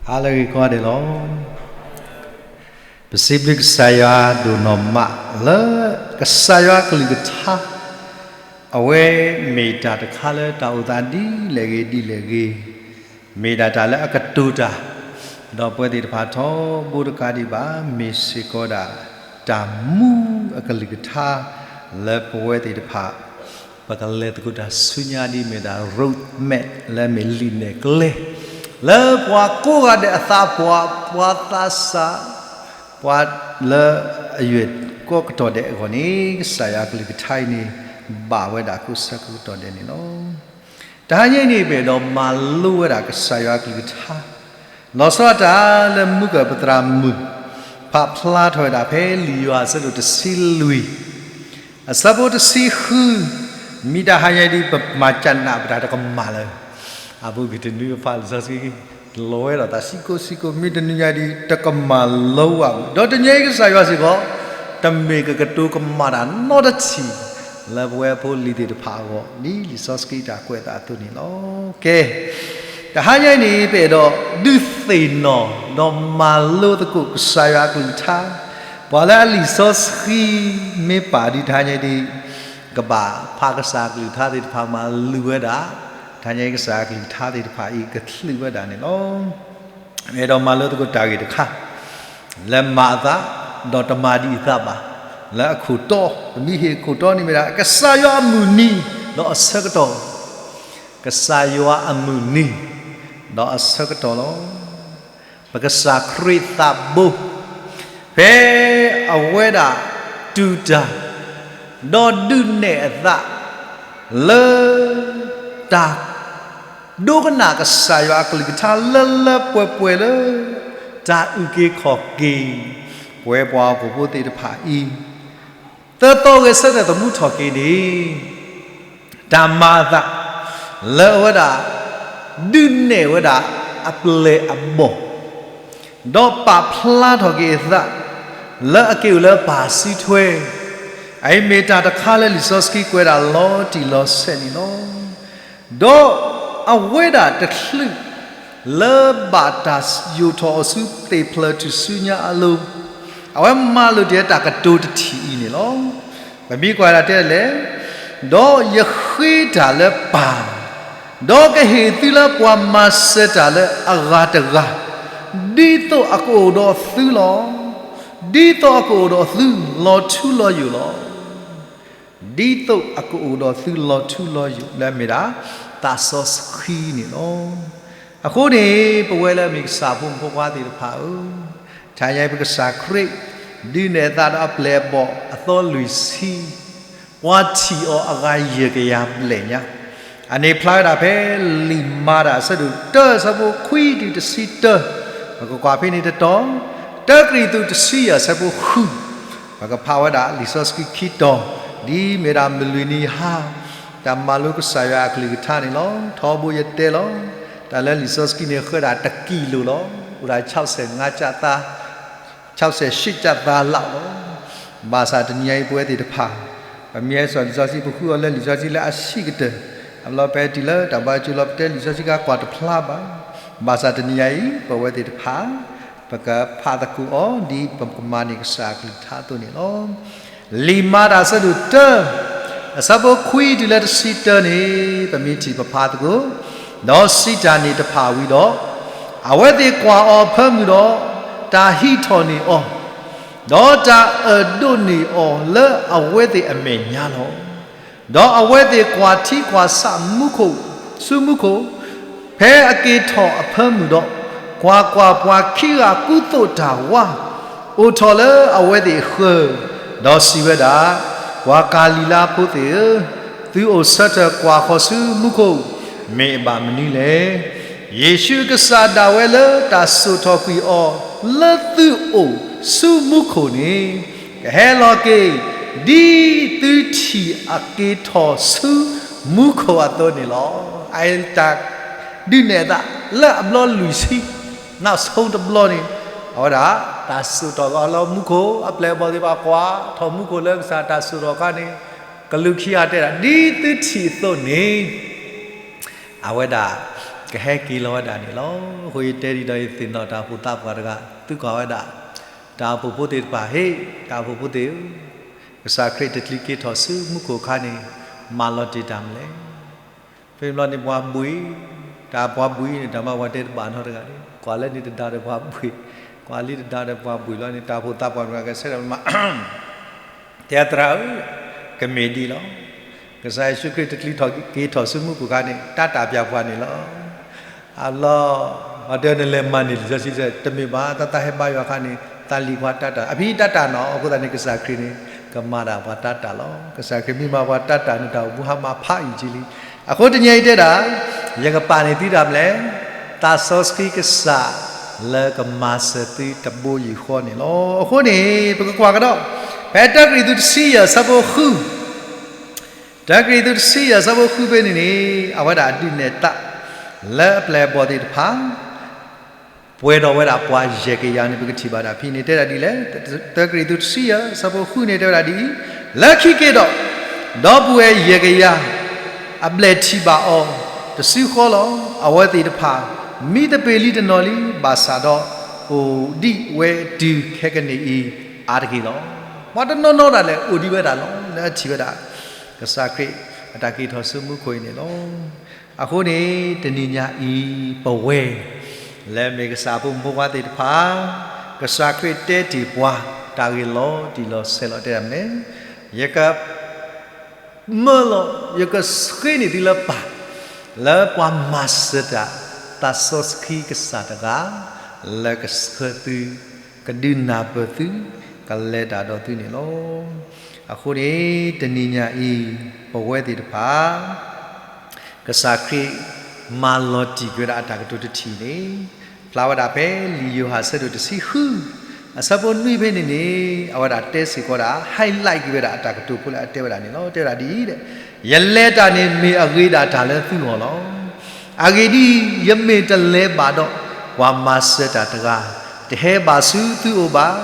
ဟါလၢအဂ့ၤကိးဂၤဒဲးလီၤ. ပစံးဘျုးကစၢ်ယွၤဒိၣ်နီၢ်မးလၢ ကစၢ်ယွၤအကလုၢ်ကထါ အဝဲမ့ၢ်တၢ်တခါလၢတၢ်အိၣ်သးဒ်လဲၣ်ဂ့ၤဒ်လဲၣ်ဂ့ၤ, မ့ၢ်ဒၣ်တၢ်လၢအကတိၤတၢ်, ဒီးပဝဲသ့ၣ်တဖၣ်ထီဘိတကးဒံးဘၣ်, မ့ၢ်စ့ၢ်ကီးဒၣ် တၢ်မူအကလုၢ်ကထါ လၢပဝဲသ့ၣ်တဖၣ် ပကလဲၤသကိးတၢ်ဆူညါဒ်မ့ၢ်ဒၣ် road map လၢအမ့ၢ်လံာ်နဲၣ်ကျဲ လၢပှၤကိးဂၤဒဲးအသးပှၢ်, ပှၤသးစၢ်, ပှၤလၢအယွဲၢ်ကိးကတီၢ်ဒဲးအဂီၢ်န့ၣ်, ကစၢ်ယွၤအကလုၢ်ကထါအံၤန့ၣ် ဘၣ်ဝဲဒၣ်ကိးဆၢကတီၢ်ဒဲးန့ၣ်လီၤ. တဟါညါအံၤန့ၣ် ပအဲၣ်ဒိးမၤလိဝဲဒၣ်ကစၢ်ယွၤအကလုၢ်ကထါ လီၤဆီဒၣ်တၢ်လၢမူကၢၢ်ပသရၣ်မုၣ် ပာ်ဖျါထီၣ်ဝဲဒၣ်ဖဲလံာ်ယိၤဟၣ်အဆၢဒိၣ်တဆံလွံၢ် အဆၢဖိတဆံဃု, မ့ၢ်တဟါညါအံၤဒ်ပမၤကနၣ်ပတၢ်တကမၣ်လၢ အဘူးကတနွံပဖးလံာ်စီဆှံ လီၤဝဲဒီးသးဆံကိးဆံကိး, မ့ၢ်တနံၤညါဒ်တကမၣ်လီၤဝဲ, ဒီးတနံၤအံၤကစၢ်ယွၤစ့ၢ်ကီး တမ့ၢ်ကကတိၤကမၣ်တၢ်နီတထံၣ် လၢပဝဲဖိလံၤသ့ၣ်တဖၣ်အဂီၢ် ဒ်လံာ်စီဆှံတၢ်ကွဲးအသးအသိးန့ၣ်လီၤ. ကဲ, တဟါညါအံၤန့ၣ် ပအဲၣ်ဒိးဒုးသ့ၣ်နီၣ် ဒီးမၤလိသကိးကစၢ်ယွၤအကလုၢ်ကထါ, ပှၤလၢအလံာ်စီဆှံမ့ၢ်ပာ်ဒ်တဟါညါအံၤဒ် ကဘၣ်ဖးကစၢ်အကလုၢ်ကထါသ့ၣ်တဖၣ်မၤလိဝဲဒၣ်, တဟါညါအံၤကစၢ်အကလုၢ်ကထါသ့ၣ်တဖၣ်အံၤကချုးဝဲဒၣ်န့ၣ်လီၤ. အဲၣ်ဒိးမၤလိသကိးတၢ်ဂ့ၢ်တခါ လၢမၤအသး ဒီးတမၤဒံးအသးဘၣ်, လၢအခိၣ်တီ, ပမ့ၢ်ဟ့ၣ်အခိၣ်တီန့ၣ်မ့ၢ်ဒၣ် ကစၢ်ယွၤအမုၢ်နံၤ ဒီးအဆၢကတီၢ်, ကစၢ်ယွၤအမုၢ်နံၤ ဒီးအဆၢကတီၢ်လီၤ. ပကစၢ်ခရံာ်သးဘိ ဖဲအဝဲဒၣ်တူၢ်တၢ် ဒီးဒုးနဲၣ်အသး လၢတၢ် ဒိကနၣ်ကစၢ်ယွၤအကလုၢ်ကထါလၢလၢပှဲၤပှဲၤလၢ တၢ်အုၣ်က့ၤခီၣ်က့ၤ ပဝဲပှၤဟီၣ်ခိၣ်ဖိသ့ၣ်တဖၣ်အံၤ, သၢသီဂဲၤဆၢထၢၣ်သမူထီၣ်က့ၤန့ၣ် တၢ်မၤအသး လၢအဝဲဒၣ် ဒုးနဲၣ်ဝဲဒၣ်အပျဲၢ်အဘီၣ် ဒီးပာ်ဖျါထီၣ်က့ၤအသး လၢအက့ၤအိၣ်လၢပၢ်စုထွဲ, အအံၤမ့ၢ်တၢ်တခါလၢလံာ်စီဆှံကွဲးဒၣ်လီၤတံၢ်လီၤဆဲးန့ၣ်လီၤ. ဒီးအဝဲဒၣ်တချုး လၢဘၣ်တၢ်ယိာ်ထီၣ်အီၤဆူသ့ၣ်ဖျၢၣ်ထူၣ်စုညါအလိၤ, အဝဲမၤလိာ်တ့ၢ်တၢ်ကတိၤတထံၣ်အံၤန့ၣ်လီၤ. ပမ့ၢ်ကွၢ်ဒၣ်တဲလဲၣ်, ဒီးယဃ့တၢ်လၢပၢ်, ဒီးကဟ့ၣ်သုလၢပှၤမၤစၢၤတၢ်လၢအဂၤတဂၤ, ဒ်သိးအကအိၣ်ဒီးသုလီၤ. ဒ်သိးအကအိၣ်ဒီးသုလီၤထူလီၤယိာ်လီၤ. ဒ်သိးအကအိၣ်ဒီးသုလီၤထူလီၤယိာ် လၢအမ့ၢ်ဒၣ် သးစီဆှံန့ၣ်လီၤ. အဃိန့ၣ် ပဝဲလၢအမ့ၢ်ကစၢ်ဖိမုၣ်ဖိခွါသ့ၣ်တဖၣ်ဧၢ, တဟါညါအံၤပကစၢ်ခရံာ် ဒုးနဲၣ်အသးဒီးအပျဲၢ်အဘီၣ်အသီလွံၢ်ဆံ, ပှၤထံၣ်အီၤအဂၤယဲၢ်ကယၤဘျဲၣ်ညါ, အန့ၣ်ဖျါဝဲဒၣ်ဖဲလံာ်မၤတၢ်အဆၢဒိၣ်တၢ အဆၢဖိခွံတုၤတဆံတၢ, ပကကွၢ်ဖဲန့ၣ်တတီၤ, တၢကရံၣ်သူးတဆံယဲၢ်အဆၢဖိဃု ပကဖးဝဲဒၣ်လံာ်စီဆှံခံတီၤ, ဒ်မ့ၢ်ဒၣ်မုၢ်လွံၢ်နံၤဟါ တၢ်မၤလိကစၢ်ယွၤအကလုၢ်ကထါန့ၣ်လီၤ. ထီဘိယတဲလီၤ, တၢ်လၢလံာ်စီဆှံန့ၣ်ဃၢဒၣ်တကံလိၤလီၤ. အိၣ်ဒၣ် ဆၢစဲးရှံၣ်ကၢ်သါလၢ်လီၤ. ဘၣ်ဆၣ်တနံၤညါအံၤပဝဲသ့ၣ်တဖၣ် ပမ့ၢ်ဟဲစိာ်လံာ်စီဆှံ ပဃုအီၤလၢလံာ်စီဆှံလၢအဆံးကတၢၢ်, အဘျီပဟဲတုၤလၢတၢ်ဘါစၢၤလီၤ ပတဲလံာ်စီဆှံကကွၢ်တဖျါဘၣ်. ဘၣ်ဆၣ်တနံၤညါအံၤ ပဝဲသ့ၣ်တဖၣ် ပကဖးသကိးအီၤ ဒ်ပကမၤန့ၢ်ကစၢ်အကလုၢ်ကထါအသိးန့ၣ်လီၤ. လံာ်မၤတၢ်အဆၢဒိၣ်တၢ အဆၢဖိခွံတုၤလၢတဆံတၢန့ၣ် ပမ့ၢ်ထံၣ်ပဖးသကိး, ဒီးစံးတၢ်န့ၣ်တဖၣ်ဝံၤဒီး, အဝဲသ့ၣ်ကွၢ်အီၤအဖၢမုၢ်ဒီး, တၢ်ဟံးထီၣ်န့ၢ်အီၤ, ဒီးတၢ်အၢၣ်ဒိးန့ၢ်အီၤလၢအဝဲသ့ၣ်အမဲာ်ညါလီၤ. ဒီးအဝဲသ့ၣ်ကွၢ်ထံကွၢ်ဆးမူခိၣ်, ဆူမူခိၣ်, ဖဲအက့ၤထီၣ်အဖၢမုၢ်ဒီး, ကွၢ်ကွၢ်, ပှၤခံဂၤကူသိးတၢ်ဝါ အိၣ်ထီၣ်လၢအဝဲသ့ၣ်အဃၢၤ, ဒီးစံးဝဲဒၣ်, ပှၤကၤလံၤလါဖိသ့ၣ်ဧၢ, သုအိၣ်ဆၢထၢၣ်ကွၢ်ဃီၤဆူမူခိၣ်, မ့ၢ်အဘၣ်မနုၤလဲၣ်. ယ့ၣ်ၡူးအကစၢ်ဒၣ်ဝဲလၢတၢ်စိာ်ထီၣ်ကွံာ်အီၤလၢသုအိၣ်ဆူမူခိၣ်န့ၣ်, ကဟဲလီၤက့ၤ ဒ်သုထံၣ်အက့ၤထီၣ်ဆူမူခိၣ်အသိးန့ၣ်လီၤ. အတၢ်ဒုးနဲၣ်အသးလၢအဘျီလွံၢ်ဆံ, နောက်ဆုံးတဘျီန့ၣ်, အဝဲဒၣ် တၢ်စိာ်ထီၣ်အီၤလၢမူခိၣ်, အပျဲၢ်အဘီၣ်သ့ၣ်တဖၣ်ကွၢ်ထီၣ်မူခိၣ်လၢကစၢ်တၢ်စိာ်ထီၣ်အခါန့ၣ်, ကလူးခံဂၤတဲဒၣ် ဒ်သုထံၣ်အသိးန့ၣ် အဝဲဒၣ် ကဟဲက့ၤလီၤဝဲဒၣ်န့ၣ်လီၤ. အဃိယတဲဒ်ဒီးယသ့ၣ်နီၣ်တၢ်အိၣ်ဖှိၣ်သးပှၢ်တဂၤ သံကွၢ်ဝဲဒၣ် တၢ်အိၣ်ဖှိၣ်ဖိသ့ၣ်တဖၣ် ဟ့ၣ် တၢ်အိၣ်ဖှိၣ်ဖိသ့ၣ်ဧၢ, ကစၢ်ခရံာ်တချုးက့ၤထီၣ်ဆူမူခိၣ်အခါန့ၣ် မၤလီၤတံၢ်တၢ်မနုၤလဲၣ်. ဖဲန့ၣ်ဘျီန့ၣ်ပှၤဘှံး, တၢ်ပှၤဘှံးန့ၣ် တၢ်မၤပှၤတဲတဘၣ်နီတဂၤန့ၣ် ကွၢ်လၢန့ၣ်တဒါဒီးပှၤဘှံး, ကွၢ်လံတဒါဒီးပှၤဘှံးလီၤန့ၣ် တၢ်အိၣ်ဖှိၣ်သးပှၢ်တဂၤကဆၢထၢၣ်မး တဲသရၣ်ဧၢ, ကမ့ၢ်ဒ်လီၤ. ကစၢ်ယ့ၣ်ၡူးခရံာ်တချုးက့ၤထီၣ်ဆူမူခိၣ်အခါန့ၣ် တၢ်တၢ်ပၠးပှၤန့ၣ်လီၤ. အလီၢ်, အတဲနလဲၤမၤန့ၢ်လံာ်စီဆှံ တမ့ၢ်ဘၣ်, တၢ်သးဟဲဘါယွၤအခါန့ၣ် သးလံၤပှၤတၢ်တၢ်, အဖဲတၢ်တၢ်နီၤ, အဃိသတးန့ၣ် ကစၢ်ခရံာ်န့ၣ် ကမၤဒၣ်ပှၤတၢ်တၢ်လီၤ. ကစၢ်ခရံာ်မ့ၢ်မၤပှၤတၢ်တၢ်န့ၣ် တၢ်အိၣ်မူဟါမၢ်ဖးယံာ်က့လံ. အဃိတနံၤအံၤတဲဒၣ်, ယကပာ်န့ၢ်သုတၢ်မနုၤလဲၣ်, သးစီဆှံကစၢ် လၢကမၤစၢၤသုတဘိယူၢ်ဃီန့ၣ်လီၤ. အဃိန့ၣ် ပကကွၢ်ကဒီး ဖဲတၢကရံၣ်သူးတဆံယဲၢ်အဆၢဖိဃု တၢကရံၣ်သူးတဆံယဲၢ်အဆၢဖိဃုဖဲန့ၣ်န့ၣ် အဝဲဒၣ်ဒုးနဲၣ်သး လၢအပျဲၢ်အဘီၣ်သ့ၣ်တဖၣ် ပှဲၤဒီးဝဲဒၣ်ပှၤယဲၢ်ကယၤန့ၣ် ပကထံၣ်ဘၣ်ဒၣ်ဖဲန့ၣ် တဲဒၣ်ဒ်လဲၣ်, တၢကရံၣ်သူးတဆံယဲၢ်အဆၢဖိဃုန့ၣ် တဲဝဲဒၣ်ဒ်အံၤ, လၢခံက့ၤဒီး, ဒီပုၢ်ဝဲၢ်ယဲၢ်ကယၤ အဘျဲၣ်ထံၣ်ဘၣ်အီၤ တစုဃီလီၤ. အဝဲသ့ၣ်တဖၣ် မံသပ့ၤလံတနီၤလံ, ဘၣ်ဆၣ်ဒီး အိၣ်ဒံးဝဲတုၤခဲကနံၣ်အံၤ အါတက့ၢ်လီၤ. ပှၤတနီၤနီၤဒၣ်လဲာ် အိၣ်ဒံးဝဲဒၣ်လီၤ လၢအထံၣ်ဝဲဒၣ် ကစၢ်ခရံာ်အတၢ်က့ၤထီၣ်ဆူမူခိၣ်အံၤန့ၣ်လီၤ. အဃိန့ၣ် တနံၤညါအံၤ ပဝဲ လၢမ့ၢ်ကစၢ်အဖိမုၣ်ဖိခွါသ့ၣ်တဖၣ် ကစၢ်ခရံာ်တဲတ့ၢ်ပှၤ တၢ်ဂ့ၢ်လီၤတံၢ်လီၤဆဲးလီၤတဲဒၣ်မနုၤလဲၣ်, ယက မၢလီၤ, ယကဃ့န့ၢ်သုလၢပၢ်, လၢပှၤမၤစၢၤတၢ် သးစီဆှံကစၢ်တဂၤ လၢကဆှၢသု ကဒုးနၢ်ပၢၢ်သု, ကလဲၤတၢ်ဒီးသုန့ၣ်လီၤ. အဃိန့ၣ် တနံၤညါအံၤ ပဝဲသ့ၣ်တဖၣ် ကစၢ်ခရံာ်မၤလီၤတံၢ်က့ၤဝဲဒၣ်အတၢ်ကတိၤတထံၣ်န့ၣ် ဖျါဝဲဒၣ်ဖဲလံာ်ယိၤဟၣ်အဆၢဒိၣ်တဆံဃု အဆၢဖိနွံဖဲန့ၣ်န့ၣ် အဝဲဒၣ်တဲစ့ၢ်ကီးဒၣ် highlight က့ၤဝဲဒၣ်အတၢ်ကတိၤဖိလၢအတဲဝဲဒၣ်န့ၣ်လီၤ. တဲဝဲဒၣ်ဒ်အံၤ, ယလဲၤတၢ်န့ၣ်မ့ၢ်အဂ့ၤဒၣ်တၢ်လၢသုဂီၢ်လီၤ. အဂ့ၢ်ဒ်အံၤ, ယမ့ၢ်တလဲၤဘၣ်ဒီး ပှၤမၤစၢၤတၢ်တဂၤ တဟဲဘၣ်ဆူသုအိၣ်ဘၣ်.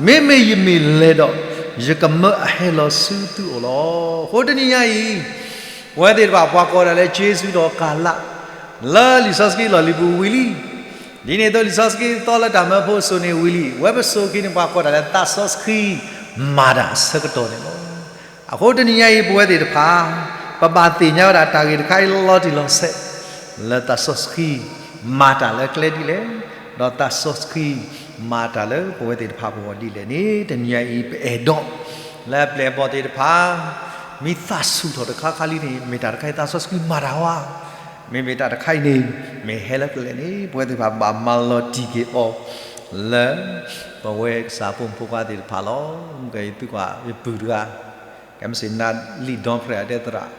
မ့မ့ၢ်ယမ့ၢ်လဲၤဒီး ယကမၢအဟဲလီၤဆူသုအိၣ်လီၤ. အဃိတနံၤညါအံၤ ပဝဲသ့ၣ်တဖၣ် ပှၤကိးဒၣ်လၢ ကျေးဇူးတော်ကာလ လၢလံာ်စီဆှံလီၢ်လံၤပူၤဝံၤလံ. ဒ်န့ၣ်အသိး လံာ်စီဆှံသီလၢတၢ်မၢဖိစိၤန့ၣ်ဝံၤလံ. ဝဲပစိၤခံန့ၣ် ပှၤကိးဒၣ်လၢသးစီဆှံမၤတၢ်အဆၢကတီၢ်န့ၣ်လီၤ. အဃိတနံၤညါအံၤ ပဝဲသ့ၣ်တဖၣ် ပဘၣ်သ့ၣ်ညါဝဲဒၣ်တၢ်ဂ့ၢ်တခါအံၤလီၤတံၢ်လီၤဆဲး လၢသးစီဆှံမၤတၢ်လၢကျဲဒ်လဲၣ်, ဒီးသးစီဆှံမၤတၢ်လၢပဝဲသ့ၣ်တဖၣ်ပဂီၢ်ဒ်လဲၣ်န့ၣ် တနံၤညါအံၤ ပအဲၣ်ဒိး လၢအပျဲၢ်အဘီၣ်သ့ၣ်တဖၣ် မ့ၢ်သးဆူၣ်ထီၣ်တခါခါလံန့ၣ် မ့ၢ်တၢ်တခါအံၤသးစီဆှံမၤတၢ်ဝဲ, မ့မ့ၢ်တၢ်တခါအံၤန့ၣ် မ့ၢ်ဟဲလၢကျဲလဲၣ်န့ၣ် ပဝဲသ့ၣ်တဖၣ်ဘၣ်မၤလီၤတံၢ်က့ၤအီၤ လၢ ပဝဲကစၢ်ဖိမုၣ်ဖိခွါသ့ၣ်တဖၣ်လီၤ. မ့ၢ်ကယသုကွၢ်ယပုၢ်တဂၤ ကဲမ့ၢ်စ့ၢ်နၤလံာ်ဒီဖျၢၣ်အတဲသရၣ်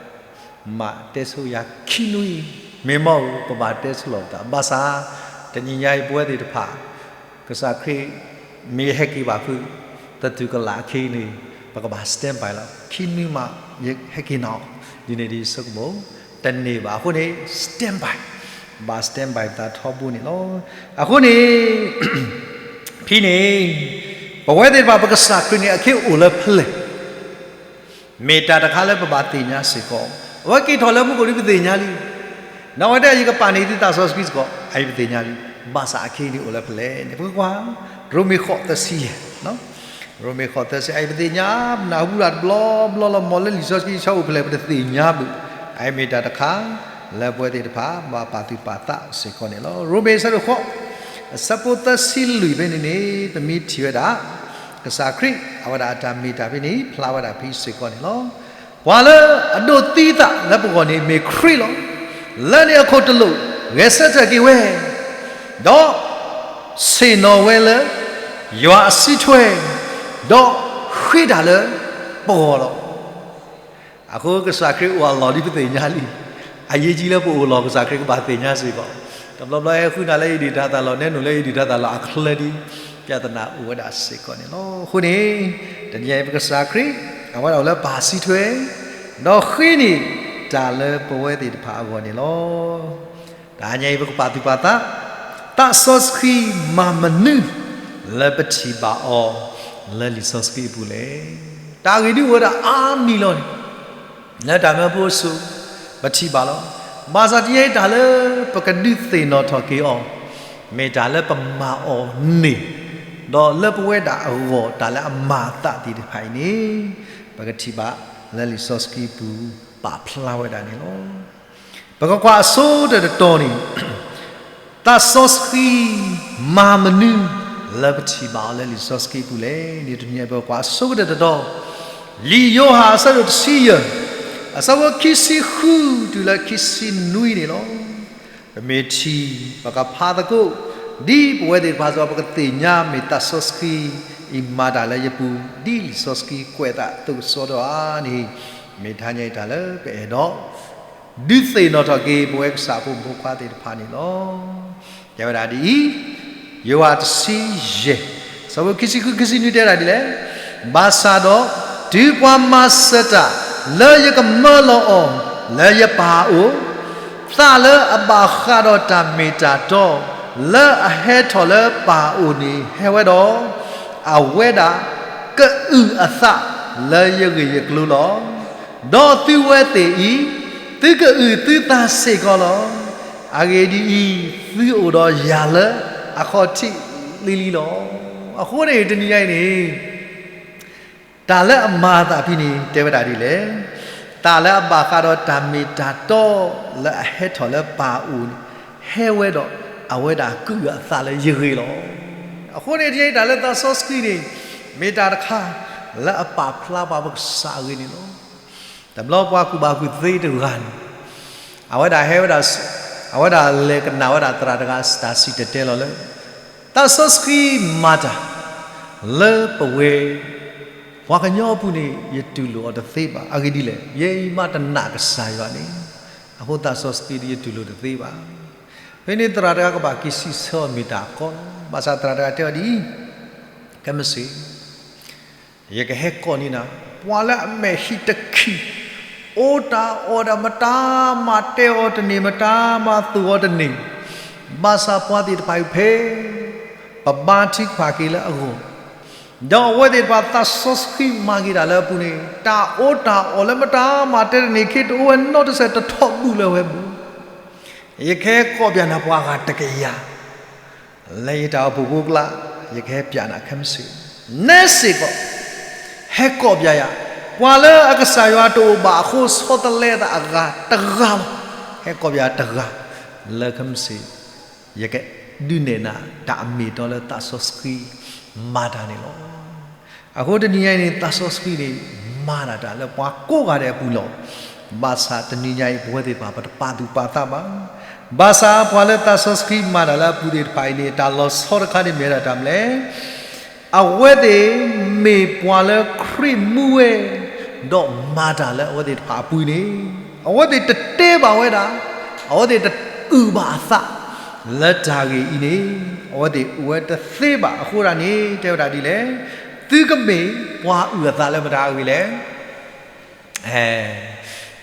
မၤတဲဆိယၤခံနွံ, မ့ၢ်မ့ၢ်ဧိၤ ပဘၣ်တဲဆိလီၤပသး ဘၣ်ဆၣ် တနံၤညါအံၤပဝဲသ့ၣ်တဖၣ် ကစၢ်ခရံာ် မ့ၢ်ယဟဲက့ၤဘၣ်ဖုး သတူၢ်ကလာ်အခံန့ၣ် ပကဘၣ် stand by လီၤ. ခံနွံမး ယဟဲက့ၤနၤအီၤ ဒ်န့ၣ်ဒ်ယဆိကမိၣ် တန့ၢ်ဘၣ်. အဃိန့ၣ် stand by, ဘၣ် stand by ပသးထီဘိန့ၣ်လီၤ. အဃိန့ၣ် ဖဲန့ၣ် ပဝဲသ့ၣ်တဖၣ် ပကစၢ်ခရံာ်န့ၣ် အခ့အိၣ်လၢဖဲလဲၣ် မ့ၢ်တၢ်တခါလၢပဘၣ်သ့ၣ်ညါစ့ၢ်ကီး. အဝဲက့ၤထီၣ်လၢမူခိၣ်ဒ်ပသ့ၣ်ညါလံ. ဒီးအဝဲတဲ ယကပာ်န့ၢ်သုသးစီဆှံစ့ၢ်ကီး အအံၤပသ့ၣ်ညါလံ. ဘၣ်ဆၣ်အခ့န့ၣ်အိၣ်လၢဖဲလဲၣ်န့ၣ် ပကကွၢ် ရိမ့ၤဃိးသၢဆံယဲၢ်, ရိမ့ၤဃိးသၢဆံ အအံၤပသ့ၣ်ညါ ပနၢ်ဟူတၢ်တဘျီဘျီလီၤ. မ်လၢလံာ်စီဆှံဆီအိၣ်ဖဲလဲၣ် ပတသ့ၣ်ညါဘၣ်. အအံၤမ့ၢ်တၢ်တခါ လၢပဝဲသ့ၣ်တဖၣ် ဘၣ်ပာ်သူၣ်ပာ်သးစ့ၢ်ကီးန့ၣ်လီၤ. ရိမ့ၤအဆၢဒိၣ်ဃိး အဆၢဖိသၢဆံလွံၢ်ဖဲန့ၣ်န့ၣ် ပမ့ၢ်ထံၣ်ဝဲဒၣ် ကစၢ်ခရံာ် အဝဲဒၣ်အတၢ်မ့ၢ်တၢ်ဖဲန့ၣ် ဖျါဝဲဒၣ်ဖဲစ့ၢ်ကီးန့ၣ်လီၤ. ပှၤလၢအဒိးသံအသးလၢပဂီၢ်န့ၣ်မ့ၢ်ခရံာ်လီၤ. လၢန့ၣ်အခိၣ်တလိာ် ဂဲၤဆၢထၢၣ်က့ၤဝဲ, ဒီး ဆ့ၣ်နီၤဝဲလၢ ယွၤအစုထွဲ, ဒီးဃ့တၢ်လၢပဂီၢ်လီၤ. အဃိကစၢ်ခရံာ်အိၣ်အလီၢ်ဒ်ပသ့ၣ်ညါလံ. အရေးကြီးလၢပအိၣ်လီၢ်ကစၢ်ခရံာ်ကဘၣ်သ့ၣ်ညါစ့ၢ်ကီး. တဘျီဘျီဟဲဃုနၤလၢယဒုၣ်ဒါတၢ်လီၢ် နဲနုာ်လၢယဒုၣ်ဒါတၢ်လီၢ်အချၢဒ် ပြဿနာအိၣ်ဝဲဒၣ်စ့ၢ်ကီးန့ၣ်လီၤ. အဃိန့ၣ် တနံၤအံၤပကစၢ်ခရံာ် အဝဲဒၣ်အိၣ်လၢပၢ်စုထွဲ ဒီးဃ့န့ၢ်တၢ်လၢပဝဲသ့ၣ်တဖၣ်အဂီၢ်န့ၣ်လီၤ. တနံၤအံၤပကပာ်သူၣ်ပာ်သး သးစီဆှံမၤမနုၤ လၢပထံၣ်ဘၣ်အီၤ လၢလံာ်စီဆှံအပူၤလဲၣ်. တၢ်ဂ့ၢ်ဒ်အိၣ်ဝဲဒၣ်အါမံၤလီၤန့ၣ် လၢတၢ်မၢဖိအစိၤ ပထံၣ်ဘၣ်လီၤ. ဘၣ်ဆၣ်တနံၤအံၤတၢ်လၢပကဒုးသ့ၣ်နီၣ်ထီၣ်က့ၤအီၤ, မ့ၢ်တၢ်လၢပမၤအီၤန့ၣ်, ဒီးလၢပဝဲဒၣ်အဂီၢ်တၢ်လၢအမၤအသးသ့ၣ်တဖၣ်အံၤန့ၣ်, ပကထံၣ်ဘၣ်လၢလံာ်စီဆှံပူၤပာ်ဖျါဝဲဒၣ်န့ၣ်လီၤ. ပကကွၢ်အဆိကတၢၢ်တတီၤန့ၣ်, သးစီဆှံမၤမနုၤလၢပထံၣ်ဘၣ်အီၤလၢလံာ်စီဆှံပူၤလဲၣ်န့ၣ် တနံၤအံၤပကကွၢ်အဆိကတၢၢ်တတီၤ, လံာ်ယိၤဟၣ်အဆၢဒိၣ်တဆံယဲၢ်, အဆၢဖိခံဆံဃုတုၤလၢခံဆံနွံန့ၣ်လီၤ. ပမ့ၢ်ထံၣ် ပကဖးသကိး, ဒ်ပဝဲသ့ၣ်တဖၣ်စ့ၢ်ကီး ပကသ့ၣ်ညါမ့ၢ်သးစီဆှံအံၤမၤတၢ်လၢယပူၤ, ဒ်လံာ်စီဆှံကွဲးအသးအသိးကစီဒီဧါန့ၣ်, မ့ၢ်တနံၤအံၤတၢ်လၢပအဲၣ်ဒိး ဒုးသ့ၣ်နီၣ်ထီၣ်က့ၤ ပဝဲကစၢ်အဖိမုၣ်ဖိခွါသ့ၣ်တဖၣ်န့ၣ်လီၤ. တဲဝဲဒၣ်ဒ်အံၤ, ယိၤဟၣ်တဆံယဲၢ်, အဆၢဖိခံဆံဃု ခံဆံနွံတဲဒၣ်ဒ်လဲၣ်, ဘၣ်ဆၣ်ဒီး တုၤပှၤမၤစၢၤတၢ်လၢယကမၢလီၤအီၤလၢယပၢ်အအိၣ်, သးလၢအဘၣ်ဃးဒီးတၢ်မ့ၢ်တၢ်တီ လၢအဟဲထီၣ်လၢပၢ်အအိၣ်န့ၣ်ဟဲဝဲဒီး, အဝဲဒၣ်ကအုၣ်အသးလၢယဂ့ၢ်ယကျိၤလီၤ. ဒီးသုဝဲသ့ၣ်အံၤ, သုကအုၣ်သုသးစ့ၢ်ကီးလီၤ. အဂ့ၢ်ဒ်အံၤ, သုအိၣ်ဒီးယၤလၢအခီၣ်ထံးလံလံလီၤ. အဃိန့ၣ် တနံၤညါအံၤန့ၣ် တၢ်လၢအမၤအသးဖဲန့ၣ် တဲဝဲဒၣ်ဒ်လဲၣ်, သးလၢအဘၣ်ဃးဒီးတၢ်မ့ၢ်တၢ်တီ လၢအဟဲထီၣ်လၢပၢ်အအိၣ်န့ၣ် ဟဲဝဲဒီး အဝဲဒၣ်ကအုၣ်အသးလၢယဂ့ၢ်လီၤ. အဃိန့ၣ် တနံၤအံၤတၢ်လၢသးစီဆှံန့ၣ် မ့ၢ်တၢ်တခါ လၢအပာ်ဖျါပှၤပကစၢ်အဂ့ၢ်န့ၣ်လီၤ. တဘျီပှၤကူၣ်ဘၣ်ကူၣ်သ့တဂၤန့ၣ် အဝဲဒၣ်ဟဲဝဲဒၣ်, အဝဲဒၣ်လဲၤကနၣ်ဝဲဒၣ်သရၣ်တဂၤတၢ်စံၣ်တဲၤတဲလီၤလၢ သးစီဆှံမၤတၢ်လၢပဝဲ ပှၤကညီအပူၤန့ၣ် ယတူၢ်လိာ်အီၤတသ့ဘၣ်. အဂ့ၢ်ဒ်လဲၣ်, ယဲအံၤမးတနာ်ကစၢ်ယွၤန့ၣ်, အဃိသးစီဆှံဒ်ယတူၢ်လိာ်တသ့ဘၣ်. ဖဲန့ၣ်သရၣ်တဂၤကဘၣ်က့ၤစံးဆၢအီၤမ့ၢ်တၢ်အကီလီၤ. ဘၣ်ဆၣ်သရၣ်တဂၤတဲအီၤဒ်အံၤ, ခဲမုၢ်ဆ့ၣ် ယကဟဲကိးန့ၢ်နၤ ပှၤလၢအမဲာ်ဟံးတခံ, အိၣ်တၢ်အီၣ်တၢ်မတၤမၤတဲအီၤတန့ၢ် မတၤမၤသိၣ်အီၤတန့ၢ်, ဘၣ်ဆၣ်ပှၤသ့ၣ်တဖၣ်အံၤဖဲ ပဘါထုကဖၣ်က့ၤလၢအဂီၢ်, ဒီးအဝဲသ့ၣ်တဖၣ်သးစီဆှံမၤက့ၤတၢ်လၢအပူၤန့ၣ် တၢ်အီၣ်တၢ်အီလၢမတၤမၤတဲတန့ၢ် ခ့တအိၣ်ဝဲနီတစဲးတထီၣ်ဘူၣ်လၢၤဝဲဘၣ်. ယကဟဲကိးပၠးနၤပှၤဂၤတကယၤ လၢယတၢ်အိၣ်ဖှိၣ်ဖိကျါ, ယကဟဲပၠးနၤခဲမုၢ်ဆ့ၣ်, နဲစ့ၢ်ကီး ဟဲကိးပၠးယၤ, ပှၤလၢအကစၢ်ယွၤတအိၣ်ဘၣ်အဃိ ဆီတလဲအသးအဂၤတဂၤလီၤ. ဟဲကိးပၠးတဂၤ လၢခဲမုၢ်ဆ့ၣ် ယကဒုးနဲၣ်နၤ တၢ်အမ့ၢ်အတီလၢသးစီဆှံမၤတၢ်န့ၣ်လီၤ. အဃိတနံၤညါအံၤန့ၣ် သးစီဆှံန့ၣ် မၤဒၣ်တၢ်လၢပှၤကိးဂၤဒဲးအပူၤလီၤ. ဘၣ်ဆၣ်တနံၤညါအံၤ ပဝဲသ့ၣ်တဖၣ် ပတပာ်သူၣ်ပာ်သးဘၣ်. ဘၣ်ဆၣ်ပှၤလၢသးစီဆှံမၤတၢ်လၢအပူၤသ့ၣ်တဖၣ်အံၤန့ၣ် တၢ်လီၤဆီတခါန့ၣ်မ့ၢ်ဝဲဒၣ်တၢ်မနုၤလဲၣ်. အဝဲသ့ၣ်မ့ၢ်ပှၤလၢခရံာ်မူဝဲ ဒီးမၤတၢ်လၢအဝဲသ့ၣ်တဖၣ်အပူၤန့ၣ် အဝဲသ့ၣ်တတဲဘၣ်ဝဲဒၣ်, အဝဲသ့ၣ်တအုၣ်ဘၣ်အသး လၢတၢ်ဂ့ၢ်အံၤန့ၣ် အဝဲသ့ၣ်အိၣ်ဝဲတသ့ဘၣ်. အဃိဒၣ်န့ၣ် တဲဝဲဒၣ်ဒ်လဲၣ်, သုကမ့ၢ်ပှၤအုၣ်အသးလၢမတၤအဂ့ၢ်လဲၣ်.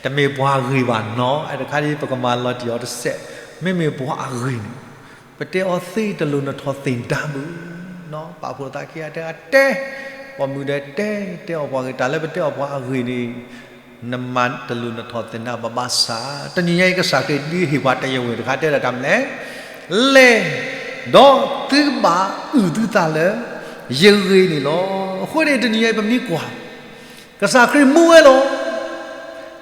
တမ့ၢ်ပှၤဂ့ၤဘၣ်နီၤ, အဲတခါဒ်ပကမၤလီၤတံၢ်အီၤတစဲး, မ့မ့ၢ်ပှၤအဂ့ၢ်န့ၣ် ပတဲအီၤသ့တလိၣ်နထီၣ်သ့ၣ်ဒါဘၣ်. ပာ်ဖှိၣ်သးခံဂၤတဲဂၤတဲ, ပိာ်မုၣ်ဒီးတဲ, တဲအီၤပှၤဂ့ၢ်, တၢ်လၢပတဲအီၤပှၤအဂ့ၢ်န့ၣ် နမၤတလိၣ်နထီၣ်သ့ၣ်ဒါဘၣ်. ဘၣ်ဆၣ် တနံၤညါအံၤ ကစၢ်ခရံာ်ဒုးဟ့ၣ်ပှၤတၢ်ယဝဲၢ်တခါ တဲဒၣ်တၢ်မနုၤလဲၣ်, လဲၤ, ဒီးသုကဘၣ်အုၣ်သုသးလၢယဂ့ၢ်န့ၣ်လီၤ. အဃိန့ၣ် တနံၤညါအံၤ ပမ့ၢ်ကွၢ် ကစၢ်ခရံာ်မူဝဲလီၤ.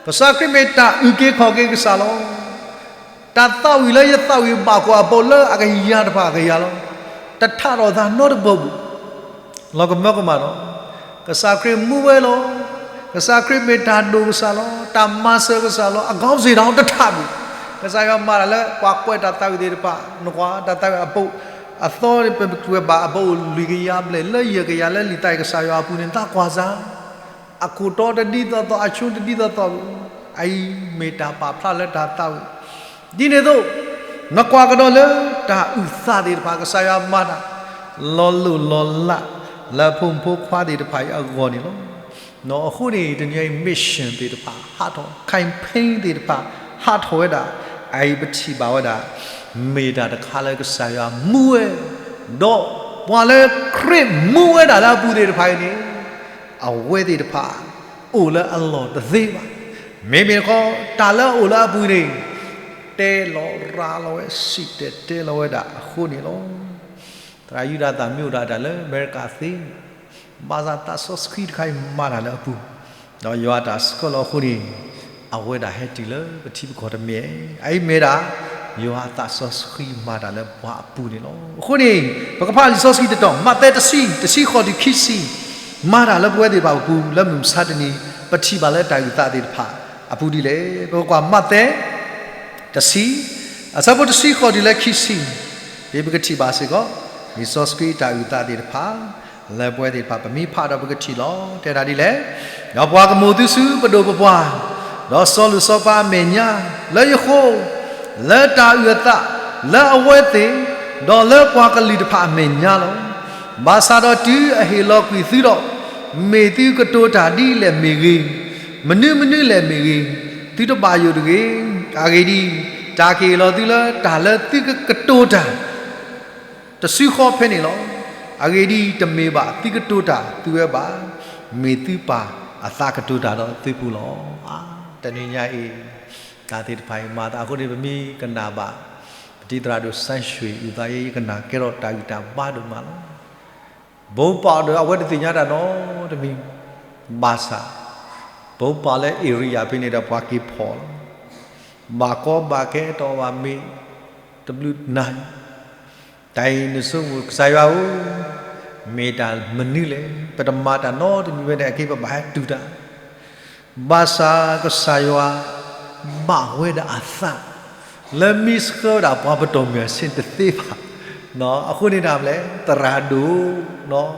ကစၢ်ခရံာ်မ့ၢ်တၢ်အုၣ်က့ၤခီၣ်က့ၤကစၢ်လီၤ. တၢ်သးဝံၣ်လၢယသးဝံၣ်ဘၣ်ကွၢ်အပူၤလၢအကယၤတဖၣ်အကယၤလီၤ. တထးထီၣ်သးနီတဘျီဘၣ်. လီၤကမၢကမၣ်လီၤ. ကစၢ်ခရံာ်မူဝဲလီၤ. ကစၢ်ခရံာ်မ့ၢ်တၢ်ဒိၣ်ကစၢ်လီၤ. တၢ်မၤစၢၤကစၢ်လီၤ. အကီၢ်စ့ၢ်တၢ်တထးဘၣ်. ကစၢ်ယွၤမၤတၢ်လၢပှၤကွဲးတၢ်သးဝံၣ်သ့ၣ်တဖၣ်, နကွၢ်တၢ်သးဝံၣ်အဘိ, အသီန့ၣ်ပကွဲးဘၣ်အဘိလွံၢ်ကယၤဘျဲၣ် လၢယဲၢ်ကယၤလၢလံာ်သးဝံၣ်ကစၢ်ယွၤအပူၤန့ၣ် သးကွၢ်စၢ် အခိၣ်တီတဒ်သိးသိး အဆိတဒ်သိးသိးဘၣ်. အအံၤမ့ၢ်တၢ်ပာ်ဖျါလၢတၢ်သးဝံၣ်, ဒ်န့ၣ်အသိး နကွၢ်ကဒီးလၢတၢ်အုၣ်သးသ့ၣ်တဖၣ် ကစၢ်ယွၤမၤတၢ် လီၤလိၢ်လီၤလး လၢဖိမုၣ်ဖိခွါသ့ၣ်တဖၣ်အံၤအဂီၢ်န့ၣ်လီၤ. အဃိန့ၣ် တနံၤအံၤ mission သ့ၣ်တဖၣ်ဟးထီၣ်, campaign သ့ၣ်တဖၣ်ဟးထီၣ်ဝဲဒၣ်, အအံၤပထံၣ်ဘၣ်ဝဲဒၣ် မ့ၢ်တၢ်တခါလၢကစၢ်ယွၤမူဝဲ, ဒီးပှၤလၢခရံာ်မူဝဲဒၣ်လၢအပူၤသ့ၣ်တဖၣ်အံၤန့ၣ် အဝဲသ့ၣ်တဖၣ် အိၣ်လၢအလီၢ်တသ့ဘၣ်. မ့မ့ၢ်တခီ တၢ်လၢအအိၣ်လၢအပူၤန့ၣ် တဲလီၤရၤလီၤဝဲ စံၣ်တဲၤတဲလီၤဝဲဒၣ်အဃိန့ၣ်လီၤ. သရၣ်ယူဒၤသၣ်မ့ၢ်အိၣ်ဒၣ်တၢ်လၢအမဲရကၤသ့, ဘၣ်ဆၣ်သးစီဆှံတခါအံၤမၤတၢ်လၢအပူၤ, ဒီးယွၤအတၢ်ဆှၢလီၤအဃိန့ၣ်, အဝဲဒၣ်ဟဲတုၤလၢပထံပကီၢ်တမ့ၢ်, အအံၤမ့ၢ်ဒၣ် ယွၤသးစီဆှံမၤတၢ်လၢပှၤအပူၤန့ၣ်လီၤ. အဃိန့ၣ် ပကဖးလံာ်စီဆှံတတီၤ မးသဲတဆံ တဆံဃိးတုၤခံဆံ, မၤတၢ်လၢပဝဲသ့ၣ်တဖၣ်အပူၤ လၢမုၢ်မဆါတနံၤ ပထံၣ်ဘၣ်လၢတၢ်အုၣ်သးသ့ၣ်တဖၣ်အပူၤဒ်လဲၣ်. ပကကွၢ်မးသဲ တဆံ, အဆၢဖိတဆံဃိးတုၤလၢခံဆံ, ဒ်ပကထံၣ်ဘၣ်စ့ၢ်ကီး လံာ်စီဆှံတၢ်အုၣ်သးသ့ၣ်တဖၣ် လၢပဝဲသ့ၣ်တဖၣ် ပမ့ၢ်ဖးဒီးပကထံၣ်လီၤ. တဲဒၣ်ဒ်လဲၣ်, ဒီးပှၤကမိၣ်သုဆူပဒိၣ်ပပှၢ်, ဒီးစီၤလိၣ်စီၤပၤအမဲာ်ညါ, လၢယဃိ, လၢတၢ်အုၣ်အသး, လၢအဝဲသ့ၣ်, ဒီးလၢပှၤကလုာ်တဖၣ်အမဲာ်ညါလီၤ. ဘၣ်ဆၣ်ဒီးတုၤအဟ့ၣ်လီၤကွံာ်သုဒီး, မ့ၢ်သုကတိၤတၢ်ဒ်လဲၣ်မ့ၢ်ဂ့ၤ, မနုၤမနုၤလဲၣ်မ့ၢ်ဂ့ၤ, သုတဘၣ်ယိၣ်တဂ့ၤ. အဂ့ၢ်ဒ်အံၤ, တၢ်ကဟ့ၣ်လီၤသုလၢတၢ်လၢသုကကတိၤတၢ် တစုဃီဖဲန့ၣ်လီၤ. အဂ့ၢ်ဒ်အံၤ, တမ့ၢ်ဘၣ်သုကတိၤတၢ်သုဝဲဘၣ်, မ့ၢ်သုပၢ်အသးကတိၤတၢ်ဒီးသုပူၤလီၤ. တနံၤညါအံၤ, တၢ်သ့ၣ်တဖၣ်အံၤမၤသးအဃိန့ၣ် ပမ့ၢ်ကနၣ်ဘၣ် ပတံၤသရၣ်ဒိၣ်စၢ်ဆှံအုၣ်သးယဲ ယကနၣ်ကဲထီၣ်တၢ်ဂံၢ်တၢ်ဘါဒိၣ်မးလီၤ. ဘိပာ်ဒီးအဝဲတသ့ၣ်ညါတၢ်နီတမံၤ, ဘၣ်ဆၣ် ဘိပာ်လၢ area ဖဲန့ၣ်ဒီးပှၤက့ၤဖီၣ်လီၤ. ဘၣ်ကီဘၣ်ခဲတအိၣ်ဘၣ်မ့ၢ်တဘျုးနၤ, တၢ်အံၤနဆိကမိၣ်ကစၢ်ယွၤဧၢ, မ့ၢ်တၢ်မနုၤလဲၣ်. ပတမၤတၢ်နီတမံၤဝဲန့ၣ် အက့ပဘၣ်ဟဲတူၢ်တၢ် ဘၣ်ဆၣ်ကစၢ်ယွၤ ဘၣ်ဝဲဒၣ်အသး လၢမ့ၢ်ဆှၢဝဲဒၣ်ပှၤပတီၢ်မုၢ်အဆ့ၣ်တသ့ဘၣ်. အဃိန့ၣ်ဒၣ်လဲၣ် သရၣ်ဒိၣ်,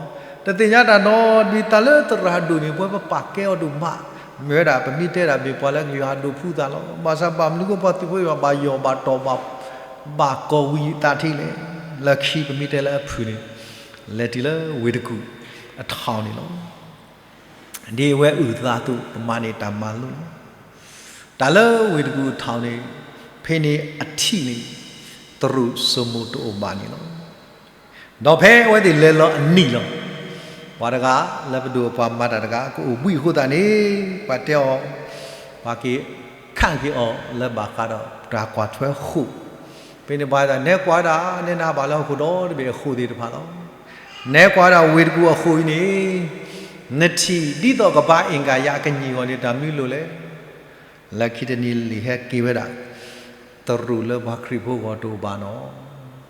တသ့ၣ်ညါတၢ်နီတမံၤ တၢ်လၢသရၣ်ဒိၣ်န့ၣ် ပဝဲပပာ်ကဲအီၤဒိၣ်မး, မ့ၢ်ဝဲဒၣ်ပမ့ၢ်တဲဒၣ်မ့ၢ်ပှၤလၢကယွၤအဒိးဖှူသးလီၤ. ဘၣ်ဆၣ်ဘၣ်မနုၤအဃိပှၤသုးဖိယွၤဘၣ်ယီၢ်ဘၣ်တီၢ်ဘၣ်, ဘၣ်ကီၢ်ဝံၤအသးထံလဲၣ်. လၢခံပမ့ၢ်တဲလၢအဖုၣ်န့ၣ်, လဲၤတုၤလၢဝ့ၢ်တကူၣ်အထီၣ်န့ၣ်လီၤ. ဒ်အဝဲအုၣ်သးအသိး ပမၤန့ၢ်တၢ်မၤလိလီၤ. တၢ်လၢဝ့ၢ်တကူၣ်အထီၣ်န့ၣ်, ဖဲန့ၣ်အထံးန့ၣ် သရူးစိမိၤတအိၣ်ဘၣ်န့ၣ်လီၤ. ဒီးဖဲအဝဲသ့ၣ်လဲၤလီၤအနံၣ်လီၤ. ပှၤတဂၤလၢပဒိၣ်ပှၤမၤတၢ်တဂၤ ကအိၣ်ဘှံးအဃိသတးန့ၣ်, ပှၤတဲအီၤ, ပှၤက့ၤခးက့ၤအီၤလၢဘၣ်ဃးဒီးတၢ်ကွၢ်ထွဲဃိာ်, ဖဲန့ၣ်ပှၤတဲ နဲကွၢ်ဝဲဒၣ် နဲနၢ်ဟူဘၣ်လၢဟီၣ်ခိၣ်ဒီတဘ့ၣ်အဃိာ်သ့ၣ်တဖၣ်လီၤ. နဲကွၢ်ဝဲဒၣ်ဝ့ၢ်တကူၣ်အဃိာ်အံၤန့ၣ်, နထံၣ်ဒ်သိးကဘၣ်အ့ၣ်ကၣ်ယၤအကညံၣ်အဂီၢ်န့ၣ် တၢ်မနုၤအလိၤလဲၣ်. လၢခံတနံၤလံာ်ဟဲက့ၤဝဲဒၣ်, သရူးလၢပှၤခရံာ်ဖိအဂီၢ်တအိၣ်ဘၣ်နီၤ.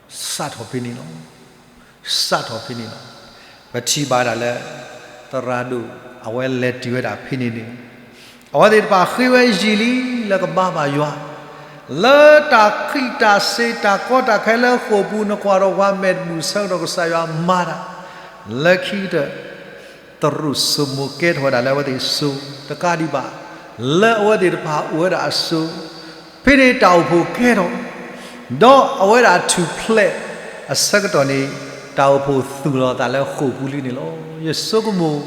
စးထီၣ်ဖဲန့ၣ်လီၤ. စးထီၣ်ဖဲန့ၣ်လီၤ. ပထံၣ်ဘၣ်ဒၣ်လၢ သရၣ်ဒိၣ်အဝဲလဲၤတုၤဝဲဒၣ်ဖဲန့ၣ်န့ၣ်, အဝဲသ့ၣ်တဖၣ်ဃ့ဝဲယံာ်လံလၢကဘါဘၣ်ယွၤ, လၢတၢ်ဃံးတၢ်စ့ၤတၢ်ကီတၢ်ခဲလၢဃိာ်ပူၤ နကွၢ်ဒီးပှၤမဲာ်တဘူၣ်ဆၢကတီၢ် ကစၢ်ယွၤမၤတၢ်, လၢခံကတၢၢ် သရူးစိမိၤကဲထီၣ်ဝဲဒၣ်လၢအဝဲသ့ၣ်စိၤ, တကးဒံးဘၣ် လၢအဝဲသ့ၣ်တဖၣ်အိၣ်ဝဲဒၣ်အစိၤ, ဖဲန့ၣ်တၢ်အိၣ်ဖှိၣ်ကဲထီၣ်, ဒီးအဝဲဒၣ်ထူၣ်ဖျဲးအဆၢကတီၢ်န့ၣ် တၢ်အိၣ်ဖှိၣ်သူၣ်လီၤအသးလၢဃိာ်ပူၤလံန့ၣ်လီၤ. ယဆိကမိၣ်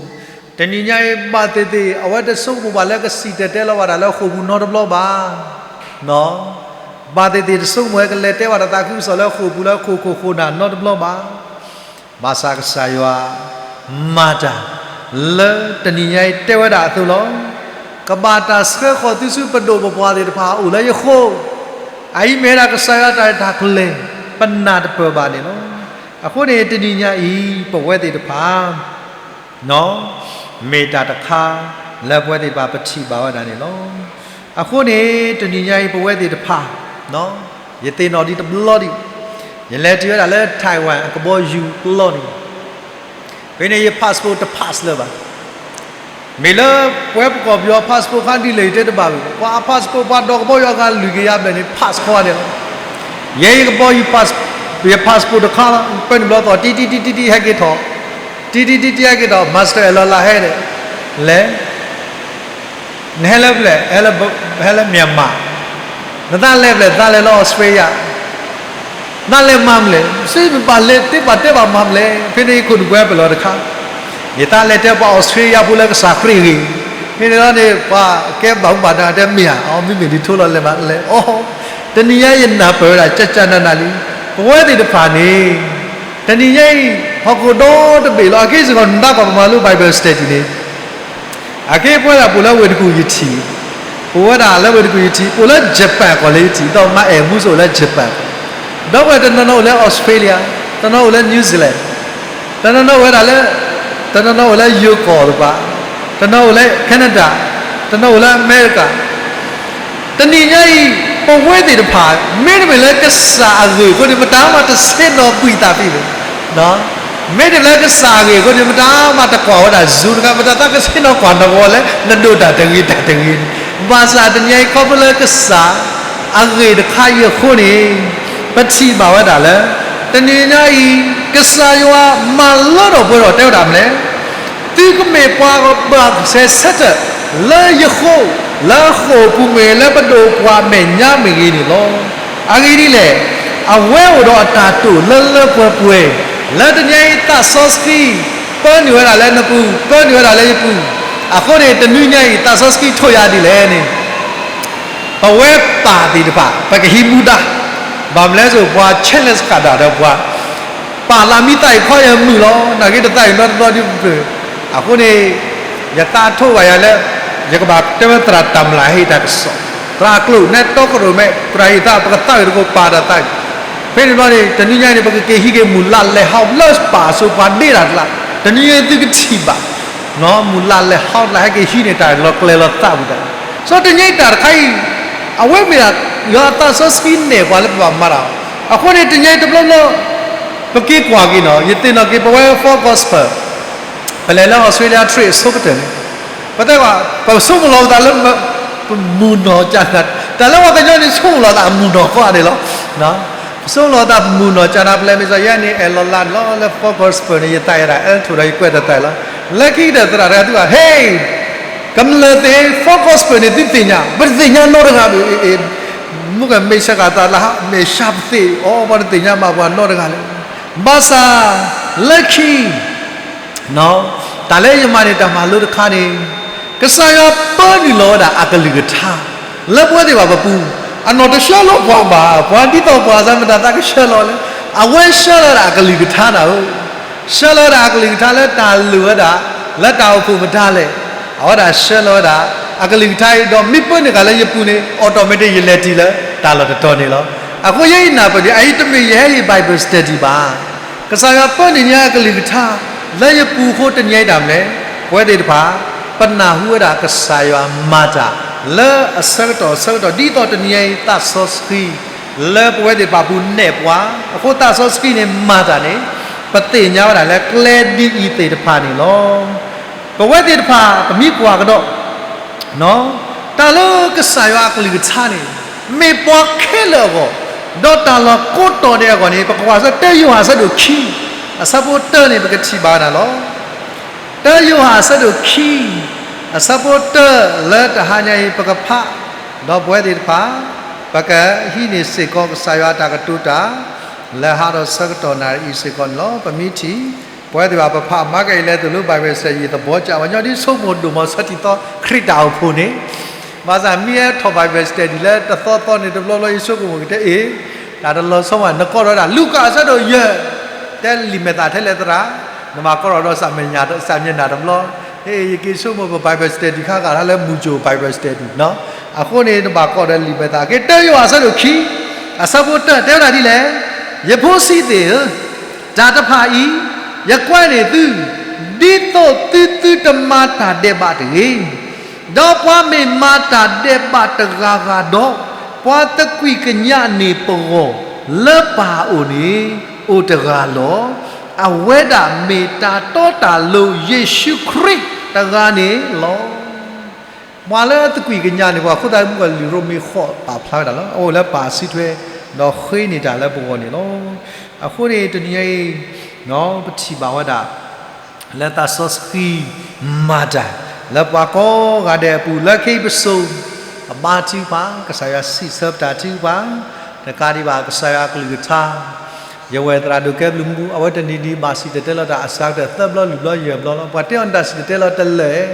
တနံၤညါအံၤ ဘၣ်သ့ၣ်သ့ၣ် အဝဲတဆိကမိၣ်ဘၣ်လၢကစံၣ်တဲၤတဲလီၤဘၣ်တၢ်လၢဃိာ်ပူၤနီတဘျီဘၣ် ဘၣ်သ့ၣ်သ့ၣ်တဆိကမိၣ်ဝဲကလဲၤတဲဘၣ်တၢ်သးခုကစီၣ်လၢဃိာ်ခိၣ်ဃိာ်နၢ်နီတဘျီဘၣ်. ဘၣ်ဆၣ်ကစၢ်ယွၤမၤတၢ် လၢတနံၤညါအံၤတဲဝဲဒၣ်အသိးလီၤ. ကဘၣ်တၢ်ဆှၢဃီၤသုဆူပဒိၣ်ပပှၢ်သ့ၣ်တဖၣ်အိၣ်လၢယဃိ, အအံၤမ့ၢ်ဝဲဒၣ်ကစၢ်ယွၤတၢ်ရဲၣ်တၢ်ကျဲၤ ပနၢ်တပၢၢ်ဘၣ်န့ၣ်လီၤ. အဃိန့ၣ် တနံၤညါအံၤ ပဝဲသ့ၣ်တဖၣ် မ့ၢ်တၢ်တခါလၢပဝဲသ့ၣ်တဖၣ်ပထံၣ်ဘၣ်ဝဲဒၣ်န့ၣ်လီၤ. အဃိန့ၣ် တနံၤညါအံၤပဝဲသ့ၣ်တဖၣ် ယသ့ၣ်နီၣ်ဒံးတဘျီဒံး, ယလဲၤတုၤဝဲဒၣ်လၢ Taiwan အကဘီယူၤပျီန့ၣ်, ဖဲန့ၣ်ယ passport တ pass လၢၤဘၣ်. မ့ၢ်လၢပဝဲပကီၢ်ပယီၤ passport ခါဒ်လဲၣ်ယတဲတဘၣ်ဝံၤ, ပှၤအ passport ပှၤဒီးကဘီယူၤအဂၤလွံၢ်ကယၤဘျဲၣ်န့ၣ် pass ခီဒဲးလီၤ. ယဲယကဘီယူၤ ယ passport တခါလီၤ, ပၢနုာ်ဘျီသီၣ် တံတံတံတံတံဟဲက့ၤထီၣ်, တံတံတံတံဟဲက့ၤထီၣ် muster အလီၢ်လၢဟဲဒီး, လဲၤ နဟဲလၢပျဲၢ်, ဟဲလၢ Myanmar, နသးလဲၤပျဲၢ် သးလဲၤလၢ Australia, သးလဲၤမၤမနုၤလဲၣ်, စ့မ့ၢ်ဘၣ်လဲၤတဲဘၣ်တဲဘၣ်မၤမနုၤလဲၣ်, ဖဲန့ၣ်ယခိၣ်နူာ်ကွဲပလီၢ်တခါ, ယသးလဲၤတဲပှၤ Australia ဖိလၢကစၢ်ခရံာ်ဂ့ၤ, ဖဲန့ၣ်လီၤန့ၣ် ပှၤကဲဘၣ်မူဘၣ်ဒါတဲမ့ၢ်ဧါ, အမ့မ့ၢ်ဒ်ထိလီၤလဲၤမးလဲၤအီၤ, တနံၤညါယနၢ်ပၢၢ်ဝဲဒၣ် ကၠၢ်ကၠၢ်နၢ်နၢ်လံ, ပဝဲသ့ၣ်တဖၣ်န့ၣ် တနံၤညါအံၤ ဟီၣ်ခိၣ်ဒီတဘ့ၣ်လီၤ, အက့ၢ်စ့ၢ်ကီးနတၢ်ပာ်ပမၤလိ Bible study န့ၣ်, အက့ၢ်ပဝဲဒၣ်ပအိၣ်လၢဝ့ၢ်တကူၣ်ယထံၣ်, အိၣ်ဝဲဒၣ်လၢဝ့ၢ်တကူၣ်ယထံး, အိၣ်လၢ Japan ကီၢ်လၢယထံး, ဒီးမါအဲၣ်မူစ့ၢ်အိၣ်လၢ Japan ကီၢ်, ဒီပုၢ်ဝဲၢ်တနီၤနီၤအိၣ်လၢ Australia, တနီၤအိၣ်လၢ New Zealand, တနီၤနီၤအိၣ်ဝဲဒၣ်လၢ, တနီၤနီၤအိၣ်လၢယိၤကီၢ်တပၤ, တနီၤအိၣ်လၢ Canada, တနီၤအိၣ်လၢအမဲရကၤ တနံၤညါအံၤ, ပဝဲသ့ၣ်တဖၣ် မ့တမ့ၢ်လၢကစၢ်အဂ့ၢ်အဃိန့ၣ် မတၤမးတဆ့ၣ်နီၤဘှံးသးဖဲန့ၣ်, မ့တမ့ၢ်လၢကစၢ်အဂ့ၢ်အဃိန့ၣ် မတၤမးတကွၢ်ဝဲဒၣ် Zoom တခါ, မတၤသးကဆ့ၣ်နီၤကွၢ်နီၢ်ကီၢ်လၢ နဒိးတၢ်တဂ့ၤတၢ်တဂ့ၤန့ၣ်, ဘၣ်ဆၣ်တနံၤညါအံၤ ခီဖျိလၢကစၢ်အဂ့ၢ်တခါအံၤအဃိန့ၣ်, ပထံၣ်ဘၣ်ဝဲဒၣ်လၢ တနံၤညါအံၤ ကစၢ်ယွၤမၤလၢထီၣ်ပှဲၤထီၣ်တဲဝဲဒၣ်မနုၤလဲၣ် သုကမ့ၢ်ပှၤဘၣ်ဆဲးဆၢထၢၣ်လၢယဃိ, လၢဃိာ်ပူၤမ့ၢ်ဂ့ၤ, လၢပဒိၣ်ပှၤမဲာ်ညါမ့ၢ်ဂ့ၤန့ၣ်လီၤ. အဂ့ၢ်ဒ်လဲၣ်, အဝဲအိၣ်ဒီးအတၢ်တိာ်လၢလၢပှဲၤပှဲၤ, လၢတနံၤညါအံၤသးစီဆှံ ပၢနုာ်ဝဲဒၣ်လၢနပူၤ, ပၢနုာ်ဝဲဒၣ်လၢယပူၤ, အဃိန့ၣ် တနံၤညါအံၤ သးစီဆှံထိၣ်ယၤဒ်လဲၣ်န့ၣ် ပဝဲပၢ်သ့ၣ်တဖၣ် ပကဟံးမူဒါ, ဘၣ်မနုၤလဲၣ် ပှၤ challenge ဃာ်ဒၣ်ဒီးပှၤ ပၢ်လၢမံသးအံၤခီယမုာ်လီၤ, နာ်က့တသးအံၤနီတဘျီဒ်ပပျၢၤ, အဃိန့ၣ် ယသးထိၣ်ဘၣ်ယၤလၢ ယကဘၣ်တဲဝဲသရၣ်တၢ်မျၢ်ဟ့ၣ်တၢ်ကစီၣ်, သရၣ်ကျိာ်နဲတီကရိၣ်မဲ သရၣ်ဟ့ၣ်သး ပကသးဝံၣ်သကိးပၢ်တၢ်သးဝံၣ်, ဖဲန့ၣ်တဘျီန့ၣ် တနံၤညါန့ၣ် ပကက့ၤဟံးက့ၤမုၢ်လၢ်လဲၤဟီၣ်လၢပၢ်အစိၤပှၤဒ့တၢ်ကျါ, တနံၤညါသုကထံၣ်ဘၣ် မုၢ်လၢ်လဲၤဟီၣ်ကျါ ဟဲက့ၤဟံးန့ၢ်တၢ်လီၤကျဲၤလီၤသးပူၤတၢ်, စီၤတနံၤညါအံၤတၢ်တခါအံၤ အဝဲမ့ၢ်ဒၣ် ယွၤအသးစီဆှံနဲၣ်ပှၤလၢပဘၣ်မၤတၢ်, အဃိန့ၣ် တနံၤညါအံၤတဘျီဘျီ ပက့ၤကွၢ်က့ၤနီၤ, ယသ့ၣ်နီၣ်က့ၤ ပဝဲ Full Gospel ပလဲၤလၢ Australia trip အဆိကတၢၢ်န့ၣ်, ပတဲဘၣ် ပဆိကမိၣ်လီၤပသးလၢ ပမုၢ်နီၢ်ကၢ်နၤ, တၢ်လၢပှၤကညီန့ၣ် ဆိကမိၣ်လီၤသးမုၢ်နီၢ်ဃီန့ၣ်လီၤ. ပဆိကမိၣ်လီၤသးမုၢ်နီၢ်ကၢ်နၤ ပလဲၤမ့ၢ်စ့ၢ်ယဲန့ၣ် အဲၣ်လီၤလးန့ၣ်လီၤ လၢ Full Gospel န့ၣ် ယသးယဲဒၣ် အဲၣ်ထိၣ်ဒီးယကွဲးတၢ်သးလီၤ. လၢခံကတၢၢ်သရၣ်တဂၤသံကွၢ် ဟ့ၣ် ကမျၢၢ်သ့ၣ် Full Gospel န့ၣ် သုသ့ၣ်ညါ, ပတသ့ၣ်ညါနီတဂၤဘၣ်. မုၢ်ကမဲာ်ဆှးကၤသးလၢ မဲာ်ဆှးပသ့ၣ်အီၤ ပှၤတသ့ၣ်ညါဘၣ်ပှၤနီတဂၤလၢၤ. ဘၣ်ဆၣ် လၢခံ တၢ်လၢယမၤန့ၣ် တၢ်မၤလိတခါန့ၣ် ကစၢ်ယွၤပၢနုာ်လီၤဝဲဒၣ်အကလုၢ်ကထါ လၢပဝဲသ့ၣ်တဖၣ်ပပူၤ, အနီၢ်တဆှၢလီၤပှၤဘၣ်, ပှၤဒ်သိးပှၤစ့ၢ် မတၤသးကဆှၢလီၤလၢ, အဝဲဆှၢလီၤဝဲဒၣ်အကလုၢ်ကထါနၤဧၢ, ဆှၢလီၤဝဲဒၣ်အကလုၢ်ကထါလၢတၢ်လိၣ်ဝဲဒၣ် လၢတၢ်အိၣ်ဖှိၣ်မတၤလဲၣ်, အဝဲဒၣ်ဆှၢလီၤဝဲဒၣ် အကလုၢ်ကထါအံၤ ဒီးမ့ၢ်ပၢနုာ်ဃာ်လၢယပူၤန့ၣ် automatic ယလဲၤတုၤလၢတၢ်လီၢ်တတီၤန့ၣ်လီၤ. အဃိယဲအံၤနၢ်ပၢၢ်ဒံး အအံၤတမ့ၢ်ယဟဲဟ့ၣ် Bible study ဘၣ်. ကစၢ်ယွၤပၢနုာ်ညါအကလုၢ်ကထါ လၢယပူၤအဃိတနံၤအံၤတၢ်မနုၤလဲၣ်, ပဝဲသ့ၣ်တဖၣ် ပနၢ်ဟူဝဲဒၣ်ကစၢ်ယွၤမၤတၢ် လၢအဆၢကတီၢ်အဆၢကတီၢ် ဒ်သိးတနံၤအံၤသးစီဆှံ လၢပဝဲသ့ၣ်တဖၣ်ပူၤနဲၣ်ပှၤ, အဃိသးစီဆှံန့ၣ်မၤတၢ်န့ၣ် ပသ့ၣ်ညါဝဲဒၣ်လၢကျဲဒ်အံၤသ့ၣ်တဖၣ်န့ၣ်လီၤ. ပဝဲသ့ၣ်တဖၣ် ပမ့ၢ်ကွၢ်ကဒီး တၢ်လၢကစၢ်ယွၤအကလုၢ်ကထါန့ၣ် မ့ၢ်ပှၤခဲလၢာ်အဂီၢ်, ဒီးတၢ်လီၢ်ကိးတီၤဒဲးအဂီၢ်န့ၣ် ပကကွၢ်ဆၢတၢယိၤဟၣ်အဆၢဒိၣ်ခံ အဆၢဖိတၢန့ၣ် ပကထံၣ်ဘၣ်ဝဲဒၣ်လီၤ. တၢယိၤဟၣ်အဆၢဒိၣ်ခံ အဆၢဖိတၢလၢတဟါညါအံၤ ပကဖး, ဒီးပဝဲသ့ၣ်တဖၣ် ပကဟံးန့ၢ်စ့ၢ်ကီးကစၢ်ယွၤအတၢ်ကတိၤတၢ် လၢဟါဒီးဆၢကတီၢ်နၣ်ရံၣ်အံၤစ့ၢ်ကီးန့ၣ်လီၤ. ပမ့ၢ်ထံၣ် ပဝဲသ့ၣ်တဖၣ် ပဖးမၤကဲအံၤလဲၤသိၣ်လိ Bible study ယသဘီကၢ်ဝဲညီဒ်ဆိကမိၣ်ဒိၣ်မးဆၢထံသီ ခရံာ်တၢ်အိၣ်ဖှိၣ်န့ၣ်, ဘၣ်ဆၣ်မ့ၢ်ဟဲထီၣ် Bible study လၢတသီသီန့ၣ် တဘျီဘျီယဆိကမိၣ်ကတဲအ့ၣ်, တၢ်တလီၤဆီဘၣ် နကိးထီၣ်ဝဲဒၣ် လူၤကၣ်အဆၢဒိၣ်ယဲၢ်, တဲလံာ်မဲာ်သၣ်ထဲလဲၣ်သရၣ်, နဘၣ်ကိးထီၣ်ဒီး စၣ်မျနၣ်တဘျီ, ဟ့ၣ် ယက့ၤဆိကမိၣ်ပ Bible study ခါဂၤတၢ်လၢမုၢ်ကၠိၣ် Bible study အဃိန့ၣ် နဘၣ်ကိးဒီးလံာ်မဲာ်သၣ် က့ၤတၢယိၤဟၣ်အဆၢဒိၣ်ခံ အဆၢဖိတၢ တဲဝဲဒၣ်ဒ်လဲၣ်, ယဖိဆံးသ့ၣ်ဧၢ, တၢ်တဖၣ်အံၤ ယကွဲးန့ၢ်သု, ဒ်သိးသုသုတမၤတၢ်ဒဲးဘးတဂ့ၤ. ဒီးပှၤမ့ၢ်မၤတၢ်ဒဲးဘးတဂၤဂၤဒီး, ပှၤသကွံာ်ကညးန့ၢ်ပဂီၢ်လၢပၢ်အအိၣ်န့ၣ် အိၣ်တဂၤလီၤ. အဝဲဒၣ်မ့ၢ်တၢ်တီတၢ်လိၤယ့ၣ်ၡူးခရံာ်တဂၤန့ၣ်လီၤ. ပှၤလၢသကွံာ်ကညးန့ၢ်ပှၤအဃိသတး မုၢ်ကီၢ်လံာ်ရိမ့ၤဃိးပာ်ဖျါဝဲဒၣ်လီၤ. အအိၣ်လၢပၢ်စုထွဲ ဒီးဃ့န့ၢ်တၢ်လၢပဂီၢ်န့ၣ်လီၤ. အဃိန့ၣ် တနံၤအံၤ ပထံၣ်ဘၣ်ဝဲဒၣ် လၢသးစီဆှံမၤတၢ် လၢပှၤကိးဂၤဒဲးအပူၤ လၢခံပစိၤ ပဘါထုကဖၣ် ကစၢ်ယွၤစံးဆၢပတၢ်ထုကဖၣ် တကးဒံးဘၣ် ကစၢ်ယွၤအကလုၢ်ကထါ ယဝဲၢ်သရၣ်ဒိၣ်ကဲဘျုးမူ အဝဲတနံၤဒံးဘၣ်စံၣ်တဲၤတဲလီၤတၢ်အစှၤကတၢၢ် သၢဘျီလွံၢ်ဘျီယဲၢ်ဘျီလီၤ. ပှၤတဲအီၤန့ၣ်တၢ်စံၣ်တဲၤတဲလီၤတလၢာ်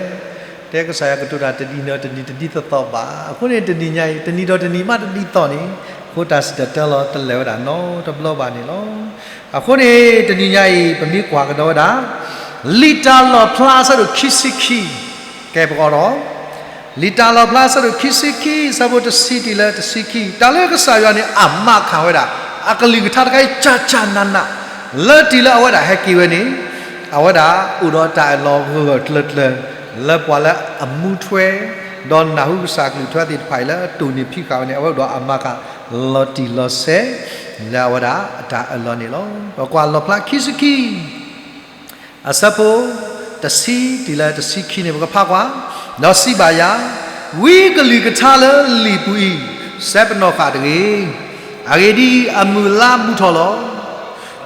တဲကစၢ်ယွၤကတိၤတၢ်တနံၤဒီးတနံၤတဒ်သိးသိးဘၣ်. အဃိန့ၣ် တနံၤညါအံၤ တနံၤဒီးတနံၤမးတဒ်သိးန့ၣ် အဃိတၢ်စံၣ်တဲၤတဲလီၤတလၢာ်ဝဲဒၣ်နီတဘျီဘၣ်န့ၣ်လီၤ. အဃိန့ၣ် တနံၤညါအံၤ ပမ့ၢ်ကွၢ်ကဒီးဝဲဒၣ် လံာ်တၢ်လီၣ်ဖျါအဆၢဒိၣ်ခံဆံခံ ကဲပကီးဒီး လံာ်တၢ်လီၣ်ဖျါအဆၢဒိၣ်ခံဆံခံ အဆၢဖိတဆံတုၤလၢတဆံခံ, တၢ်လၢကစၢ်ယွၤန့ၣ် အမၤခးဝဲဒၣ် အကလုၢ်ကထါတခါအံၤ ကၢ်ကၢ်နးနး, လၢတံၤလၢအဝဲဒၣ်ဟဲက့ၤဝဲန့ၣ် အဝဲဒၣ်အိၣ်ဒီးတၢ်အၢၣ်လီၤဂၢၢ်ဂၢၢ်ကျၢၤကျၢၤ လၢပှၤလၢအမူထွဲ ဒီးနၢ်ဟူကစၢ်ကလုၢ်ကထါသ့ၣ်တဖၣ်အံၤလၢအတိၢ်န့ၢ်ဖံးဃာ်ဝဲန့ၣ် အဝဲဒၣ်အမၤခးလီၤတံၢ်လီၤဆဲး လၢအဝဲဒၣ်အတၢ်အၢၣ်လီၤန့ၣ်လီၤ. ပကွၢ်လီၣ်ဖျါခံဆံခံ အဆၢဖိ တဆံတုၤလၢတဆံခံန့ၣ် ပကဖးကွၢ်, ဒီးစံးဘၣ်ယၤ, ဝံကလုၢ်ကထါလၢလံာ်ပူၤအံၤ စဲပနီၣ်ဃာ်တဂ့ၤ. အဂ့ၢ်ဒ်အံၤ, အမုၢ်အလါဘူးထီၣ်လီၤ.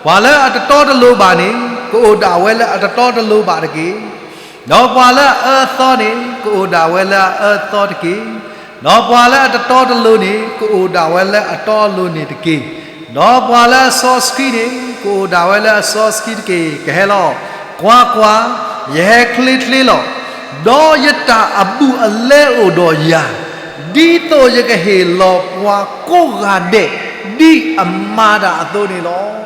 ပှၤလၢအတတီတလိၤဘၣ်န့ၣ် ကအိၣ်ဒၣ်ဝဲလၢအတတီတလိၤဘၣ်တက့ၢ်. ဒီးပှၤလၢအအၢအသီန့ၣ် ကအိၣ်ဒၣ်ဝဲလၢအအၢအသီတက့ၢ်. ဒီးပှၤလၢအတတီတလိၤန့ၣ် ကအိၣ်ဒၣ်ဝဲလၢအတီအလိၤန့ၣ်တက့ၢ်. ဒီးပှၤလၢအစီဆှံန့ၣ် ကအိၣ်ဒၣ်ဝဲလၢအစီဆှံတက့ၢ်. ကဟဲလီၤ. ကွၢ်ကွၢ်, ယဟဲချ့ချ့လီၤ. ဒီးယတၢ်အဘူးအလဲအိၣ်ဒီးယၤ, ဒ်သိးယကဟ့ၣ်လီၤပှၤကိးဂၤဒဲး ဒ်အမၤတၢ်အသိးန့ၣ်လီၤ.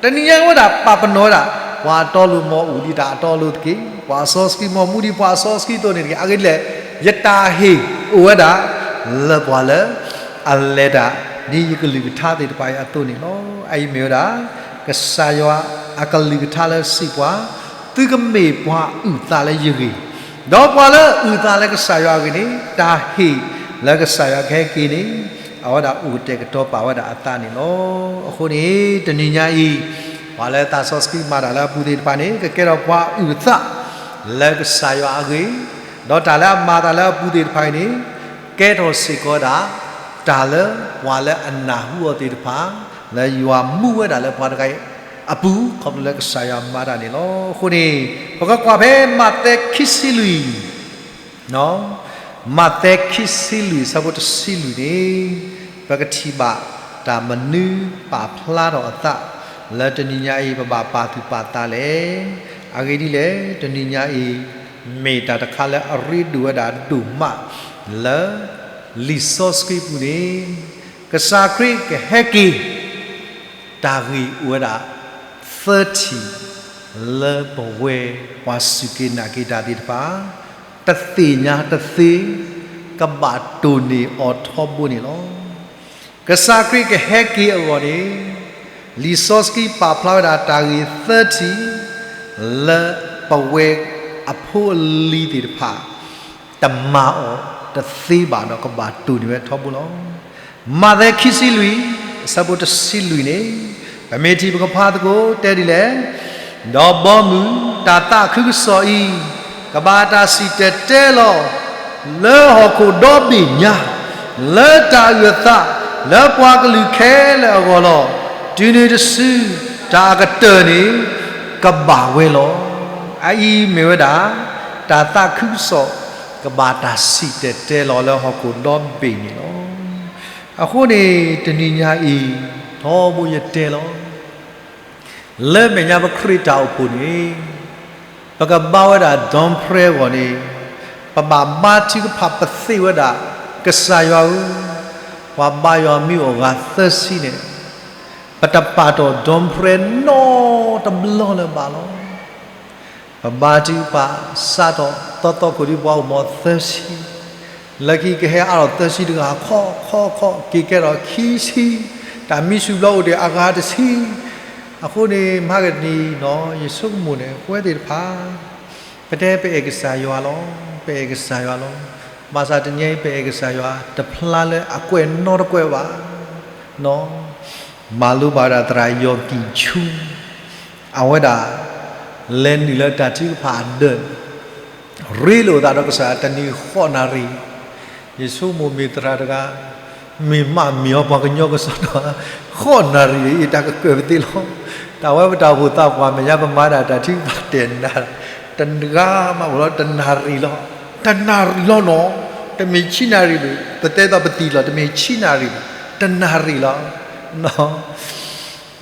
တနံၤညါအံၤဝဲဒၣ်ပာ်ပနီၣ်ဝဲဒၣ် ပှၤအတီအလိၤမ့ၢ်အိၣ်ဒံးတၢ်အတီအလိၤတက့ၢ်. ပှၤအစီဆှံမ့ၢ်မူဒံးပှၤအစီဆှံအသိးန့ၣ်တက့ၢ်. အဂ့ၢ်ဒ်လဲၣ်, ယတၢ်ဟ့ၣ်အိၣ်ဝဲဒၣ် လၢပှၤလၢ အလဲၤတၢ် ဒ်ယကလုၢ်ကထါသ့ၣ်တဖၣ်အံၤအသိးန့ၣ်လီၤ. အအံၤမ့ၢ်ဝဲဒၣ် ကစၢ်ယွၤအကလုၢ်ကထါလၢစံးပှၤ, သုကမ့ၢ်ပှၤအုၣ်သးလၢယဂ့ၢ်, ဒီးပှၤလၢအုၣ်သးလၢကစၢ်ယွၤအဂ့ၢ်န့ၣ် တၢ်ဟ့ၣ်လၢကစၢ်ယွၤကဟဲက့ၤန့ၣ် အဝဲဒၣ်အိၣ်ကတဲာ်ကတီၤပာ်ဝဲဒၣ်အသးန့ၣ်လီၤ. အဃိန့ၣ် တနံၤညါအံၤ ပှၤလၢသးစီဆှံမၤတၢ်လၢအပူၤသ့ၣ်တဖၣ်န့ၣ် ကကဲထီၣ်ပှၤအုၣ်သး လၢကစၢ်ယွၤအဂ့ၢ်, ဒီးတၢ်လၢအမၤတၢ်လၢအပူၤသ့ၣ်တဖၣ်အံၤန့ၣ် ကဲထီၣ်စ့ၢ်ကီးဝဲဒၣ် တၢ်လၢပှၤလၢအနၢ်ဟူအီၤသ့ၣ်တဖၣ် လၢယွၤမူဝဲဒၣ်လၢပှၤတဂၤအံၤအပူၤ ခီဖျိလၢကစၢ်ယွၤမၤတၢ်န့ၣ်လီၤ. အဃိန့ၣ် ပကကွၢ်ဖဲမးသဲခံဆံလွံၢ် မးသဲခံဆံလွံၢ် အဆၢဖိတဆံလွံၢ်န့ၣ် ပကထံၣ်ဘၣ်တၢ်မနုၤပာ်ဖျါထီၣ်အသး လၢတနံၤညါအံၤ ပဘၣ်ပာ်သူၣ်ပာ်သးလဲၣ်. အဂ့ၢ်ဒ်လဲၣ်, တနံၤညါအံၤ မ့ၢ်တၢ်တခါလၢအရ့ဒိၣ်ဝဲဒၣ်ဒိၣ်မး လၢလံာ်စီဆှံပူၤန့ၣ် ကစၢ်ခရံာ်ကဟဲက့ၤ တၢ်ဂ့ၢ်အိၣ်ဝဲဒၣ် သၢထံၣ် လၢပဝဲပှၤစူၢ်က့ၤနာ်က့ၤတၢ်သ့ၣ်တဖၣ် တသ့ၣ်ညါတသ့ ကဘၣ်တိၢ်န့ၢ်အီၤထီဘိန့ၣ်လီၤ. ကစၢ်ခရံာ်ကဟဲက့ၤအဂီၢ်န့ၣ် လံာ်စီဆှံပာ်ဖျါဝဲဒၣ်တၢ်ဂ့ၢ်သၢထံၣ် လၢပဝဲအဖိအလံၤသ့ၣ်တဖၣ် တမၤအီၤတသ့ဘၣ်ဒီး ကဘၣ်တိၢ်န့ၢ်ဝဲထီဘိလီၤ. မးသဲခံဆံလွံၢ် အဆၢဖိတဆံလွံၢ်န့ၣ် ပမ့ၢ်ထံၣ်ပကဖးသကိးတဲဒ်လဲၣ်, ဒီးဘီမုၢ်တၢ်သးခုကစီၣ်အံၤ ကဘၣ်တၢ်စံၣ်တဲၤတဲလီၤ လၢဟီၣ်ခိၣ်ဒီဘ့ၣ်ညါ လၢတၢ်အုၣ်အသး လၢပှၤကလုာ်ခဲလၢာ်အဂီၢ်လီၤ. တုၤနုၤတစု တၢ်အကတၢၢ်န့ၣ် ကဘၣ်ဝဲလီၤ. အအံၤမ့ၢ်ဝဲဒၣ် တၢ်သးခုကစီၣ် ကဘၣ်တၢ်စံၣ်တဲၤတဲလီၤလၢဟီၣ်ခိၣ်ဒီဘ့ၣ်န့ၣ်လီၤ. အဃိန့ၣ် တနံၤညါအံၤ ထီဘိယတဲလီၤ လၢမဲာ်ညါပခရံာ်တၢ်အိၣ်ဖှိၣ်န့ၣ် ပကဘါဝဲဒၣ် dawn prayer အဂီၢ်န့ၣ် ပဘၣ်ဘါထုကဖၣ်ပသ့ၣ်ဝဲဒၣ် ကစၢ်ယွၤဧၢ, ပှၤဘါယွၤမ့ၢ်အိၣ်အဂၤသၢဆံန့ၣ် ပတပာ်တီၢ် dawn prayer နီတဘျီလၢၤဘၣ်လီၤ. ပဘါထုကဖၣ်စးထီၣ်သီသီခိၣ်ဒ်ပှၤအိၣ်မးသၢဆံ, လၢခံကဟဲအါထီၣ်သၢဆံတဂၤ ခီခီခီ က့ၤကဲထီၣ်ခံဆံ, တၢ်မံဆူၣ်ဘျီအိၣ်ဒံးအဂၤတဆံ, အဃိန့ၣ် မဟါကတနံၤနီၤ ယဆိကမိၣ်န့ၣ် ပဝဲသ့ၣ်တဖၣ် ပတဲပအဲၣ်ကစၢ်ယွၤလီၤ, ပအဲၣ်ကစၢ်ယွၤလီၤ, ဘၣ်ဆၣ်တနံၤအံၤ ပအဲၣ်ကစၢ်ယွၤ တဖျါလၢအကွဲးနီတကွဲးဘၣ်, နီၤ မၤလိဘၣ်ဝဲဒၣ်သရၣ်ယီၤကံၣ်ဆူ အဝဲဒၣ် လဲၤနုာ်လၢတၢ်ထုကဖၣ်အဒၢးန့ၣ် ရ့လိာ်သးဒီးကစၢ်ယွၤတနံၤဃိးနၣ်ရံၣ်, ယဆိကမိၣ်မ့ၢ်သရၣ်တဂၤ မ့ၢ်မးမ့ၢ်အီၤပှၤကညီကစီၣ်ဒီး ဃိးနၣ်ရံၣ်အံၤ တၢ်ကကၢၢ်ပသ့လီၤ. တၢ်ဝဲပတၢ်အိၣ်ဖှိၣ်သးပှၢ်မဲာ်ညါ ပမၤဒၣ်တၢ်ထုကဖၣ်တဲာ်နၤ တဂၤမးအိၣ်လီၤ တနၣ်ရံၣ်လီၤ, တနၣ်ရံၣ်လီၤနီၤ, တမ့ၢ်ဆံနၣ်ရံၣ်ဘၣ်, ပတဲသိးပသံၣ်လီၤ တမ့ၢ်ဆံနၣ်ရံၣ်ဘၣ်, တနၣ်ရံၣ်လီၤ.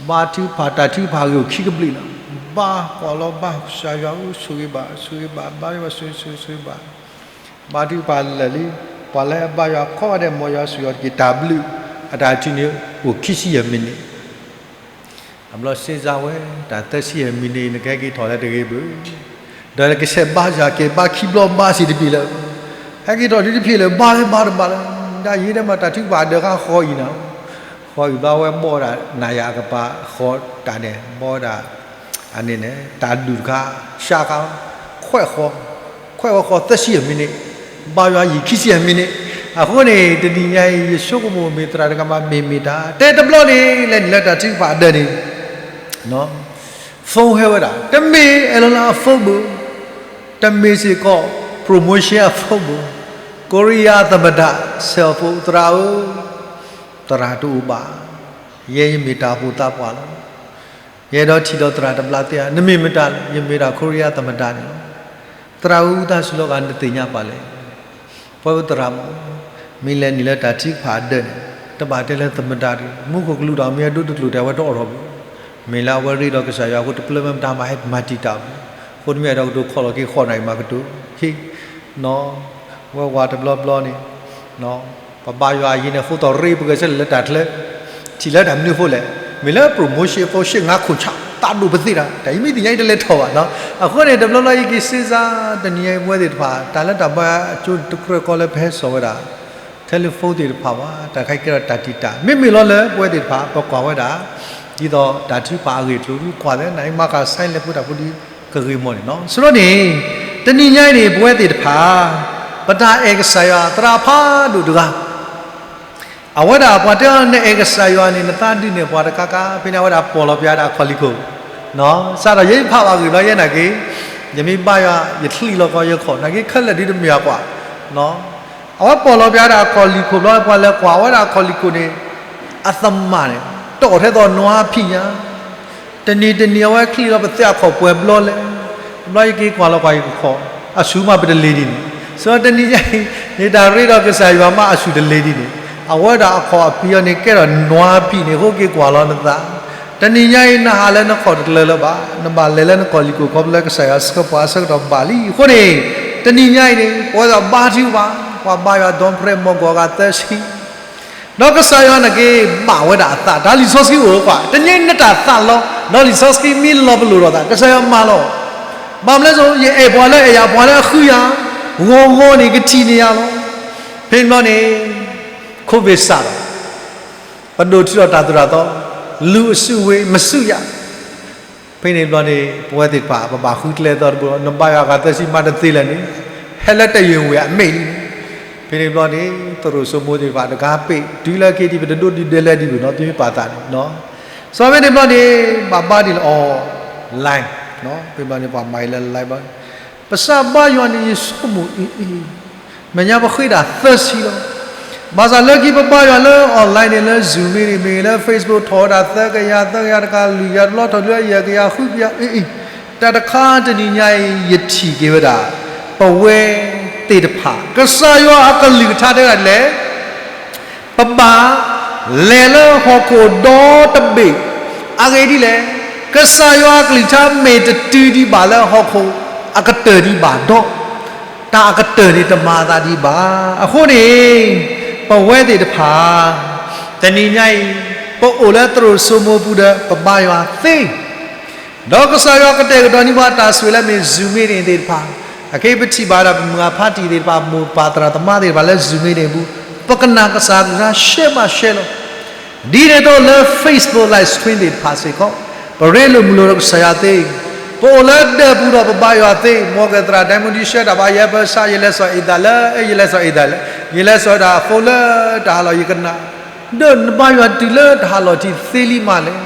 ဘါထုကဖၣ် တၢ်ထုကဖၣ်ဂ့ၤအိၣ်ခံကဘျုးလီၤ. ဘါကွၢ်လီၤ ဘါကစၢ်ယွၤဧၢ ဆိၣ်ဂ့ၤဘၣ် ဆိၣ်ဂ့ၤဘၣ် ဘါယွၤဆိၣ်ဂ့ၤ ဆိၣ်ဂ့ၤဘၣ်. ဘါထုကဖၣ်လၢာ်လံ, ပှၤလၢအဘါယွၤကိးဂၤဒဲး မ်ယွၤဆိၣ်ဂ့ၤအီၤတက့ၢ် တၢ်ဘျုး, အတၢ်ထုးန့ၣ် အိၣ်ခံဆံယဲၢ်မံးနံး အဘျီစ့စါဝဲ တၢ်သၢဆံယဲၢ်မံးနံး နကဟဲက့ၤထီၣ်လၢတဂ့ၤဘၣ်, ဒီးကဆဲးဘါစၢ်က့ၤ ဘါခံဘျီဘါစံးတဘ့ၣ်လၢၤ, ဟဲက့ၤထီၣ်ဒ်တဖျ့လၢၤဘၣ်လၢၤဘၣ်တဘၣ်လၢၤ, ဒ်ယဲဒၣ်မးတၢ်ထုကဖၣ်အဒၢးဃါဃီအံၤနၤ, ဃီအံၤဘျီဝဲဘီၣ်ဒၣ်နၤယၤအကပၤဃီတၢ်န့ၣ် ဘီၣ်ဒၣ် အန့ၣ်န့ၣ် တၢ်ဒူၣ်တခါ ရှါခါ ခွဲးဃီ, ခွဲးဝဲဃီသၢဆံယဲၢ်မံးနံး, ဘါယွၤယံာ်ခံဆံယဲၢ်မံးနံး, အဃိန့ၣ် တနံၤညါအံၤ ယဆိကမိၣ်မ့ၢ်သရၣ်တဂၤမး မ့ၢ်မ့ၢ်တၢ် တဲတဘျီန့ၣ် လဲၤနုာ်လၢတၢ်ထုကဖၣ်အဒၢးန့ၣ် phone ဟဲဝဲဒၣ် တမ့ၢ်အဲၣ်လီၤလၢအ phone ဘၣ်, တမ့ၢ်စ့ၢ်ကီး promotion အ phone ဘၣ်, ကိရံယါသမ္မတ cell phone သရၣ်ဧၢ, သရၣ်တအိၣ်ဘၣ်, ယဲယမ့ၢ်တၢ်အိၣ်ဖှိၣ်သးပှၢ်လီၤ, ယအဲၣ်ဒိးထံၣ်ဒီးသရၣ်တဘျီသ့ဧါ, နမ့ၢ်မတၤလဲၣ်, ယမ့ၢ်ဒၣ်ကိရံယါသမ္မတန့ၣ်လီၤ. သရၣ်ဧၢ သးစူၤလီၤဂာ်နသ့ၣ်ညါပာ်လဲၣ် ပဝဲပသရၣ်မး, မ့ၢ်လဲၤနုာ်လၢတၢ်ထုကဖၣ်အဒၢးန့ၣ် တဘၣ်တဲလၢသမ္မတတဂ့ၤ, မူခိၣ်ကလူးဒီးမ့ၢ်အဒိတကျိၤတဲာ်ဝဲတအိးထီၣ်ဘၣ်, မ့ၢ်လၢအဝဲရ့ဒီးကစၢ်ယွၤအဃိ တပျၢၢ်မ့ၢ်မတၤမးဟဲမၤတံာ်တာ်ဘၣ်, အဃိတမ့ၢ်အဲၣ်ဒိးကတိၤခီၣ်လီၤက့ၤဃီနၤအံၤမၤကတိၤ, ဟ့ၣ်, နီၢ်, ဝဲဝၤတဘျီဘျီန့ၣ် ပဘါယွၤအယံၤန့ၣ် ဖိသီၣ်ရ့ပဂဲၤဆၢထၢၣ်လၢတၢ်ချၢ, ထံၣ်လၢတၢ်မနုၤအဃိလဲၣ်, မ့ၢ်လၢ promotion ဖိရှ့ၣ်ငါခိၣ်ဆၣ် သးဒိၣ်ပသ့ၣ်တၢ် တၢ်အံၤမ့ၢ်သ့ၣ်ညါအံၤတလဲၤထီၣ်ဘၣ်နီၢ်, အဃိန့ၣ် တဘျီဘျီယက့ၤစ့စါ တနံၤညါအံၤပဝဲသ့ၣ်တဖၣ် တၢ်လၢတၢ်ဘါအကၠိတကြၢးကီလၢပဟဲစိာ်ဝဲဒၣ် telephone သ့ၣ်တဖၣ်ဘၣ်, တၢ်ခါကဲထီၣ်တၢ်တံာ်တာ် မ့မ့ၢ်လီၤလၢပဝဲသ့ၣ်တဖၣ် ပကွၢ်ဝဲဒၣ် ဒ်သိးတၢ်ထုကဖၣ်အဂ့ၢ်အကျိၤ ဒ်ကွၢ်သဲနၤအံၤ မၤဃာ် sign လဲၤဖိတၢ်ဖိဒ်ကဂ့ၤမီၢ်န့ၣ်နီၢ်, ဆိဒီးန့ၣ် တနံၤညါအံၤန့ၣ် ပဝဲသ့ၣ်တဖၣ် ပတၢ်အဲၣ်ကစၢ်ယွၤ သရၣ်ဖးဒိၣ်တဂၤ အဝဲဒၣ်ပှၤတဲအီၤ နအဲၣ်ကစၢ်ယွၤန့ၣ် နသးဒုးနဲၣ်ပှၤတခါခါ ဖဲန့ၣ် အဝဲဒၣ်ပီၢ်လီၤပျၢၤဒၣ်အခီၣ်လံၢ်ခိၣ်, စးထီၣ်ယဲယဖးဘၣ်ဂ့ၢ်ဘျီယဲနာ်က့ၤ, ယမ့ၢ်ဘါယွၤ ယချံးလီၤကီယခီၣ် နာ်က့ၤခဲလၢာ်ဒ်တမ့ၢ်အကွၢ်, အဝဲပီၢ်လီၤပျၢၤဒၣ်အခီၣ်လံၢ်ခိၣ်ဘျီ ပှၤလဲၤကွၢ်ဝဲဒၣ်အခီၣ်လံၢ်ခိၣ်န့ၣ် အသမၣ်န့ၣ် တီၣ်ထဲသိးနွါဖံးညါ တနံၤတနံၤအဝဲချံးလီၤပသ့အခီၣ်ပှဲၤဘျီလဲၣ်, တဘျီယက့ၤကွၢ်လီၤကွၢ်ယကခီၣ်, အဆူၣ်မးပတလ့ၤဒ်န့ၣ်, ဆိတနံၤညါအံၤ ယတၢ်ရ့ဒီးကစၢ်ယွၤမးအဆူၣ်တလ့ၤဒ်န့ၣ်, အဝဲဒၣ်အခီၣ်အဖံးအီၤန့ၣ် ကဲထီၣ်နွါဖံးန့ၣ် အဃိက့ၤကွၢ်လီၤနသး, တနံၤညါအံၤ နဟးလၢနခီၣ်တကျၢၤလၢၤဘၣ်, နဘၣ်လဲၤလၢနခီၣ်လံၢ်ခိၣ်ခီဖျိလၢကစၢ်ယွၤဆှၢပှၤအဆၢကတီၢ်ဘၣ်လံ, အဃိန့ၣ် တနံၤညါအံၤန့ၣ် ပဝဲဒၣ်ဘါထုကဖၣ်, ပှၤဘါယွၤ ဒိးဖရဲး မီၢ်ကီၢ်ဂၤသၢဆံ ဒီးကစၢ်ယွၤနာ်က့ၤ ဘၣ်ဝဲဒၣ်အသး တၢ်လံာ်စီဆှံအိၣ်ကွၢ် တနံၤနတၢ်သးလီ, ဒီးလံာ်စီဆှံမ့ၢ်လီၤပလိာ်ဒီးသး ကစၢ်ယွၤမၤလီၤ, ဘၣ်မနုၤလဲၣ်, ယအဲၣ်ပှၤလၢအဲၣ်ယၤ ပှၤလၢအဃုယၤ, ဂီၤဂီၤန့ၣ် ကထံၣ်န့ၢ်ယၤလီၤ, ဖဲန့ၣ်ဘျီန့ၣ် COVID စးထီၣ်, ပဒိၣ်ထုးထီၣ်တၢ်သိၣ်တၢ်သီ, လူအစုအဝေး မစုရ ဖဲန့ၣ်ဘျီန့ၣ် ပဝဲသ့ၣ်တဖၣ် ပဘၣ်ဃုကျဲသီတဘိလီၤ, နဘါယွၤဂၤသၢဆံမးတသ့လၢၤန့ၣ်, ဟဲလၢတယုၢ်ဝဲအမဲာ်လံန့ၣ်, ဖဲန့ၣ်ဘျီန့ၣ် သရိာ်စိမိၤသ့ၣ်တဖၣ် တဂၤပ့ၢ် တုၤလၢက့ၤဒံး ပတဒိးဒုးဒဲးလၢဒံးဘၣ်နီၢ်, သုမ့ၢ်ပာ်သးန့ၣ်, စီၤဖဲန့ၣ်ဘျီန့ၣ် ဘၣ်ဘါဒ်လၢ online, ဖဲဘျီန့ၣ် ပှၤမၤအံၤလၢ live ဘျီန့ၣ် ပစးဘါယွၤန့ၣ် ယဆိကမိၣ်အံၤ မဲာ်ညါပဃ့ဒၣ်သၢဆံလီၤ, ဘၣ်ဆၣ်လၢခံပဘါယွၤလၢ online န့ၣ် လၢ Zoom မ့ၢ်ဂ့ၤ မ့ၢ်ဂ့ၤ လၢ Facebook ထီၣ်ဝဲဒၣ်သၢကယၤ သၢကယၤတကလုာ်ယၤ တဘျီထီၣ်ဒုးလၢယဲၢ်ကယၤဃုကယၤအံၤ, တၢ်တခါတနံၤညါအံၤ ယထံၣ်က့ၤဝဲဒၣ် ပဝဲသ့ၣ်တဖၣ် ကစၢ်ယွၤအကလုၢ်ကထါတဲဝဲဒၣ်ဒ်လဲၣ် ပဘၣ်လဲၤလၢဟီၣ်ခိၣ်ဒီတဘ့ၣ်, အဂ့ၢ်ဒ်လဲၣ်, ကစၢ်ယွၤအကလုၢ်ကထါမ့ၢ်တတုၤဒံးဘၣ်လၢဟီၣ်ခိၣ်အကတၢၢ်ဒံးဘၣ်ဒီး, တၢ်အကတၢၢ်န့ၣ်တမၤအသးဒံးဘၣ်. အဃိန့ၣ် ပဝဲသ့ၣ်တဖၣ် တနံၤညါအံၤ ပအိၣ်လၢသရိာ်စိမိၤပူၤဒီး ပဘါယွၤသ့ ဒီးကစၢ်ယွၤကတဲာ်ကတီၤန့ၢ်ပှၤတၢ်ဆိၣ်ဂ့ၤလၢမ့ၢ် Zoom meeting သ့ၣ်တဖၣ်, အခဲအံၤပထံၣ်ဘၣ်ဒၣ်ပမုၢ်အဖါတံၢ်သ့ၣ်တဖၣ် မိၢ်ပၢ်သရၣ်သမါသ့ၣ်တဖၣ်လၢ Zoom meeting ပူၤ, ပကနၣ်ကစၢ်အကလုၢ်ကထါရှဲဘၣ်ရှဲလီၤ. ဒ်န့ၣ်အသိးလၢ Facebook live stream သ့ၣ်တဖၣ်စ့ၢ်ကီး, ပရ့လိာ်မုာ်လိာ်ဒီးကစၢ်ယွၤသ့, ပအိၣ်လၢဒၢးပူၤဒီးပဘါယွၤသ့, မ်ကသရၣ်ဒဲမူဒံရှဲတၢ်ဘၣ် ယဟဲပၢဆါ ယလဲၤစီၤအ့ၣ်သၣ်လၢ ယလဲၤစီၤအ့ၣ်သၣ်လၢ ယလဲၤစီၤဒၣ်ဖိလၢတၢ်ဟးလီၢ်ယကနၣ် ဒီးနဘါယွၤတုၤလၢတၢ်ဟးလီၢ်ထံသ့လံမးလဲၣ်.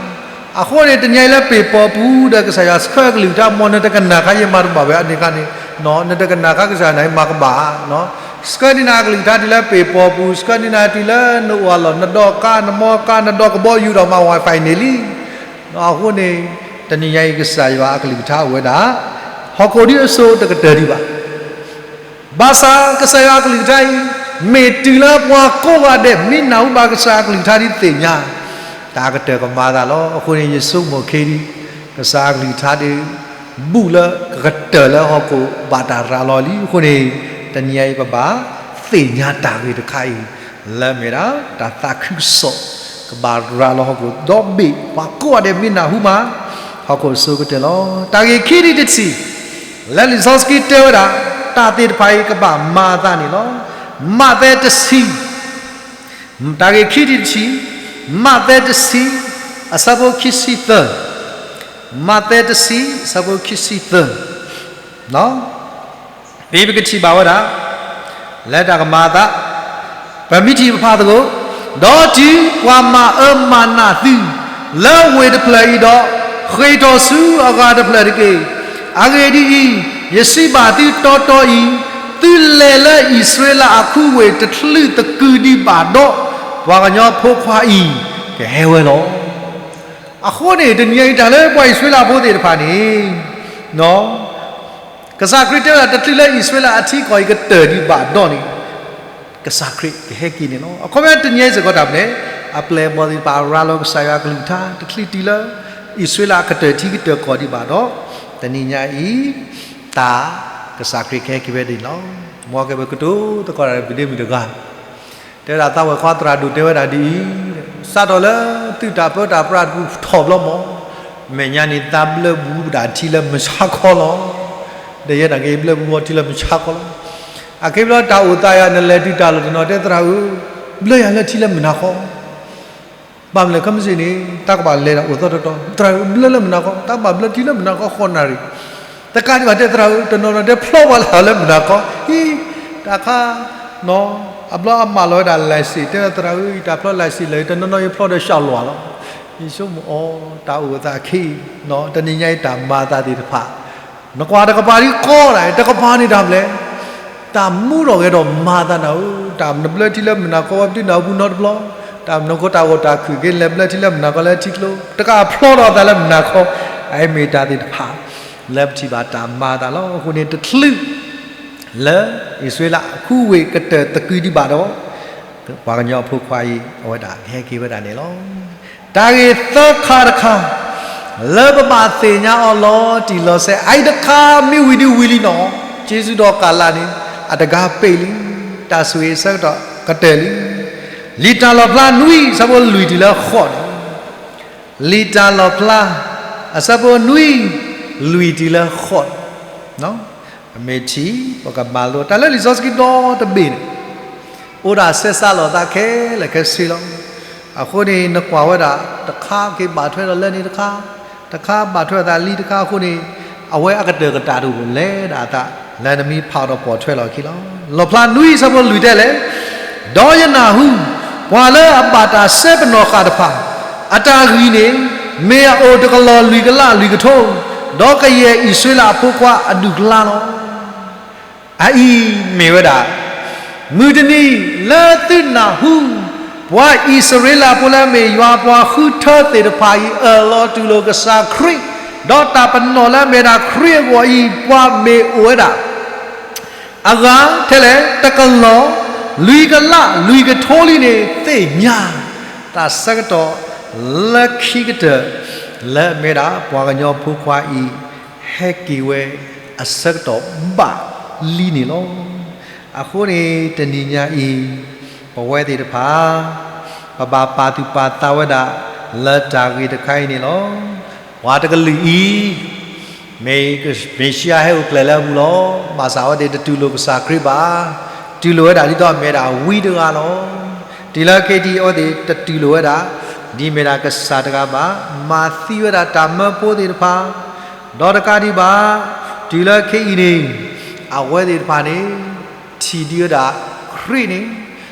အဃိန့ၣ် တနံၤအံၤလၢပ့ၤပီၤပူၤဒီး ကစၢ်ယွၤဆှၢအကလုၢ်ကထါ မ်နတကနၣ်ဃါယမၤတဘၣ်ဝဲအန့ၣ်ခါန့ၣ်, နတကနၣ်ဃါကစၢ်ယွၤန့ၣ် မၤကဘၣ်ဧါ. ဆှၢန့ၢ်နၤအကလုၢ်ကထါတုၤလၢပ့ၤပီၤပူၤ, ဆှၢန့ၢ်နၤတုၤလၢနအိၣ်အလီၢ်, နဒီးကါ, နမီကါ, နဒီးကဘီယူၤဒီးမၤ Wi-Fi န့ၣ်လံ. အဃိန့ၣ် တနံၤညါအံၤကစၢ်ယွၤအကလုၢ်ကထါအိၣ်ဝဲဒၣ် ဟီၣ်ခိၣ်ဒ်အစိၤတကတၢၢ်ဒံးဘၣ် ဘၣ်ဆၣ်ကစၢ်ယွၤအကလုၢ်ကထါအံၤ မ့ၢ်တုၤလၢပှၤကိးဂၤဒဲး မ့ၢ်နၢ်ဟူဘၣ်ကစၢ်အကလုၢ်ကထါဒ်သ့ၣ်ညါ, တၢ်အကတၢၢ်ကမၤအသးလီၤ. အဃိန့ၣ် ယဆိကမိၣ်ခဲအံၤဒ် ကစၢ်အကလုၢ်ကထါဒ် ဘူးလၢကကတၢၢ်လၢဟီၣ်ခိၣ်ဘၣ်တၢ်ရၤလီၤလံ. အဃိန့ၣ် တနံၤညါအံၤပဘၣ်သ့ၣ်ညါတၢ်ဂ့ၢ်တခါအံၤ လၢအမ့ၢ်ဒၣ် တၢ်သးခုကစီၣ် ကဘၣ်ရၤလီၤဟီၣ်ခိၣ်ဒီဘ့ၣ် ပှၤကိးဂၤဒဲးမ့ၢ်နၢ်ဟူမး ဟီၣ်ခိၣ်အစိၤကတၢၢ်လီၤ. တၢ်ဂ့ၢ်ခံဒ်တထံၣ် လၢလံာ်စီဆှံတဲဝဲဒၣ် တၢ်သ့ၣ်တဖၣ်အံၤကဘၣ်မၤအသးန့ၣ်လီၤ. မးသဲတဆံ, တၢ်ဂ့ၢ်ခံထံၣ်တထံၣ်, မးသဲတဆံ, အဆၢဖိခံဆံသၢ, မးသဲတဆံ, အဆၢဖိခံဆံသၢ ဖဲပကထံၣ်ဘၣ်ဝဲဒၣ် လၢတၢ်ကမၤအသး, ပမ့ၢ်ထံၣ်ပဖးသကိး, ဒီးတုၤပှၤမၤအၢမၤနးသု လၢဝ့ၢ်တဖျၢၣ်အံၤဒီး, ဃ့ၢ်ထီၣ်ဆူအဂၤတဖျၢၣ်တက့ၢ်. အဂ့ၢ်ဒ်အံၤ, ယစံးဘၣ်သုတီတီအံၤ, သုလဲၤလၢအံၣ်စရ့လးအခူဝ့ၢ်တချုးသကုၤဒံးဘၣ်ဒီး, ပှၤကညီဖိခွါအံၤကဟဲဝဲလီၤ. အဃိန့ၣ် တနံၤအံၤတၢ်လၢပှၤအံၣ်စရ့လးဖိသ့ၣ်တဖၣ်န့ၣ် ကစၢ်ခရံာ်တဲဝဲဒၣ် တချုးလၢအံၣ်စရ့လးအထံကီၢ်အံၤကတၢၢ်ဒံးဘၣ်ဒီးန့ၣ်, ကစၢ်ခရံာ်ကဟဲက့ၤန့ၣ်လီၤ. အခီပညီတနံၤအံၤစ့ၢ်ကီးတၢ်မနုၤလဲၣ်, အပျဲၢ်အဘီၣ်သ့ၣ်တဖၣ်ရၤလီၤကစၢ်ယွၤအကလုၢ်ကထါ တချုးတုၤလၢ အံၣ်စရ့လးကတၢၢ်ထံကတၢၢ်ကီၢ်ဒံးဘၣ်ဒီး, တနံၤညါအံၤ တၢ်ကစၢ်ခရံာ်ကဟဲက့ၤဝဲဒၣ်န့ၣ်လီၤ. မ်ကဲပကတိၤသကိးတၢ်ဒီးပဒ့မုၣ်တဂၤ တဲဝဲဒၣ်သးဝဲၢ်ခွါသရၣ်ဒိၣ်တဲဝဲဒၣ်ဒ်အံၤ, စးထီၣ်လၢသုးတၢ်ပၢတၢ်ပြးတပူၤထီၣ်ဘျီမး, မဲာ်ညါန့ၣ်သးဘျၢဘူးဒၣ်ထံလၢမုၢ်ဆါခီလီၤ. ဒီးယဲဒၣ်က့ၤဘျၢဘူးဝဲထံလၢမုၢ်ဆါခီလီၤ. အခဲဘျီတၢ်အိၣ်သးယၤ နလဲၤတုၤတၢ်လီၢ်တနီၤ တဲသရၣ်ဧၢ, ဘျၢယၤလၢထံလၢမုၢ်နၤခီ ဘၣ်မနုၤလဲၣ် ခဲမုၢ်ဆ့ၣ်န့ၣ် တၢ်ကဘၣ်လဲၤဒၣ်အိၣ်သီတီတီ, သရၣ်ဧၢ ဘျၢလၢမုၢ်နၤခီ, တၢ်ဘၣ်ဘျၢထံလၢမုၢ်နၤခီဃိးနၣ်ရံၣ်, တကးဒံးဘၣ်တဲသရၣ်ဧၢ တနီၤနီၤတဲဖျီပှၤလၢလၢမုၢ်နၤခီ, ဟံ, တၢ်ခါ, အဘျီအမၢလီၤဝဲဒၣ် license တဲသရၣ်ဧၢ ယတၢ်ဖျီ license လၢာ် တနီၤနီၤယဖျီဒီးစှၤလီၤလီၤ. ယဆိကမိၣ်အီၤ တၢ်အိၣ်သးအခံ, တနံၤညါအံၤတၢ်မၤသးသ့ၣ်တဖၣ်, နကွၢ်တကပၤဒ်ကီဒၣ် တကပၤန့ၣ်တၢ်မနုၤလဲၣ် တၢ်မူထီၣ်ဂဲၤထီၣ်မၤသးနၤဧၢ, တၢ်မနုၤဘျၢထံလၢမုၢ်နၤခီဝဲပတုၤနၢ်ဟူနီတဘျီ, တၢ်မနုၤဃိတၢ်ဂီၤတၢ်ခုၣ်က့ၤလဲၤဘျၢထံလၢမုၢ်နၤခီလၢထံကျိ, တကးဖျီထီၣ်သးလၢမုၢ်နၤခီ, အအံၤမ့ၢ်တၢ်သ့ၣ်တဖၣ် လၢပထံၣ်ဘၣ်တၢ်မၤသးလီၤ. အဃိန့ၣ် တချုး လၢအံၣ်စရ့လးအခူဝ့ၢ်ကတၢၢ်သကုၤဒံးဘၣ်ဒီး, ပှၤကညီအဖိခွါအံၤ အဝဲဒၣ်ကဟဲက့ၤဝဲဒၣ်န့ၣ်လီၤ. တၢ်ဂ့ၢ်သၢခါတခါ လၢပဘၣ်သ့ၣ်ညါအီၤလီၤတံၢ်လီၤဆဲး အအံၤတခါမ့ၢ်ဝံၤဒုးဝံၤလံနီၤ, က့ၤဆူဒီးကၤလးန့ၣ် အတဂၤပ့ၤလံ, တၢ်ဆိၣ်ဂ့ၤအဆၢကတီၢ်ကတၢၢ်လံ, လံာ်တၢ်လီၣ်ဖျါနွံ အဆၢဖိလွံၢ်တုၤလၢဃိးန့ၣ် လံာ်တၢ်လီၣ်ဖျါ အဆၢဖိနွံ လွံၢ်တုၤလၢဃိး, ပမ့ၢ်ထံၣ် ပကမၤလိတၢ်လၢလံာ်စီဆှံဒီတဘ့ၣ်န့ၣ် အိၣ်ဒၣ်ဆဲးစးလိာ်သးခဲလၢာ်ခဲဆ့လီၤ. အဃိန့ၣ် နကွၢ်ဝဲဒၣ် တခါက့ၤဘၣ်ထွဲဒီးလၢန့ၣ်တခါ, တခါဘၣ်ထွဲသးလံတခါအဃိန့ၣ် အဝဲအကတၢၢ်ကတၢၢ်တအိၣ်လဲၤဒၣ်အသး လၢနမ့ၢ်ဖးအီၤဒီးပိာ်ထွဲလီၤခံလီၤ. လီၣ်ဖျါနွံ အဆၢဖိလွံၢ်တဲလဲၣ်, ဒီးယနၢ်ဟူ ပှၤလၢအဘၣ်တၢ်စဲပနီၣ်ဃာ်တဖၣ် အတၢ်ဂံၢ်န့ၣ် မ့ၢ်အအိၣ်တကလီၢ်လွံၢ်ကလးလွံၢ်ကထိ, ဒီးကယဲၢ်အံၣ်စရ့လးအဖိခွါအဒူၣ်အကျါလီၤ. အအံၤမ့ၢ်ဝဲဒၣ် မုၢ်တနံၤလၢသုနၢ်ဟူ ပှၤအံၣ်စရ့လးဖိလၢအမ့ၢ်ယွၤအပှၤဃုထၢသ့ၣ်တဖၣ်အံၤ အၢၣ်လီၤတူၢ်လိာ်ကစၢ်ခရံာ်, ဒီးတၢ်ပနီၣ်လၢအမ့ၢ်ဒၣ်ခရံာ်အဂီၢ်အံၤ ပှၤမ့ၢ်အိၣ်ဝဲဒၣ် အဂၤထဲလဲၣ် တကလီၢ် လွံၢ်ကလးလွံၢ်ကထိလံန့ၣ် သ့ၣ်ညါ တၢ်ဆၢကတီၢ်လၢခံကတၢၢ် လၢအမ့ၢ်ဒၣ်ပှၤကညီဖိခွါအံၤ ဟဲက့ၤဝဲအဆၢကတီၢ်ဘၣ်လံန့ၣ်လီၤ. အဃိန့ၣ် တနံၤညါအံၤ ပဝဲသ့ၣ်တဖၣ် ပဘၣ်ပာ်သူၣ်ပာ်သးဝဲဒၣ် လၢတၢ်ဂ့ၢ်တခါအံၤန့ၣ်လီၤ. ပှၤတကလုာ်အံၤ မ့ၢ် မ့ၣ်ၡံအၤဟဲအိၣ်ဖျဲၣ်လၢအပူၤလီၤ. ဘၣ်ဆၣ်အဝဲသ့ၣ်တတူၢ်လိာ်ကစၢ်ခရံာ်ဘၣ်. တူၢ်လိာ်ဝဲဒၣ်ဒ်သိးအမ့ၢ်ဒၣ်ဝံတဂၤလီၤ. တုၤလၢခဲအံၤအဝဲသ့ၣ်တတူၢ်လိာ်ဝဲဒၣ် ဒ်အမ့ၢ်ဒၣ်ကစၢ်တဂၤဘၣ်. မၤသံဝဲဒၣ်တၢ်မၢဖိသ့ၣ်တဖၣ် ဒီးတကးဒံးဘၣ် တုၤလၢခဲအံၤန့ၣ် အဝဲသ့ၣ်တဖၣ်န့ၣ် ထံၣ်ဒံးဝဲဒၣ်ခရံာ်န့ၣ်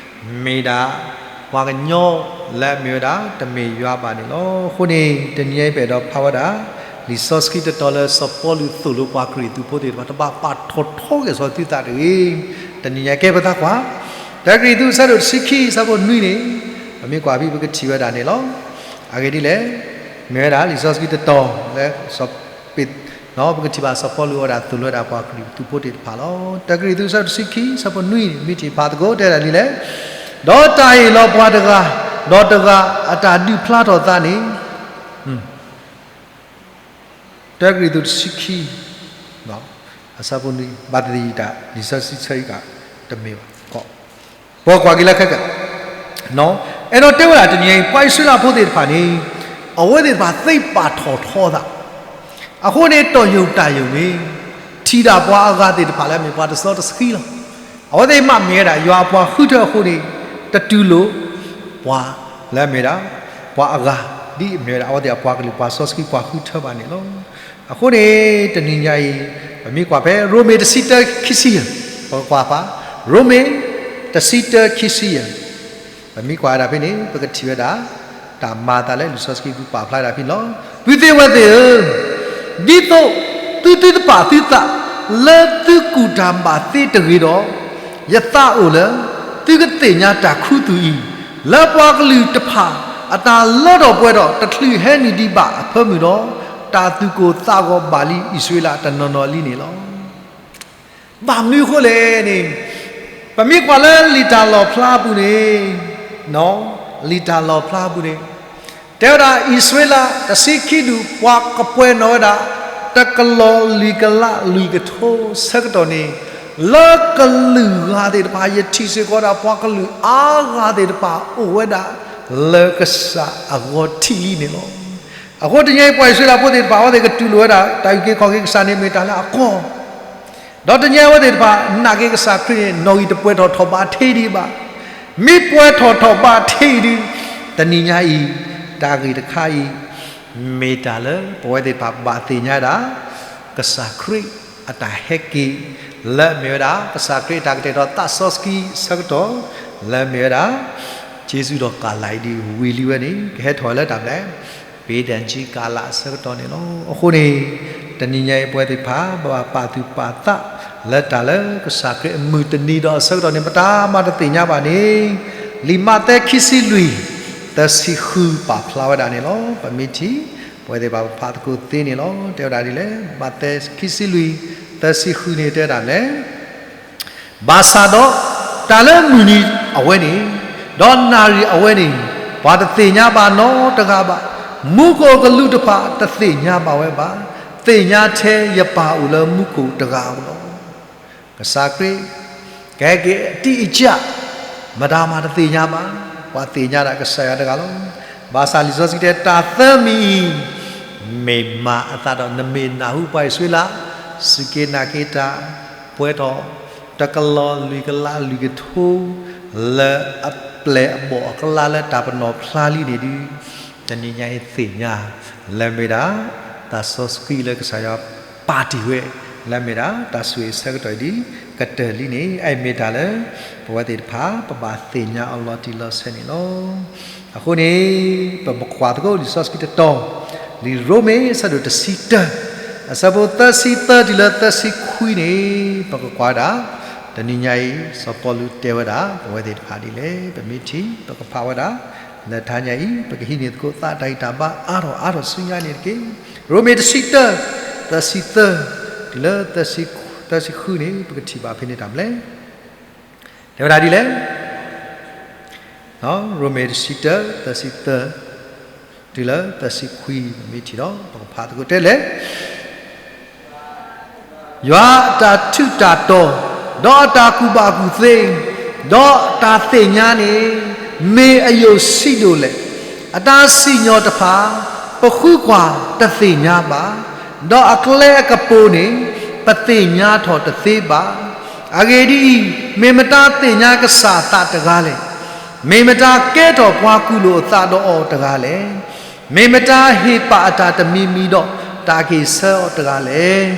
မ့ၢ်ဒၣ်ပှၤကညီလၢအမ့ၢ်ဝဲဒၣ်တမ့ၢ်ယွၤဘၣ်န့ၣ်လီၤ. အဃိန့ၣ် တနံၤညါအံၤပအဲၣ်ဒိးဖးဝဲဒၣ် လံာ်စီဆှံတတီၤလၢစီၤပီလူးသိၣ်လိပှၤကရံၣ်သူးဖိသ့ၣ်တဖၣ် တဘၣ်ပာ်ထီၣ်ထီက့ၤစီၤသုသးတဂ့ၤ. တနံၤညါကဲပသးကွၢ် တၢကရံၣ်သူး အဆၢဒိၣ်တဆံခံ အဆၢဖိနွံန့ၣ် ပမ့ၢ်ကွၢ်ဖဲပကထံၣ်ဝဲဒၣ်န့ၣ်လီၤ. အဂ့ၢ်ဒ်လဲၣ်, မ့ၢ်ဝဲဒၣ်လံာ်စီဆှံတတီၤလၢစီၤပ့း ပကထံၣ်ဘၣ်စီၤပီလူးအဝဲဒၣ်သိၣ်လိဝဲဒၣ်ပှၤကရံၣ်သူးဖိသ့ၣ်တဖၣ်လီၤ. တၢကရံၣ်သူး အဆၢဒိၣ်တဆံခံ အဆၢဖိနွံန့ၣ် မ့ၢ်ထံၣ်ဖးသကိးတဲဒၣ်ဒ်လဲၣ်, ဒီးတၢ်အ့ၣ်လိာ်ပှၤတဂၤဒီးတဂၤအတၢ်ဒုးဖျါထီၣ်သးန့ၣ် တၢကရံၣ်သူးတဆံခံ အဆၢဖိနွံ ဘၣ်သယံၤတၢ် လံာ်စီဆှံဆၢအံၤက တမ့ၢ်ဘၣ်. ပကွၢ်က့ၤလၢခဲကၢၣ် အဲၣ်ဒိးတဲဝဲဒၣ်တနံၤအံၤ ပှၤအံၣ်စရ့လးဖိသ့ၣ်တဖၣ်န့ၣ် အဝဲသ့ၣ်တဖၣ်သ့ပာ်ထီၣ်ထီသး အဃိန့ၣ် တီၢ်ယိာ်တၢ်ယိာ်န့ၣ် ထံ ထံၣ်ဒၣ်ပှၤအဂၤသ့ၣ်တဖၣ်လၢအမ့ၢ်ပှၤတစီတဆှံလီၤ. အဝဲသ့ၣ်မ့ၢ်မ့ၢ်ဝဲဒၣ် ယွၤအပှၤဃုထၢအဃိန့ၣ်, တတူၢ်လိာ်ပှၤလၢအမ့ၢ်ဝဲဒၣ် ပှၤအဂၤ ဒ်အမ့ၢ်ဝဲဒၣ် အဝဲသ့ၣ်အပှၤကလုာ်ပှၤစီဆှံပှၤဃုထၢဘၣ်န့ၣ်လီၤ. အဃိန့ၣ် တနံၤညါအံၤ ပမ့ၢ်ကွၢ်ဖဲ ရိမ့ၤတဆံတၢခံဆံယဲၢ်, ပကကွၢ်ဖဲ ရိမ့ၤ တဆံတၢခံဆံယဲၢ် ပမ့ၢ်ကွၢ်ဝဲဒၣ်ဖဲန့ၣ် ပကထံၣ်ဝဲဒၣ် တၢ်မၤအသးလၢလံာ်စီဆှံပူၤပာ်ဖျါဒၣ်ဖဲန့ၣ်လီၤ. ပုၢ်သ့ၣ်ဝဲၢ်သ့ၣ်ဧၢ, ဒ်သိးသုသုသးပာ်သုသး လၢသုကူၣ်တၢ်ဘၣ်သ့တဂ့ၤဒီး, ယသးအိၣ်လၢ သုကသ့ၣ်ညါတၢ်ခူသူၣ်အံၤ, လၢပှၤကလုာ်တဖၣ် အတၢ်လၢထီၣ်ပှဲၤထီၣ် တချုးဟဲနုာ်ဒံးဘၣ်အဖၢမုၢ်ဒီး, တၢ်သူၣ်ကိၢ်သးဂီၤဘၣ်လံအံၣ်စရ့လးတနီၤနီၤလံန့ၣ်လီၤ. ဘၣ်မနုၤအဃိလဲၣ်န့ၣ်, ပမ့ၢ်ကွၢ်လၢလံာ်တၢ်လီၣ်ဖျါပူၤန့ၣ်, လံာ်တၢ်လီၣ်ဖျါပူၤန့ၣ်, တဲဝဲဒၣ်အံၣ်စရ့လးတဆံခံဒူၣ် ပှၤကပှဲၤနီၣ်ဝဲဒၣ် တကလီၤလွံၢ်ကလးလွံၢ်ကထိဆၢကတီၢ်န့ၣ်, လၢကလုာ်ဂၤသ့ၣ်တဖၣ် ယထံၣ်စ့ၢ်ကီးဒၣ် ပှၤကလုာ်အါဂၤသ့ၣ်တဖၣ်အိၣ်ဝဲဒၣ် လၢကစၢ်အဂီၢ်ထံးလံန့ၣ်လီၤ. အဃိတနံၤအံၤ ပှၤအံၣ်စရ့လးဖိသ့ၣ်တဖၣ် အဝဲသ့ၣ်ကတူၢ်လိာ်ဝဲဒၣ် တၢ်အုၣ်က့ၤခီၣ်က့ၤကစၢ်န့ၣ်မ့ၢ်တၢ်လၢအကီ ဒီးတနံၤအံၤအဝဲသ့ၣ်တဖၣ် နာ်က့ၤကစၢ်ခရံာ်န့ၣ် နီၣ်ဂံၢ်တပှဲၤထီၣ်ထီၣ်ဘးထဲဒံးဘၣ်. မ့ၢ်ပှဲၤထီၣ်ထီၣ်ဘးထဲအံၤဒုး, တနံၤညါအံၤ တၢ်ဂ့ၢ်တခါအံၤ မ့ၢ်တၢ်လၢပဝဲသ့ၣ်တဖၣ်ဘၣ်သ့ၣ်ညါဒၣ် ကစၢ်ခရံာ်အတၢ်ဟဲက့ၤ လၢအမ့ၢ်ဝဲဒၣ် ကစၢ်ခရံာ်အတၢ်ကတဲာ်ကတီၤသးစီဆှံဆၢကတီၢ် လၢအမ့ၢ်ဝဲဒၣ် က့ၤဆူဒီးကၤလၤအံၤဒ်ဝံၤလံဝဲန့ၣ် ကဟဲထီၣ်ဝဲလၢတၢ်မနုၤလဲၣ်, ဘ့ဒၣ်ကၠံကၤလၤအဆၢကတီၢ်န့ၣ်လီၤ. အဃိန့ၣ် တနံၤညါအံၤပဝဲသ့ၣ်တဖၣ် ပဘၣ်ပာ်သူၣ်ပာ်သး လၢတၢ်လၢကစၢ်ခရံာ်အမုၢ်တနံၤဒီးအဆၢကတီၢ်န့ၣ် ပတၢ်မၤတသ့ၣ်ညါဘၣ်န့ၣ် လံာ်မးသဲခံဆံလွံၢ် သၢဆံဃုပာ်ဖျါဝဲဒၣ်န့ၣ်လီၤ. ပမ့ၢ်ထံၣ် ပဝဲသ့ၣ်တဖၣ်ပဖးသကိးသ့န့ၣ်လီၤ. တဲဝဲဒၣ်ဒ်လဲၣ်, မးသဲခံဆံလွံၢ် သၢဆံဃုန့ၣ်တဲဝဲဒၣ်လဲၣ် ဘၣ်ဆၣ်ဒီး တၢ်လၢမုၢ်နံၤအဝဲန့ၣ်, ဒီးနၣ်ရံၣ်အဝဲန့ၣ်, ပှၤတသ့ၣ်ညါဘၣ်နီတဂၤဘၣ်. မူခိၣ်ကလူးတဖၣ်တသ့ၣ်ညါဘၣ်ဝဲဘၣ်. သ့ၣ်ညါထဲယပၢ်အိၣ်လၢမူခိၣ်တဂၤဧိၤလီၤ. ကစၢ်ခရံာ် ကဟဲက့ၤအတံၢ်အကၢ်, မတၤမၤတသ့ၣ်ညါဘၣ်. ပှၤသ့ၣ်ညါဒၣ်ကစၢ်ယွၤတဂၤလီၤ. ဘၣ်ဆၣ်လံာ်စီဆှံတဲ တၢ်သၢမံၤအံၤ မ့ၢ်မၤအသးဒီး နမ့ၢ်နၢ်ဟူပှၤအံၣ်စရ့လး စူၢ်က့ၤနာ်က့ၤတၢ် ပှဲၤထီၣ် တကလီၤလွံၢ်ကလးလွံၢ်ကထိ လၢအပျဲၢ်အဘီၣ်အကျါလၢတၢ်ပနီၣ်ဖျါလံန့ၣ်ဒုး တနံၤညါအံၤသ့ၣ်ညါ လၢမ့ၢ်ဒၣ် သးစီဆှံလၢကစၢ်ယွၤပာ်တ့ၢ်ဝဲ လၢမ့ၢ်ဒၣ် တၢ်ဆိၣ်ဂ့ၤဆၢကတီၢ်အံၤဒ်ကတၢၢ်လံန့ၣ် အအံၤမ့ၢ်တၢ်လၢ ပဝဲသ့ၣ်တဖၣ် ပဘၣ်သ့ၣ်ညါအီၤလီၤတံၢ်လီၤဆဲးန့ၣ်လီၤ. အဃိန့ၣ် ပမ့ၢ်ကွၢ်သကိးလံာ်စီဆှံတတီၤ လံာ်ရိမ့ၤ အဆၢဒိၣ်တဆံတၢ အဆၢဖိသၢဆံသၢတုၤလၢသၢဆံခွံန့ၣ် ပကကွၢ်ဝဲဒၣ် တနံၤညါအံၤ စီၤပီလူးတဲဝဲဒၣ် ပဝဲသ့ၣ်တဖၣ်ဒ်လဲၣ် ပမ့ၢ်ထံၣ် ပကဖးဝဲဒၣ် လၢတနံၤညါအံၤ ပကဟံးန့ၢ်သကိးသးတၢ်ဂံၢ်တၢ်ဘါအါထီၣ်အါထီၣ်ဆူညါန့ၣ်တက့ၢ်. ရိမ့ၤတဆံတၢ သၢဆံသၢ တုၤလၢသၢဆံဃုန့ၣ် ပကထံၣ်ဘၣ်ဖဲန့ၣ်တၢ်မနုၤလဲၣ်. တဲဝဲဒၣ်ဒ်လဲၣ် ရိမ့ၤတဆံတၢ သၢဆံသၢ တုၤလၢသၢဆံခွံ မ့ၢ်ထံၣ်ဒီး ပကဖးသကိးတဲလဲၣ်. ယွၤအတၢ်ထူးတၢ်တီၤ, ဒီးအတၢ်ကူၣ်ဘၣ်ကူၣ်သ့, ဒီးအတၢ်သ့ၣ်ညါန့ၣ် မ့ၢ်အယိာ်ဆံးဒိၣ်လဲၣ်. အတၢ်စံၣ်ညီၣ်တဖၣ် ပဃုကွၢ်တသ့ၣ်ညါဘၣ်, ဒီးအကျဲအကပူၤန့ၣ် ပသ့ၣ်ညါထီၣ်တသ့ဘၣ်. အဂ့ၢ်ဒ်အံၤ, မ့ၢ်မတၤသ့ၣ်ညါကစၢ်အသးတဂၤလဲၣ်. မ့ၢ်မတၤကဲထီၣ်ပှၤကူၣ်လိာ်အသးဒီးအီၤတဂၤလဲၣ်. မ့ၢ်မတၤဟ့ၣ်ပာ်အတၢ်တမံၤမံၤဒီးတၢ်က့ၤဆၢအီၤတဂၤလဲၣ်.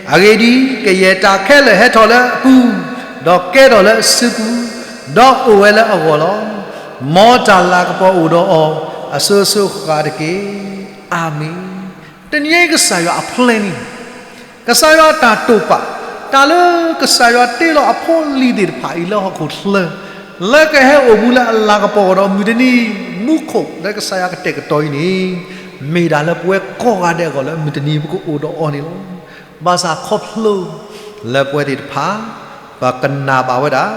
အဂ့ၢ်ဒ်အံၤ, ကယဲၢ်တၢ်ခဲလၢာ်ဟဲထီၣ်လၢအပူၤ, ဒီးကဲထီၣ်လၢအစုပူၤ, ဒီးအိၣ်ဝဲလၢအဂီၢ်လီၤ. မ်တၢ်လၤကပီၤအိၣ်ဒီးအီၤ အစိၤစိၤဃၣ်ဃၣ်တက့ၢ်. အၤမ့ၣ်. တနံၤအံၤကစၢ်ယွၤအ plan န့ၣ် ကစၢ်ယွၤအတၢ်တိာ်ပာ်, တၢ်လၢကစၢ်ယွၤတ့လီၤအဖိအလံၤသ့ၣ်တဖၣ်အံၤလၢဟီၣ်ခိၣ်ချၢ, လၢကဟဲအိၣ်မူလၢအလၤကပီၤကဒီးမုၢ်တနံၤ, မူခိၣ်လၢကစၢ်ယွၤကတဲာ်ကတီၤအံၤန့ၣ်, မ့ၢ်ဒၣ်လၢပဝဲကိးဂၤဒဲးအဂီၢ်လၢမုၢ်တနံၤပကအိၣ်ဒီးအီၤန့ၣ်လီၤ. ဘၣ်ဆၣ်ခီဖျိ လၢပဝဲသ့ၣ်တဖၣ် ပကနၣ်ဘၣ်ဝဲဒၣ်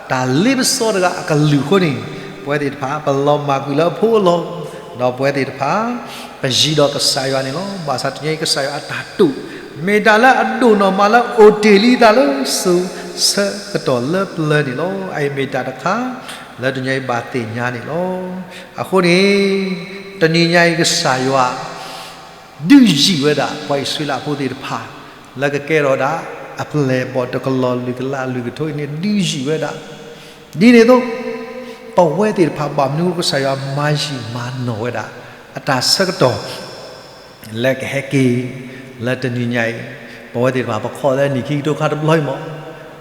တၢ်လ့ပစီတဂၤအကလုၢ်အဃိန့ၣ်, ပဝဲသ့ၣ်တဖၣ် ပလီၤမၢ်ကွံာ်လၢအဖိအလီၢ်, ဒီးပဝဲသ့ၣ်တဖၣ် ပယံၤဒီးကစၢ်ယွၤန့ၣ်လီၤ. ဘၣ်ဆၣ်တနံၤအံၤကစၢ်ယွၤအတၢ်တိာ် မ့ၢ်တၢ်လၢအဒိၣ်နီၢ်မးလၢအိၣ်တ့ၢ်လံအသးလၢစိၤဆၢကတီၢ်လၢပျၢၤန့ၣ်လီၤ. အအံၤမ့ၢ်တၢ်တခါ လၢတနံၤအံၤဘၣ်သ့ၣ်ညါန့ၣ်လီၤ. အဃိန့ၣ် တနံၤညါအံၤကစၢ်ယွၤ ဒုးယံၤဝဲဒၣ် ပှၤအံၣ်စရ့လးဖိသ့ၣ်တဖၣ် လၢကကဲထီၣ်ဒၣ် အပျဲၢ်အဘီၣ်တကလီၤလွံၢ်ကလးလွံၢ်ကထိအံၤန့ၣ် ဒုးယံာ်ဝဲဒၣ်. ဒ်န့ၣ်အသိး ပဝဲသ့ၣ်တဖၣ်ဘၣ်မနုၤအဃိ ကစၢ်ယွၤမၤယံာ်မၤနီၢ်ဝဲဒၣ် အတၢ်ဆၢကတီၢ် လၢကဟဲက့ၤ လၢတနံၤညါအံၤ, ပဝဲသ့ၣ်တဖၣ် ပခီၣ်လၢနံၣ်ခံကထိခါတဘျီအံၤမး,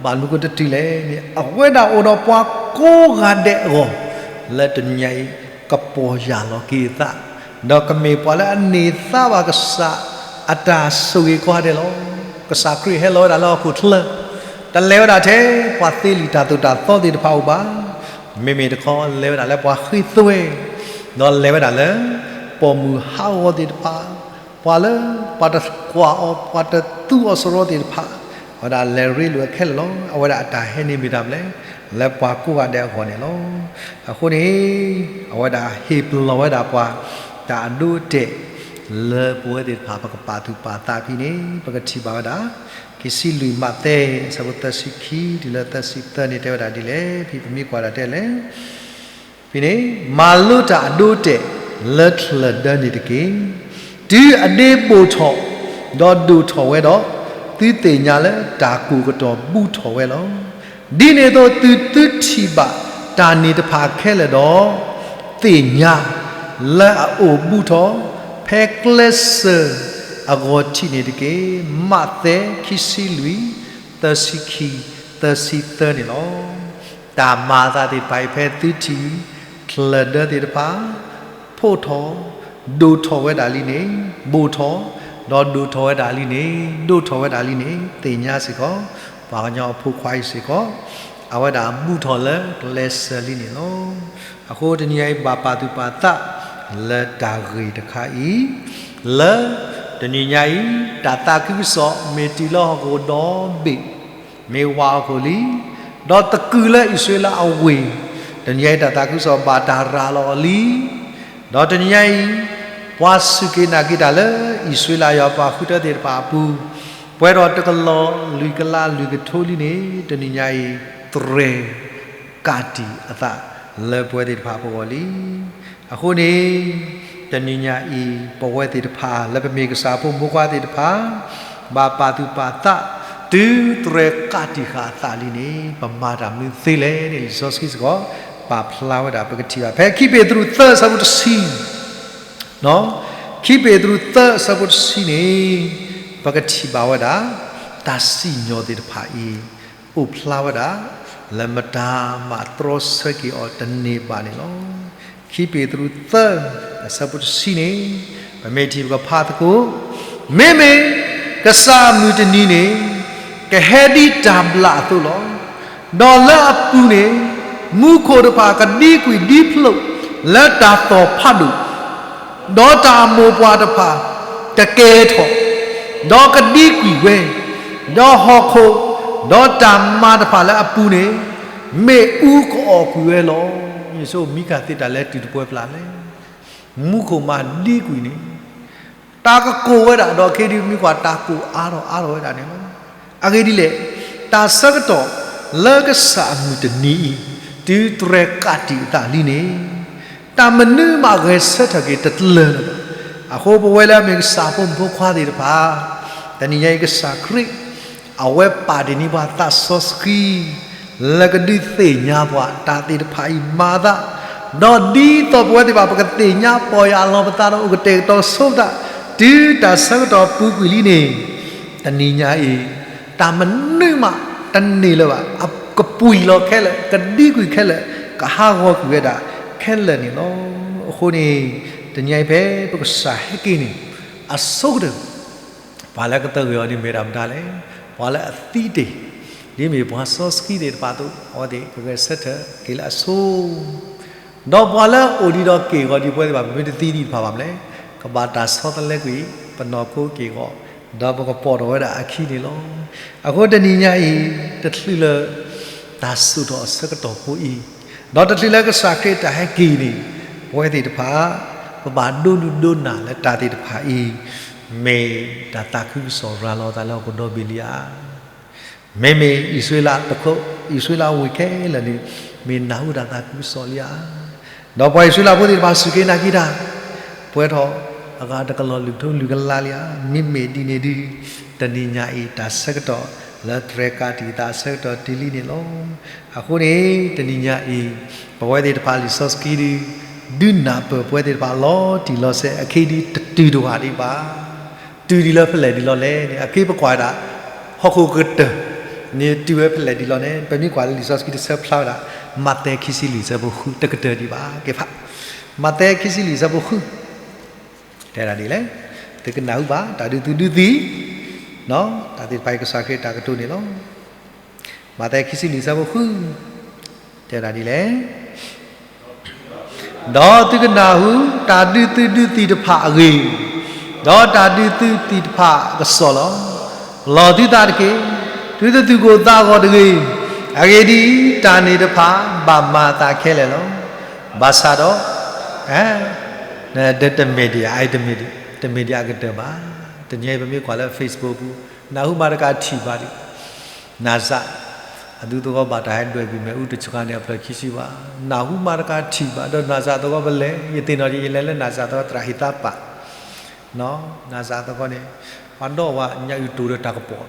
ဘၣ်မနုၤဃိတတုၤလဲၣ်န့ၣ် အဝဲဒၣ်အိၣ်ဒီးပှၤကိးဂၤဒဲးအဂီၢ် လၢတနံၤညါအံၤ ကပီၢ်ယၢ်လီၤက့ၤအသး, ဒီးကမ့ၢ်ပှၤလၢအန့ၢ်သါဘၣ်ကစၢ်အတၢ်ဆိၣ်ဂ့ၤကိးဂၤဒဲးလီၤ. ကစၢ်ခရံာ်ဟဲလီၤဝဲဒၣ်လၢဟီၣ်ခိၣ်ချၢ, တလဲၤဝဲဒၣ်ထဲပှၤသ့လံာ်တၢ်သိၣ်တၢ်သီသ့ၣ်တဖၣ်အအိၣ်ဘၣ်. မ့မ့ၢ်တခီ လဲၤဝဲဒၣ်လၢပှၤဃ့သွဲ, ဒီးလဲၤဝဲဒၣ်လၢ ပိာ်မုၣ်ဟးဂီၤသ့ၣ်တဖၣ်, ပှၤလၢ ပှၤတကွၢ်အီၤ ပှၤတသူအီၤစရီသ့ၣ်တဖၣ်, အဝဲဒၣ်လဲၤရ့လိာ်ခဲလၢာ်လီၤ. အဝဲဒၣ်အတၢ်ဟဲန့ၣ်မ့ၢ်တၢ်မနုၤလဲၣ်, လၢပှၤကိးဂၤဒဲးအဂီၢ်န့ၣ်လီၤ. အဃိန့ၣ် အဝဲဒၣ်ဟ့ၣ်ပလီၢ်ဝဲဒၣ်ပှၤ တၢ်အဒိအတဲာ် လၢပဝဲသ့ၣ်တဖၣ် ပကပာ်သူၣ်ပာ်သးဖဲန့ၣ် ပကထံၣ်ဘၣ်ဝဲဒၣ် ခံဆံလွံၢ် မးသဲ အဆၢဖိသၢဆံခံ တုၤလၢသၢဆံသၢန့ၣ် တဲဝဲဒၣ်ဒ်လဲၣ်, ဖဲပမ့ၢ်ကွၢ်ဒၣ်တဲလဲၣ် ဖဲန့ၣ် မၤလိတၢ်အဒိအတဲာ်လၢချၢၣ်ဒၢန့ၣ်တက့ၢ်. တုၤအဒ့ဘိၣ်ထီၣ် ဒီးဒိၣ်ထီၣ်ဝဲဒီး, သုသ့ၣ်ညါလၢတၢ်ကိၢ်ကတီၢ်ဘူးထီၣ်ဝဲလီၤ. ဒ်န့ၣ်အသိး သုသုထံၣ်ဘၣ်တၢ်န့ၣ်တဖၣ်ခဲလၢာ်ဒီး, သ့ၣ်ညါလၢအအိၣ်ဘူးထီၣ် ဖဲကျဲစၢၤအဂီၤထံးန့ၣ်တက့ၢ်. မးသဲ ခံဆံလွံၢ် သၢဆံခံ သၢဆံသၢန့ၣ်လီၤ. တၢ်မၤအသးသ့ၣ်တဖၣ်အံၤ ဖဲသုထံၣ် ချၢၣ်ဒၢသ့ၣ်တဖၣ် ဖှိၣ်ထီၣ် ဒိၣ်ထီၣ်ဝဲဒၣ်လံန့ၣ်, ဘိၣ်ထီၣ် ဒီးဒိၣ်ထီၣ်ဝဲဒၣ်လံန့ၣ်, ဒိၣ်ထီၣ်ဝဲဒၣ်လံန့ၣ် သ့ၣ်ညါစ့ၢ်ကီး ပှၤကညီအဖိခွါအံၤစ့ၢ်ကီး အဝဲဒၣ်ဘူးထီၣ်လၢကျဲစၢၤလံန့ၣ်လီၤ. အဃိတနံၤညါအံၤ ဘၣ်ပာ်သူၣ်ပာ်သး လၢတၢ်ဂ့ၢ်တခါအံၤ, လၢတနံၤညါအံၤ တၢ်သးခုကစီၣ်မ့ၢ်တုၤလၢဟီၣ်ခိၣ်ဒီဘ့ၣ် မ့ၢ်ဝးအီၣ်ခိၣ်လံ, ဒီးသကုၤလၢအံၣ်စရ့လးအဝ့ၢ်, တနံၤညါအံၤ တၢ်သးခုကစီၣ်ဘၣ်တၢ်ရၤလီၤအီၤလံ. ဒီးတနံၤညါအံၤ ပှၤစူၢ်က့ၤနာ်က့ၤတၢ်လၢအံၣ်စရ့လးယွၤပှၤဃုထၢသ့ၣ်တဖၣ်အပူၤ, ပှဲၤဒီးတကလီၤလွံၢ်ကလးလွံၢ်ကထိလံန့ၣ် တနံၤညါအံၤ သရဲၤကးတံာ်အသးလၢပဝဲသ့ၣ်တဖၣ်အပဂီၢ်လံ. အဃိန့ၣ် တနံၤညါအံၤ ပဝဲသ့ၣ်တဖၣ် လၢပမ့ၢ်ကစၢ်ဖိမုၣ်ဖိခွါသ့ၣ်တဖၣ် ဘၣ်ပာ်သူၣ်ပာ်သး တုၤသရဲၤကးတံာ်ဃာ်အသးလံန့ၣ် ပမၤတၢ်မနုၤသ့လဲၣ်န့ၣ် လံာ်စီဆှံစ့ၢ်ကီး ပာ်ဖျါဝဲဒၣ် ပကထံၣ်ဘၣ် ဖဲခံပ့းတရူးသၢ အဆၢဖိတဆံ, ခံပ့းတရူးသၢ အဆၢဖိတဆံန့ၣ် ပကထံၣ်ဘၣ်ဝဲဒၣ် တၢ်စံၣ်ညီၣ်သ့ၣ်တဖၣ်အံၤ အိၣ်ဖျါဝဲဒၣ် လၢမတၤမးတြီဆၢက့ၤအီၤတန့ၢ်ဘၣ်န့ၣ်လီၤ. ခံပ့းတရူးသၢ အဆၢဖိတဆံန့ၣ် ပမ့ၢ်ထံၣ်ပကဖးသကိး, မ့မ့ၢ်ကစၢ်အမုၢ်တနံၤန့ၣ် ကဟဲဒ်တၢ်ဘျၣ်အသိးလီၤ. ဒီးလၢအပူၤန့ၣ် မူခိၣ်တဖၣ်ကဒံကွံာ်ဒံဖျိးလၢတၢ်သီၣ်ဖးဒိၣ်, ဒီးတၢ်အမိၢ်ပှၢ်တဖၣ်တကဲၤထီၣ်, ဒီးကဒံကွံာ်ဝဲ, ဒီးဟီၣ်ခိၣ်, ဒီးတၢ်မၤတဖၣ်လၢအပူၤန့ၣ် မ့ၣ်အူကအီၣ်ကွံာ်ဝဲလီၤ. ယဆိကမိၣ်မံခါသ့တၢ်လဲၤတုၤတပှဲၤပျၢ်လဲၣ်. မူခိၣ်မၤဒံကွံာ်န့ၣ် တၢ်ကကိၢ်ဝဲဒၣ်ဒီးခဲဒံမံကွၢ် တၢ်ကိၢ်အါထီၣ်အါထီၣ်ဝဲဒၣ်န့ၣ်လီၤ. အဂ့ၢ်ဒ်လဲၣ်, တၢ်ဆၢကတီၢ်လၢကစၢ်အမုၢ်တနံၤအံၤ တုၤသရဲၤကးတံာ်အသးလံန့ၣ် တၢ်မနုၤမးဂဲၤဆၢထၢၣ်က့ၤတတလၢာ်လၢၤဘၣ်. အဃိပဝဲလၢအမ့ၢ်ကစၢ်ဖိမုၣ်ဖိခွါသ့ၣ်တဖၣ် တနံၤညါအံၤကစၢ်ခရံာ် အဝဲပာ်တ့ၢ်န့ၢ်ပှၤသးစီဆှံ လၢကဒုးသ့ၣ်ညါပှၤတၢ်သ့ၣ်တဖၣ်အံၤမၤအသး, ဒီးဒ်သိးပဝဲသ့ၣ်တဖၣ် ပကသ့ၣ်ညါပီၢ်ယၢ်လီၤပသးဒီးအိၣ်ကတဲာ်ကတီၤဆိပသး တုၤတၢ်ဆၢကတီၢ်ပူၤကွံာ်လံန့ၣ်, တနံၤညါအံၤ တၢ်မနုၤမးတန့ၢ်လၢၤဘၣ်, ကပှံာ်လီၤခဲလၢာ်, ကဒံကွံာ်ခဲလၢာ်, ကဟးဂီၤကွံာ်ဝဲဒၣ်ခဲလၢာ်န့ၣ်လီၤ. အဃိန့ၣ် တနံၤညါအံၤဖဲပကစၢ်ဟဲက့ၤန့ၣ် အဆိကတၢၢ် ပှၤလၢကသဂၢၢ်အီၤန့ၣ်မ့ၢ်တၢ်မတၤလဲၣ်. ပှၤလၢအသံတ့ၢ် ဒ်မ့ၢ်ပှၤစီဆှံသ့ၣ်တဖၣ်အသိး အဝဲသ့ၣ်ကဂဲၤဆၢထၢၣ်က့ၤလၢအဆိ ဒီးပှၤလၢအအိၣ်ဒံးဒီးက့ၢ်ဂီၤဒံးပဝဲသ့ၣ်တဖၣ် ပမ့ၢ်တသံဒံးတဖၣ်ဘၣ်မလဲၣ်, ကဘၣ်တၢ်ဆီတလဲကွံာ် ပနီၢ်ခိက့ၢ်ဂီၤ, ဒီးပကပိာ်ထီၣ်ဝဲဒၣ်အခံန့ၣ်လီၤ. အဃိတနံၤညါအံၤ တချုးလၢ တၢ်စိာ်ထီၣ်အဆၢကတီၢ်ဖိအံၤ, ဒီးတချုးလၢကစၢ်ခရံာ်တၢ်ဟဲက့ၤန့ၣ်, ပဝဲသ့ၣ်တဖၣ် ပဘၣ်ဒိးဒုၣ်ဒိးနၢ်လၢတၢ်သ့ၣ်တဖၣ်အံၤ, မ့ၢ်တၢ်သးခုကစီၣ်ရၤလီၤသးလၢဟီၣ်ခိၣ်ဒီဘ့ၣ်လံဧါ. မ့မ့ၢ်အံၣ်စရ့လးတခီ, အံၣ်စရ့လးဝ့ၢ်ခဲလၢာ်န့ၣ် မ့ၢ်နၢ်ဟူတၢ်သးခုကစီၣ်လံဧါ. ဒီးပှၤအံၣ်စရ့လးဖိသ့ၣ်တဖၣ်စူၢ်က့ၤနာ်က့ၤတၢ်, ပှဲၤထီၣ်အဂၤတကလီၤလွံၢ်ကထိလွံၢ်ကလးလံဧါ. မ့မ့ၢ်ဒ်န့ၣ်ဒီး တနံၤညါအံၤတၢ်ဆၢကတီၢ် လၢတြဲၤကးတံာ်သးအဆၢကတီၢ်တုၤလံန့ၣ်လီၤ. အဃိန့ၣ် တနံၤညါအံၤ ပဝဲသ့ၣ်တဖၣ်လံာ်စီဆှံဒုး ဒုးနၢ်ပၢၢ်ပဝဲသ့ၣ်တဖၣ်လီၤတံၢ်လီၤဆဲး အခဲအံၤဒုးတတုၤတဝာ်ဒံးဘၣ်. တုၤဒံးလၢဖဲလဲၣ်ဒံးလီၤလဲၣ်န့ၣ် အခဲအံၤပကွၢ်ဝဲဒၣ် ဟီၣ်ခိၣ်ကတၢၢ်န့ၣ်တုၤဝဲဖဲလဲၣ်ဒံးလီၤန့ၣ် ပမ့ၢ်ကွၢ်လၢလံာ်စီဆှံတဆၢဖျါဝဲဒၣ် မးသဲခံဆံလွံၢ်ဆၢဖိဃု တကတၢၢ်ဒံးဘၣ်က့ၤဖး မးသဲခံဆံလွံၢ်ဆၢဖိဃု တဲဒၣ်ဒ်လဲၣ်, သုကနၢ်ဟူဘၣ် တၢ်ဒုးသုဒုးသံ, တၢ်သ့ၣ်တဖၣ်အံၤကစၢ်ခရံာ်တၢ်ကတိၤန့ၣ်လီၤ. မးသဲခံဆံလွံၢ်ဆၢဖိဃု တဲဒၣ်ဒ်လဲၣ်, ဒီးသုကနၢ်ဟူ တၢ်ဒုးသုဒုးသံတဖၣ်အဂ့ၢ်, ဒီးတၢ်ဒုးသုသံတဖၣ်အကစီၣ်လီၤ. လီၤသုသးတက့ၢ်, သုတသူၣ်ကိၢ်သးဂီၤတဂ့ၤ. အဂ့ၢ်ဒ်အံၤ, တၢ်န့ၣ်တဖၣ် ဘၣ်မၤအသးခဲလၢာ်လီၤ. ဘၣ်ဆၣ်ဒီး တမ့ၢ်ဒ်အံၤ, တမ့ၢ်ဒ်အကတၢၢ်ဘၣ်. တနံၤအံၤပမ့ၢ်ကွၢ်လၢ Facebook ပူၤ, နၢ်ဟူမးတကးထံၣ်ဘၣ်ဒံး, နၣ်စၢ် အဒူသဝီဘၣ်တၢ်ဟဲဒွဲၣ်ကွံာ်မ့ၣ်အူတဆှးန့ၣ် အဖျၢၣ်ခံဆံဘၣ်, နၢ်ဟူမးတကးထံၣ်ဘၣ် ဒီးနၣ်စၢ်သဝီပလဲၤ, ယသ့ၣ်နီၣ်ယလဲၤလၢနၣ်စၢ်သဝီသရၣ်ဟ့ၣ်သးပာ် နၣ်စၢ်သဝီန့ၣ် ပှၤဒီးဝဲညၣ်အုၣ်တိၢ်ဒီးတၢ်ကပီၤ,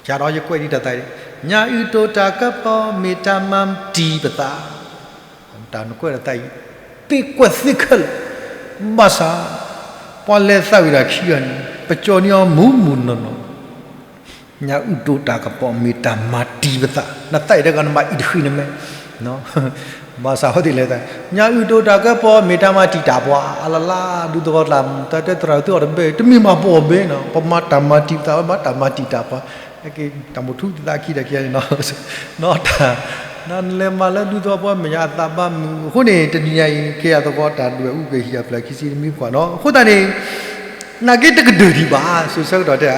ယဒီးယကွဲးဒံးတၢ်သးအံၤ, ညၣ်အုၣ်တိၢ်တၢ်ကပီၤ မ့ၢ်တၢ်မၤတံာ်ပသး တၢ်နကွဲးတၢ်သးအံၤ သ့ကွဲးသ့ခဲလၢာ်, ဘၣ်ဆၣ် ပှၤလဲၤသးဝံၣ်တၢ်ခံဂၤန့ၣ် ပကၠီန့ၢ်အီၤမုၢ်မုၢ်နီၢ်နီၢ်, ညၣ်အုၣ်တိၢ်တၢ်ကပီၤ မ့ၢ်တၢ်မၤတံာ်ပသး, နသးအံၤတဂၤနမၤအံၤတဃံနမဲာ် ဘၣ်ဆၣ်ဟီဒ်လဲၣ်, ညၣ်အုၣ်တိၢ်တၢ်ကပီၤ မ့ၢ်တၢ်မၤတံာ်တၢ်ပှၤ အလလါ ဒူသဝီကျါ တၢ်တဲသရၣ်သုအီၤတဘ့ၣ် တမ့ၢ်မၤပအီၤဘ့ၣ်နီၤ ပမၤတၢ်မၤတံာ်ပသး ပမၤတၢ်မၤတံာ်တၢ်ပှၤ ဟဲက့ၤတၢ်မုၢ်ထူသးခံတၢ်ခံဂၤန့ၣ်နီၤ နီၤတၢ် နလဲၤမၤလၢဒူသဝီပှၤမဲာ်ညါအသးဘၣ်မုာ် အဃိန့ၣ် တနံၤညါအံၤ ကဲအသကိးတၢ်ဒွဲၣ်အူကဟံၣ်အဖျၢၣ်ခံဆံတမံၤကွၢ်နီၤ အဃိသတးန့ၣ် နာ်က့တကဒၢၣ်ဒံးဘၣ် စိၤဆၢကတီၢ်တဲ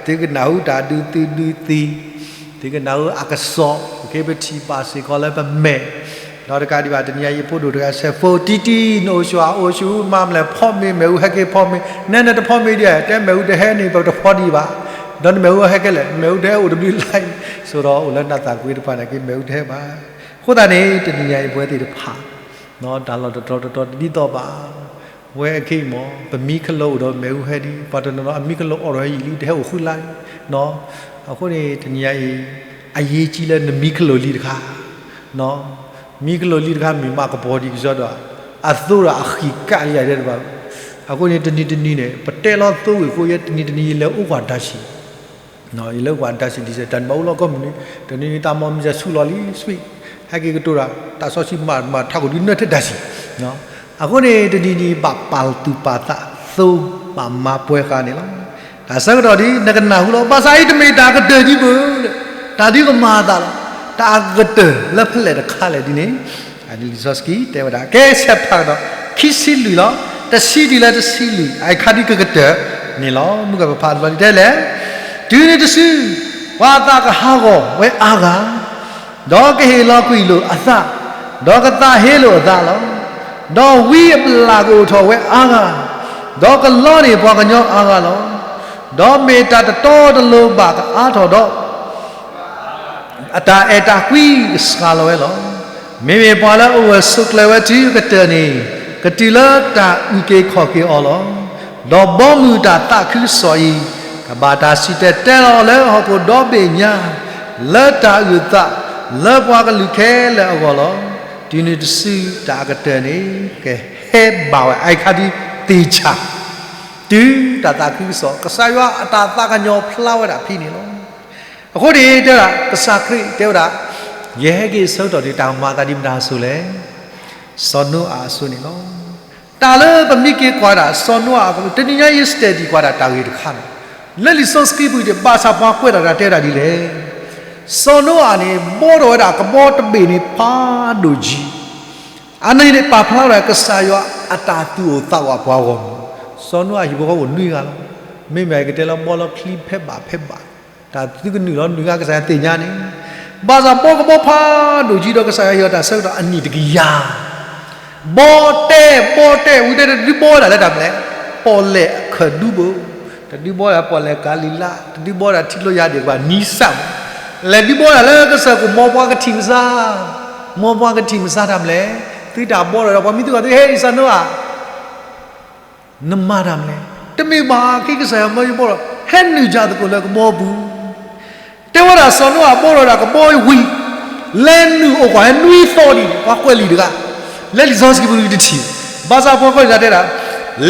သုကနၢ်ဟူတၢ်ဒုးသုဒုးသံ, သုကနၢ်ဟူအကစီၣ် ပက့ၤပထံၣ်ဘၣ်စ့ၢ်ကီးလၢပမဲာ်, ဒီးတကးဒံးဘၣ် တနံၤညါအံၤ ဖိဒိၣ်တဂၤဆဲးဖိတံၢ်တံၢ် နအိၣ်ဆူၣ်အအိၣ်ဆူၣ် မၤမလဲၣ်ဖီမ့ၤ မ့ၣ်အူဟဲက့ၤဖီမ့ၤ နဲနတဖီမ့ၤဒံး တဲမ့ၣ်အူတဟဲန့ၣ် ပတဖီဒံးဘၣ်, ဒီးနမ့ၣ်အူဟဲခဲလၢာ် မ့ၣ်အူတဟဲအိၣ်တဘျုးလါအံၤ, ဆိဒီးအိၣ်လၢနၢ်သၣ်ကွ့တဖၣ်န့ၣ်က့ မ့ၣ်အူတဟဲဘၣ်. အဃိသတးန့ၣ် တနံၤညါအံၤ ပဝဲသ့ၣ်တဖၣ် တၢ်လီၢ်တတီၤတတီၤတဒ်သိးဘၣ်. ဝဲအခဲအံၤမ့ၢ် ပမံခလိာ်အိၣ်ဒီးမ့ၣ်အူဟဲဒံး, ပှၤတနီၤနီၤအမံခလိာ်အိၣ်ဒီးဟဲယံာ်လံ တဟဲအိၣ်ဃုလါလံ. အဃိန့ၣ် တနံၤညါအံၤ အရေးကြီးလၢနမံခလိာ်လံတခါ, မံခလိာ်လံတခါမ့ၢ်မးကပီၤဒံးကစီဒီး အသိဒီးအဃံးကးလံယတဲတဘၣ်. အဃိန့ၣ် တနံၤတနံၤန့ၣ် ပတဲလီၤသိဝ့ၢ်ဖိယဲ တနံၤတနံၤယလဲၤအိၣ်ကွၢ်ဒါဆံ ယလဲၤကွၢ်ဒါဆံဒံးစဲး တၢ်နဘၣ်အိၣ်လီၤကီၢ်မုၢ်နံၤ တနံၤနံၤတၢ်မီၢ်မံၤစဲးဆူလီၤလံ sweet ဟဲက့ၤကတိၤတၢ် တၢ်စီဆှံမၤမၤထးခိၣ်ဒုးနၢထဲတၢ်ဆံး. အဃိန့ၣ် တနံၤနံၤဘၣ်ပာ်သူၣ်ပာ်သးသိ ဘၣ်မၤပှဲၤဃာ်န့ၣ်လီၤ. တၢ်ဆၢကတီၢ်ဒ်နကနၢ်ဟူလီၤ ဘၣ်ဆၣ်အံၤတမ့ၢ်တၢ်ကတၢၢ်ဒံးဘၣ်, တၢ်ဒ်ကမၤအသးလီၤ. တၢ်အကတၢၢ်လၢဖဲလဲၣ်တခါလဲၣ်ဒ်န့ၣ် လံာ်စီဆှံတဲဝဲဒၣ် ကဲဆဲးဖးကဒီး ခံဆံလွံၢ်လီၤ. တဆံတုၤလၢတဆံလွံၢ် အအံၤခါဒ်ကကတၢၢ်န့ၣ်လီၤ. မုၢ်ကပဖးတဘျီဒ်တဲလဲၣ်, တုၤနုၤတစု ပှၤအသးကဟးဂီၤဝဲအါဂၤ ဒီးကဟ့ၣ်လီၤကွံာ်လိာ်အသး, ဒီးကသးဟ့လိာ်အသးလီၤ. ဒီးဝံအပျၢ်ကအိၣ်ထီၣ်ဝဲအါဂၤ, ဒီးကလီန့ၢ်ပှၤကညီအါဂၤလီၤ. ဒီးမ့ၢ်တၢ်တတီတလိၤဘၣ်ကအါထီၣ်ဒီး အတၢ်အဲၣ်တၢ်ကွံကစှၤလီၤဝဲလီၤ. မ့မ့ၢ်ပှၤလၢအအိၣ်ဂၢၢ်ဆိးကျၢၤဝဲတုၤအကတၢၢ်န့ၣ် ကတုၤလၢတၢ်အုၣ်က့ၤခီၣ်က့ၤအီၤလီၤ. ဒီးဘီမုၢ်တၢ်သးခုကစီၣ်အံၤ ကဘၣ်တၢ်စံၣ်တဲၤတဲလီၤအီၤလၢဟီၣ်ခိၣ်ဒီဘ့ၣ်ညါ လၢတၢ်အုၣ်အသး လၢပှၤကလုာ်ခဲလၢာ်အဂီၢ်လီၤ. တုၤနုၤတစုတၢ်အကတၢၢ်န့ၣ် ကဟဲဘၣ်ဝဲ အအံၤခါဒ်သ့ၣ်ဆၣ် တုၤတၢ်သးခုကစီၣ် ကစၢ်ယွၤအတၢ်သးကညီၤဖျါဝဲဒၣ်ဖဲန့ၣ်လီၤ. အဃိန့ၣ်တဲဝဲဒၣ် ကစၢ်ခရံာ်တဲဝဲဒၣ် ယဟဲက့ၤအဆၢကတီၢ်န့ၣ် တၢ်ကမၤအသးဒ်မတၤအစိၤလဲၣ်, စီၤနိအၤအစိၤန့ၣ်လီၤ. တၢ်လၢပမ့ၢ်က့ၤကွၢ်ဒၣ် စီၤနိအၤ တနံၤညါယ study ကွၢ်ဒၣ်တၢ်ဂ့ၢ်တခါန့ၣ် လၢလံာ်စီဆှံပူၤန့ၣ် ဘၣ်ဆၣ်ပှၤကွဲးတၢ်တၢ်တဲဒၣ်ဒ်လဲၣ်. စီၤနိအၤန့ၣ် ဘှီထီၣ်ဝဲဒၣ်ကဘီတဘ့ၣ်န့ၣ်ဖးဒိၣ်ကံ အန့ၣ်န့ၣ် ပာ်ဖျါဝဲဒၣ်ကစၢ်ယွၤအတၢ်သူၣ်အိၣ်သးအိၣ်အပှၤဂီၢ်မုၢ်, စီၤနိအၤဟံၣ်ဖိဃီဖိအိၣ်နွံဂၤလီၤ. မ့မ့ၢ်ကတဲလၢဘှီလီၤချံဖဲဘၣ်ဖဲဘၣ်, တၢ်သုကနုာ်လီၤနွံဂၤကစၢ်ယွၤသ့ၣ်ညါန့ၣ်, ဘၣ်ဆၣ်ဘှီကဘီဖးဒိၣ်ကံဒီးကစၢ်ယွၤဟ့ၣ်အီၤတၢ်ဆၢကတီၢ်အနံၣ်တကယၤ ဘီတဲဘီတဲ ဝံၤတဲတဒုဘီဝဲဒၣ်လၢတၢ်မနုၤလဲၣ်, ပီၣ်လဲၣ်အခၢၣ်ဒူဘိ, တဒုဘီဝဲဒၣ်ပီၣ်လဲၣ်ကၤလံၤလါ, တဒုဘီဝဲဒၣ်ထံကျိယၤဒၣ်ကဘၣ်နံစၢ်မး, လဲၤဒုဘီဝဲဒၣ်လၢကစၢၢ်ခိၣ် မ်ပှၤကထံၣ်မစါ, မ်ပှၤကထံၣ်မစါတၢ်မနုၤလဲၣ်, သုတၢ်ဘီဒီးပှၤမံသူၣ်ကီၢ်သုဟဲအံၤစီၤနိအၤ နမၤတၢ်မနုၤလဲၣ်, တမ့ၢ်ဘၣ်က့ၤကစၢ်ယွၤမၢယဘီဒီး ဟဲနုာ်ယၤသကိးလၢကဘီပူၤ, တဲဝဲဒၣ်စီၤနိအၤဘှီထီၣ်ဝဲဒၣ်ကဘီဝံၤ, လဲၤနုာ်အိၣ်ကွၢ်ဟဲနွံသီဒံး, ပှၤကွဲးလံာ်တဂၤ, လၢလံာ်စီဆှံပူၤတထံၣ်, ဘၣ်ဆၣ်ပှၤကွဲးလံာ်တဂၤတဲဒၣ်,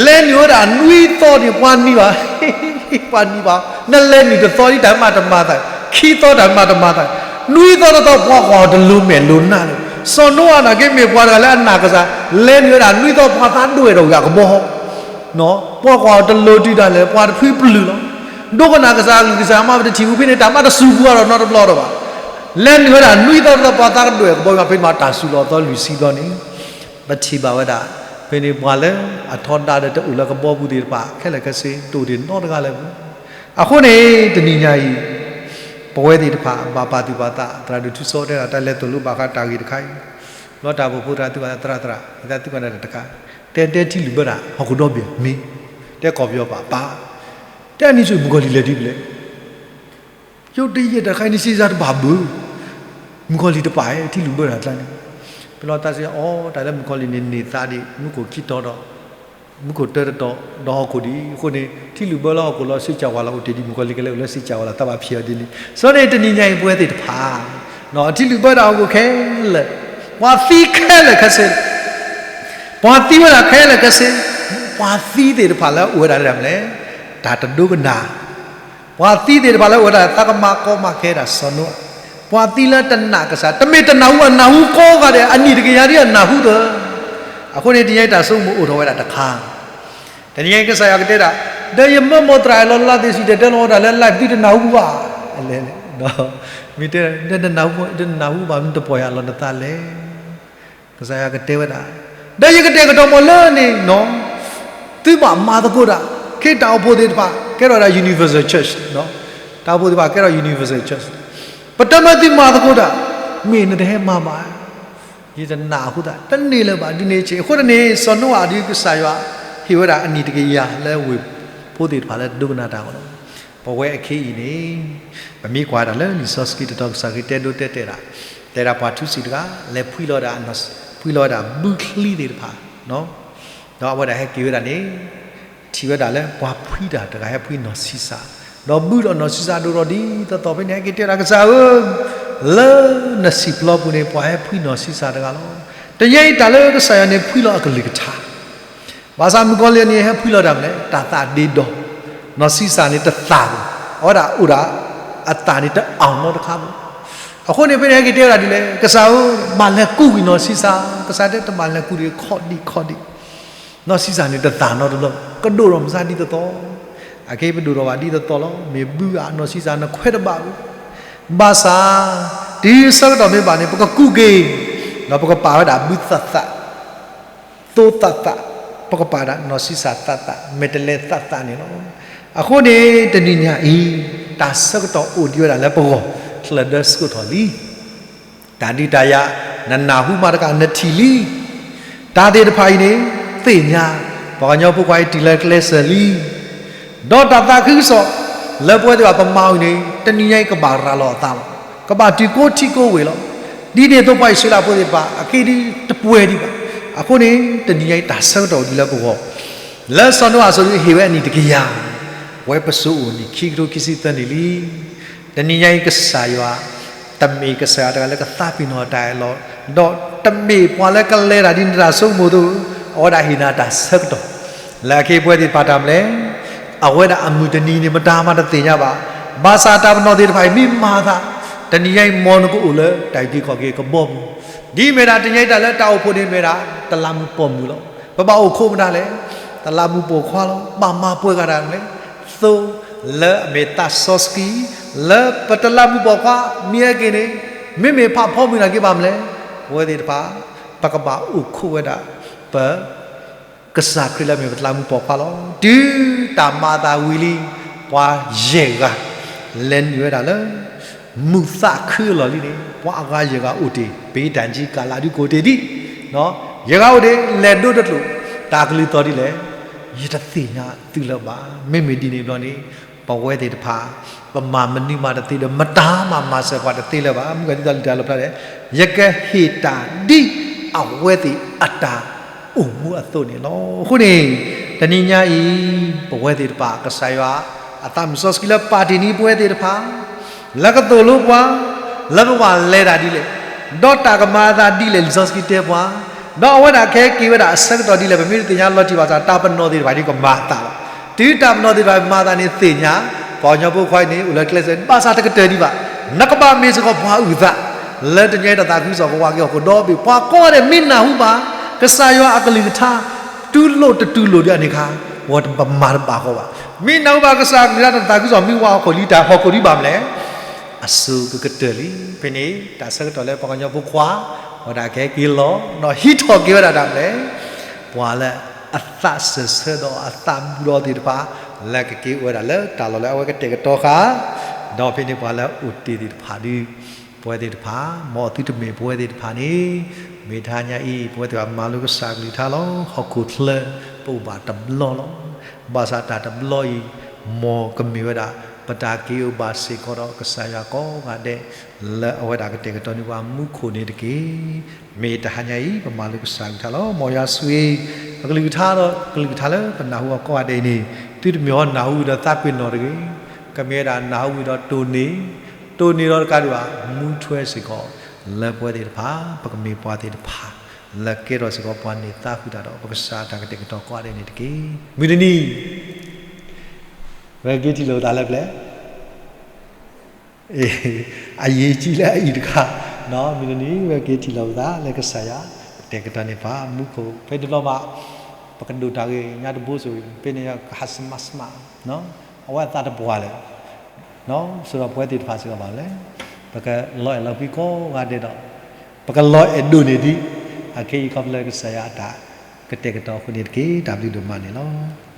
လဲၤနုာ်ဝဲဒၣ်နွံသီဒံး ပှၤနံၤဘၣ်, ပှၤနံၤဘၣ်, နလဲၤနုာ်တသီဒံး တၢ်မၤတမၤသး, ခံသီတၢ်မၤတမၤသး, နွံသီတသီ ပှၤကွၢ်အီၤတလိၤမဲာ်လိၤနါလၢၤ, စီၤနိအၤန့ၣ်က့မ့ၢ်ပှၤတဂၤလၢအနာ်ကစၢ်, လဲၤနုာ်ဝဲဒၣ်နွံသီ ပှၤသးဒွဲၣ်ထီၣ်ဝံၤအကဘီ ပှၤကွၢ်အီၤတလိၤတုၤဒၣ်လဲာ် ပှၤတဖုပျုၢ်လီၤ. ဒိကနၣ်ကစၢ်အကလုၢ်ကစၢ်မါ ပတထံၣ်ဝံၤဖဲန့ၣ် တၢ်မၤတစူၤပှၤဒီးနီတဘျီဒီးဘၣ်. လဲၤနုာ်ဝဲဒၣ်နွံသီတသီ ပှၤသးကဒွဲၣ်ကဘီ ဖဲန့ၣ်မးတၢ်စူၤလီၤသီလွံၢ်ဆံဘျီန့ၣ်, ပထံၣ်ဘၣ်ဝဲဒၣ်, ဖဲန့ၣ်ပှၤလၢအထီဒါဒီးတအိၣ်လၢကဘီပူၤသ့ၣ်တဖၣ် ခဲလၢာ်ခဲဆ့ တအိၣ်ဒံးနီတဂၤလၢၤဘၣ်. အဃိန့ၣ် တနံၤညါအံၤ ပဝဲသ့ၣ်တဖၣ် ဘၣ်ပာ်သူၣ်ပာ်သး သရၣ်ဒိၣ်ထူစီတဲဒၣ် တၢ်လဲၤသိၣ်လိဘၣ်ဃးတၢ်ဂ့ၢ်တခါအံၤ, လီၤတၢ်ပှၤဖိသရၣ်သုဘၣ်သရၣ်သရၣ် ယသးသုကနၣ်တၢ်တခါ, တဲတဲထံလုၢ်ဘၢတၢ် ဟီၣ်ခိၣ်ဒီဘ့ၣ်မ့ၢ်, တဲကီၢ်ပယီၤပာ်ပာ်, တဲအနံၤဆူၣ်မုၣ်ကီၤလံၢ်လဲၤဒ်လဲၣ် ယိတယဲၢ်တၢ်တခါအံၤန့ၣ် စ့စ့တဘၣ်ဘၣ်, မုၣ်ကီၤလံၢ်တပာ်ဟဲထံလုၢ်ဘၢတၢ်ကျါန့ၣ်, ပလီၤတၢ်စ့အီၤ တၢ်လၢမုၣ်ကီၤလံၢ်န့ၣ်န့ၢ်သးဒံး မူခိၣ်ခံတီၤဒီး မူခိၣ်တၢတတီၤ ဒီးဟီၣ်ခိၣ်ဒံးအဃိန့ၣ် ထံလုၢ်ဘၢလၢဟီၣ်ခိၣ်လီၤ စ့ၢ်ကီးဝဲလီၤအိၣ်တ့ၢ်ဒံး မုၣ်ကီၤလံၢ်ကလဲၤအိၣ်လၢစ့ၢ်ကီးဝဲလီၤ တၢ်ဘၣ်ဖံးအီၤဒ်န့ၣ် စီၤန့ၣ်တနံၤညါအံၤပဝဲသ့ၣ်တဖၣ် ထံလုၢ်ဘၢတၢ်ဟီၣ်ခိၣ်ခဲလၢာ်, ပှၤသံခဲလၢာ်ခဲဆ့ ပှၤသံဝဲဒၣ်ခဲလၢာ်ခဲဆ့, ပှၤသံသ့ၣ်တဖၣ်လၢအိၣ်ဝဲဒၣ်လၢတၢ်မနုၤလဲၣ်, တၢ်တဒိကနၣ်, ပှၤသံသ့ၣ်တဖၣ်လၢအိၣ်ဝဲဒၣ်သးကမၤကီမၤခဲဒၣ်စီၤနိအၤ, ပှၤသံလၢတနာ်ကစၢ် တမ့ၢ်တနၢ်ဟူအနၢ်ဟူကိးဂၤဒဲး အနံၣ်တကယၤဒ်အနၢ်ဟူဒီး, အဃိန့ၣ်တနံၤညါအံၤတၢ်ဆိကမိၣ်အိၣ်ထီၣ်ဝဲဒၣ်တခါ, တနံၤညါအံၤကစၢ်ယွၤကတဲဒၣ်, ဒီးယမၢမိၢ်သရၣ်အလီၢ်လၢသ့ၣ်စံၣ်တဲၤတဲလီၤဝဲဒၣ်လၢ live သုတနၢ်ဟူဘၣ်, လဲၤလဲၤ မ့ၢ်တဲ တနၢ်ဟူဘၣ် မ့ၢ်တပီၢ်ယၤလီၤနသးလဲၣ်, ကစၢ်ယွၤကတဲဝဲဒၣ်, ဒီးယကတဲာ်ကတီၤမးလၢန့ၣ်နီၤ, သုဘၣ်မၤသကိးတၢ်, ခဲတၢ်အိၣ်ဖှိၣ်သ့ၣ်တဖၣ် ကဲထီၣ်ဝဲဒၣ် universal church, တၢ်အိၣ်ဖှိၣ်သ့ၣ်တဖၣ်ကဲထီၣ် universal church, ပတမၢသုမၤသကိးတၢ်, မ့ၢ်နတဟဲမၤဘၣ်, ယတနာ်အဃိသတး တန့ၢ်လၢၤဘၣ် ဒ်န့ၣ်အံၤ အဃိတန့ၣ် စီၤနိအၤဒုးကစၢ်ယွၤ ဟ့ၣ်ဝဲဒၣ်အနံၣ်တကယၤလၢဝ့ၢ်ဖိသ့ၣ်တဖၣ်လၢတဒိကနၣ်တၢ်အဂီၢ်လီၤ. ပဝဲအခ့အံၤန့ၣ် ပမ့ၢ်ကွၢ်ဒၣ်လၢလံာ်စီဆှံတတီၤကစၢ်ခရံာ်တဲဒိတဲတဲာ်ဒၣ်, တဲဒၣ်ပှၤထူစံးတဂၤ လဲၤဖှံလီၤဒၣ်, ဖှံလီၤဝဲဒၣ်ဘုချံသ့ၣ်တဖၣ်, ဒီးအဝဲဒၣ်ဟဲက့ၤဝဲဒၣ်န့ၣ် ထံၣ်ဝဲဒၣ်လၢပှၤဖှံတၢ်တဂၤဟဲဖှံနီၢ်ဆံးစၢ်, ဒီးဘုဒီးနီၢ်ဆံးစၢ်ဒိၣ်ထီၣ်ဒ်သိးသိးဖဲန့ၣ် ဟဲက့ၤတဲဒၣ်ကစၢ်ဧၢ, လၢနစံၣ်ပျီပူၤန့ၣ် ပှၤဟဲဖှံနီၢ်ဆံးစၢ်တဂၤလီၤ. တနံၤအံၤတၢ်လၢကစၢ်ယွၤန့ၣ်ဖှံလီၤအကလုၢ်ကထါ ဘၣ်ဆၣ်မုၣ်ကီၤလံၢ်န့ၣ်ဟဲဖှံလီၤတၢ်မနုၤလဲၣ်, တၢ်သးဒ့ဒီ, နီၢ်ဆံးစၢ်န့ၣ်တသၣ်ဘၣ်, အဝဲဒၣ်အိၣ်ဒၣ် အသၣ်န့ၣ်တအီၣ်နီတခါဘၣ်. အဃိန့ၣ်ဖဲန့ၣ်ဟဲက့ၤတဲဝဲဒၣ်ဒ်လဲၣ်, ကစၢ်ဧၢ, ဘၣ်လဲၤကူးကွံာ်နီၢ်ဆံးစၢ်, ကစၢ်တဲတဘၣ်လဲၤကူးဒံးခီၣ်ဒံးခီၣ်ဒံး, နီၢ်ဆံးစၢ်န့ၣ်တသၣ်နီတဘျီ, ကဒိၣ်ထီၣ်မစါဒ်သိးသိး, အခဲအံၤပဒိၣ်ထီၣ်ဘၣ်ဒ်သိးသိးလီၤ, မ့ၢ်ဘုဧါ နီၢ်ဆံးစၢ်နခွဲးတဘၣ်ဘၣ်. ဘၣ်ဆၣ် တုၤဆၢကတီၢ်မ့ၢ်ဘၣ်န့ၣ် ပကကူးက့ၤ, ဒီးပကပာ်ဝဲဒၣ်ဘုသးသး သိသးသး, ပကပာ်ဒၣ်နီၢ်ဆံးစၢ်သးသး မဲာ်တဲးလဲးသးသးန့ၣ်လီၤ. အဃိန့ၣ် တနံၤညါအံၤ တၢ်ဆၢကတီၢ်အိၣ်ဒံးဝဲဒၣ်လၢပဂီၢ် ချၢၣ်ဒၢဆှိးထီၣ်လံ. တၢ်ဒုးတၢ်ယၤ နနၢ်ဟူမးတကး နထံၣ်လံ. တၢ်သ့ၣ်တဖၣ်အံၤန့ၣ် သ့ၣ်ညါ ပှၤကညီဖိခွါအံၤတုၤလၢကျဲစၢၤလံ ဒီးတၢ်သးခုကစီၣ် လၢပဝဲသ့ၣ်တဖၣ်ပမၤအီၤန့ၣ် တနံၤညါအံၤကဘၣ်ရၤလီၤအသးလီၤ. ကဘၣ်တုၤကိးထံကိးဝ့ၢ်လီၤ. ဒ်န့ၣ်အသိးပှၤအံၣ်စရ့လးဖိသ့ၣ်တဖၣ် အက့ဒုးတပှဲၤဒံးဘၣ်. အဃိန့ၣ် တနံၤညါအံၤတၢ်ဆၢကတီၢ်အိၣ်ဒံးလၢပဂီၢ် လၢစီၤနိအၤအစိၤဒုးဟ့ၣ်ဝဲအနံၣ်တကယၤ, ပဝဲပစိၤအိၣ်နံၣ်ခံကထိခံဆံသၢနံၣ်လံ. တနံၤညါအံၤကစၢ်ယွၤ တမ့ၢ်ကစၢ်ယွၤတဂၤလၢကသးပ့ၤနီၣ်တၢ်အလီၢ်, ဒီးတမ့ၢ်ပှၤလၢကလဲၤတၢ်ဒ်နတၢ်ဆိကမိၣ်အသိး, အဝဲဒၣ်ဟ့ၣ်နၤတၢ်ဆၢကတီၢ် လၢအက့ပဝဲသ့ၣ်တဖၣ်တၢ်မနုၤလဲၣ်, အဝဲဒၣ်အမုၢ်တနံၤန့ၣ် မတၤမးတသ့ၣ်ညါဘၣ်. ဘၣ်ဆၣ်တၢ်ပနီၣ်သ့ၣ်တဖၣ်အံၤမ့ၢ်မၤသး, တနံၤညါအံၤမ်နကအိၣ်လၢတၢ်အုၣ်က့ၤခီၣ်က့ၤကဘီပူၤ, ဒ်အမ့ၢ်ဒၣ်တနံၤညါအံၤတၢ်လၢတၢ်အိၣ်ဖှိၣ်န့ၣ်မ့ၢ်ဒၣ် တလးမူးပိာ်မုၣ်လီၤ. ပဘၣ်အိၣ်ခိးမတၤလဲၣ်, တလးမူးပိာ်ခွါလီၤ. ဘၣ်မၤပှဲၤဂၤတၢ်မနုၤလဲၣ်, သိလၢအမ့ၢ်သးစီဆှံ လၢပတလးမူးပိာ်ခွါမ့ၢ်ဟဲက့ၤန့ၣ်, မ့မ့ၢ်ဖးဖီမုၢ်နာ်က့ဘၣ်မနုၤလဲၣ်, ပဝဲသ့ၣ်တဖၣ် ပကဘၣ်အိၣ်ခိးဝဲဒၣ် ပ ကစၢ်ခရံာ်လၢအမ့ၢ်ပတလးမူးပိာ်ခွါလီၤ. တုၤတၢ်မၤအသးဝံၤလံ, ပှၤယဲၢ်ဂၤ လဲၤနုာ်ဝဲဒၣ်လၢ မုာ်သးခုအလီၢ်လံန့ၣ်, ပှၤအဂၤယဲၢ်ဂၤအိၣ်တ့ၢ်, ပတၢ်ကံကၢ်လၢဒုးကိးတ့ၢ်ဒံး, ယဲၢ်ဂၤအိၣ်တ့ၢ် လဲၤဒိတကျိာ်, တၢ်ကလုၢ်သီၣ်ဒ်လဲၣ်, ယတသ့ၣ်ညါသုလၢၤဘၣ်. မ့မ့ၢ်ဒ်န့ၣ်ဘျီန့ၣ် ပဝဲသ့ၣ်တဖၣ် ပမၤမနုၤမးတသ့ဒီး မတၤမၤမၤစၢၤပှၤတသ့လၢၤဘၣ်. မုၢ်ဂၤဒ်သိးလံာ်တၢ်လီၣ်ဖျါလဲၣ်, ယကဟ့ၣ်တၢ်ဒ်အဝဲသ့ၣ်အတၢ်အိၣ်မူအသိးန့ၣ်လီၤ. အဃိန့ၣ် တနံၤညါအံၤ ပဝဲသ့ၣ်တဖၣ် ကစၢ်ယွၤအသးမုၢ်စီဆှံလၢပာ်တ့ၢ်န့ၢ်ပဝဲသ့ၣ်တဖၣ် လၢကသိၣ်လိပှၤ, လၢပဘၣ်လဲၤတၢ်ဒ်လဲၣ်, ဒီးတၢ်ကမၤအသးဒ်လဲၣ် လံာ်စီဆှံတဲပှၤ, ဒီးအဝဲဒၣ်ခဲက့ၤဝဲဒၣ်အဆၢကတီၢ်ဒ်လဲၣ် ပမ့ၢ်တသ့ၣ်ညါလီၤတံၢ်ဘၣ်ဆၣ် တၢ်ပနီၣ်သ့ၣ်တဖၣ်န့ၣ် ကမၤအသးလီၤ. တုၤတၢ်ပနီၣ်သ့ၣ်တဖၣ်မၤအသးန့ၣ်သ့ၣ်ညါ, ပှၤကညီဖိခွါအံၤန့ၣ် အိၣ်လၢကျဲစၢး ဘၣ်ဆၣ်တကတၢၢ်ဒံးဘၣ်, နကဘၣ်မ့ၢ်စ့ၢ်ကီးပှၤအုၣ်သး လၢတနံၤအံၤတၢ်သးခုကစီၣ်ကဝးက့ၤဟီၣ်ခိၣ်ဒီဘ့ၣ် ပှၤကိးဂၤဒဲးမ့ၢ်နၢ်ဟူဘၣ် ကစၢ်ယွၤအကလုၢ်ကထါ တူၢ်လိာ်တတူၢ်လိာ်ဒ်အန့ၣ်အခါ, ပှၤတမၤတဘၣ်ဃီဘၣ်. မ့ၢ်နၢ်ဟူဘၣ်ကစၢ်အကလုၢ်ကထါ တၢ်သးခုကစီၣ်မ့ၢ်ဝးဟီၣ်ခိၣ်လံ တၢ်ဟီၣ်ခိၣ်ဒ်ဘၣ်မနုၤလဲၣ် အစိၤကကတၢၢ်လံ. ဖဲန့ၣ် တၢ်ဆၢကတီၢ်လၢပှၤကညီဖိခွါ ဝဲဒၣ်ကဟဲက့ၤလီၤ ဒီးဟံးထီၣ်က့ၤဝဲဒၣ်တၢ်မနုၤလဲၣ်, ပှၤလၢအသးစၢၢ်ဆၢဒီးအသးဘူးဒီးသ့ၣ်တဖၣ် လၢကက့ၤအိၣ်ဝဲဒၣ်လၢတၢ်လီၢ်လၢအဝဲကတဲာ်ကတီၤဃာ်, ဒီးဖဲန့ၣ်ပှၤလၢအအိၣ်တ့ၢ်သ့ၣ်တဖၣ်ဒီး ပဝဲသ့ၣ်တဖၣ် မ်အသုတမ့ၢ်ပဝဲသ့ၣ်တဖၣ်န့ၣ် မ့ၢ်တဟါညါအံၤ ပဝဲသ့ၣ်တဖၣ်မၤလိကစၢ်အကလုၢ်ကထါလီၤ. ဟီၣ်ခိၣ်ချၢ ပအိၣ်ဘၣ်တဘျီလီၤ. ဘၣ်ဆၣ်တၢ်တဘျီအံၤ မ်ကမ့ၢ်ဝဲဒၣ် ပတၢ်က့ၤအိၣ်ဘၣ်စ့ၢ်ကီးဒီးကစၢ်ယွၤကိးဂၤဒဲး လၢအဝဲဒၣ်ကတဲာ်ကတီၤန့ၢ်ပှၤမူခိၣ်န့ၣ်တက့ၢ်. မ့ၢ်တဟါညါအံၤ ပမၤလိကစၢ်အကလုၢ်ကထါလီၤ. မ်ယွၤဆိၣ်ဂ့ၤ ပကလုၢ်ကထါဒီး ကလုၢ်ကထါလၢပနၢ်ဟူအီၤကိးဂၤဒဲးအံၤန့ၣ် သုတမ့ၢ်အီၤနၢ်ဟူဝံၤဒီးသးပ့ၤနီၣ်တဂ့ၤ, ကမ့ၢ်ဝဲဒၣ်နၢ်ဟူဝံၤဒီးတိၢ်န့ၢ်, တိၢ်န့ၢ်ဒီးတကးဒံးဘၣ် မူထွဲစ့ၢ်ကီး လၢပဝဲသ့ၣ်တဖၣ် ပကမ့ၢ်ပှၤသ့ၣ်တဖၣ် လၢကဲထီၣ်စ့ၢ်ကီးပှၤန့ၢ်သါဃုာ်တၢ်ဒီး ပကစၢ်အတၢ်ကတဲာ်ကတီၤကိးဂၤဒဲးန့ၣ်တက့ၢ်. မုၢ်တနံၤ ဝဲက့ၤထံၣ်လိာ်ပသးလၢပျဲၢ် အယံၤကံလၢအအံၤတခါ, မုၢ်တနံၤ ဝဲက့ၤထံၣ်လိာ်ပသးလၢကစၢ်ယွၤ ကတဲာ်ကတီၤန့ၢ်ပှၤမူခိၣ် ဖဲတဘျီဘၣ် ပကဒိၣ်တၢ်ဂ့ၤ ညါတဘိစိၤ ဖဲန့ၣ်ကဟးစမးစမး အဝဲအသးတပှၢ်လၢၤ ဆိဒီးပဝဲသ့ၣ်တဖၣ်စ့ၢ်ကီးဘၣ်လဲၣ်, ပကလီၤအဲၣ်လီၤကွံကိးဂၤဒဲးဒီး ပကလီၤအဲၣ်ဒိးန့ၢ်ဒံး အခဲအံၤခီဖျိလၢကစၢ်ယွၤအတၢ်ကတဲာ်ကတီၤအဃိန့ၣ်တက့ၢ်. တၢ်ဘျုးဒိၣ်မးန့ၣ်လီၤ.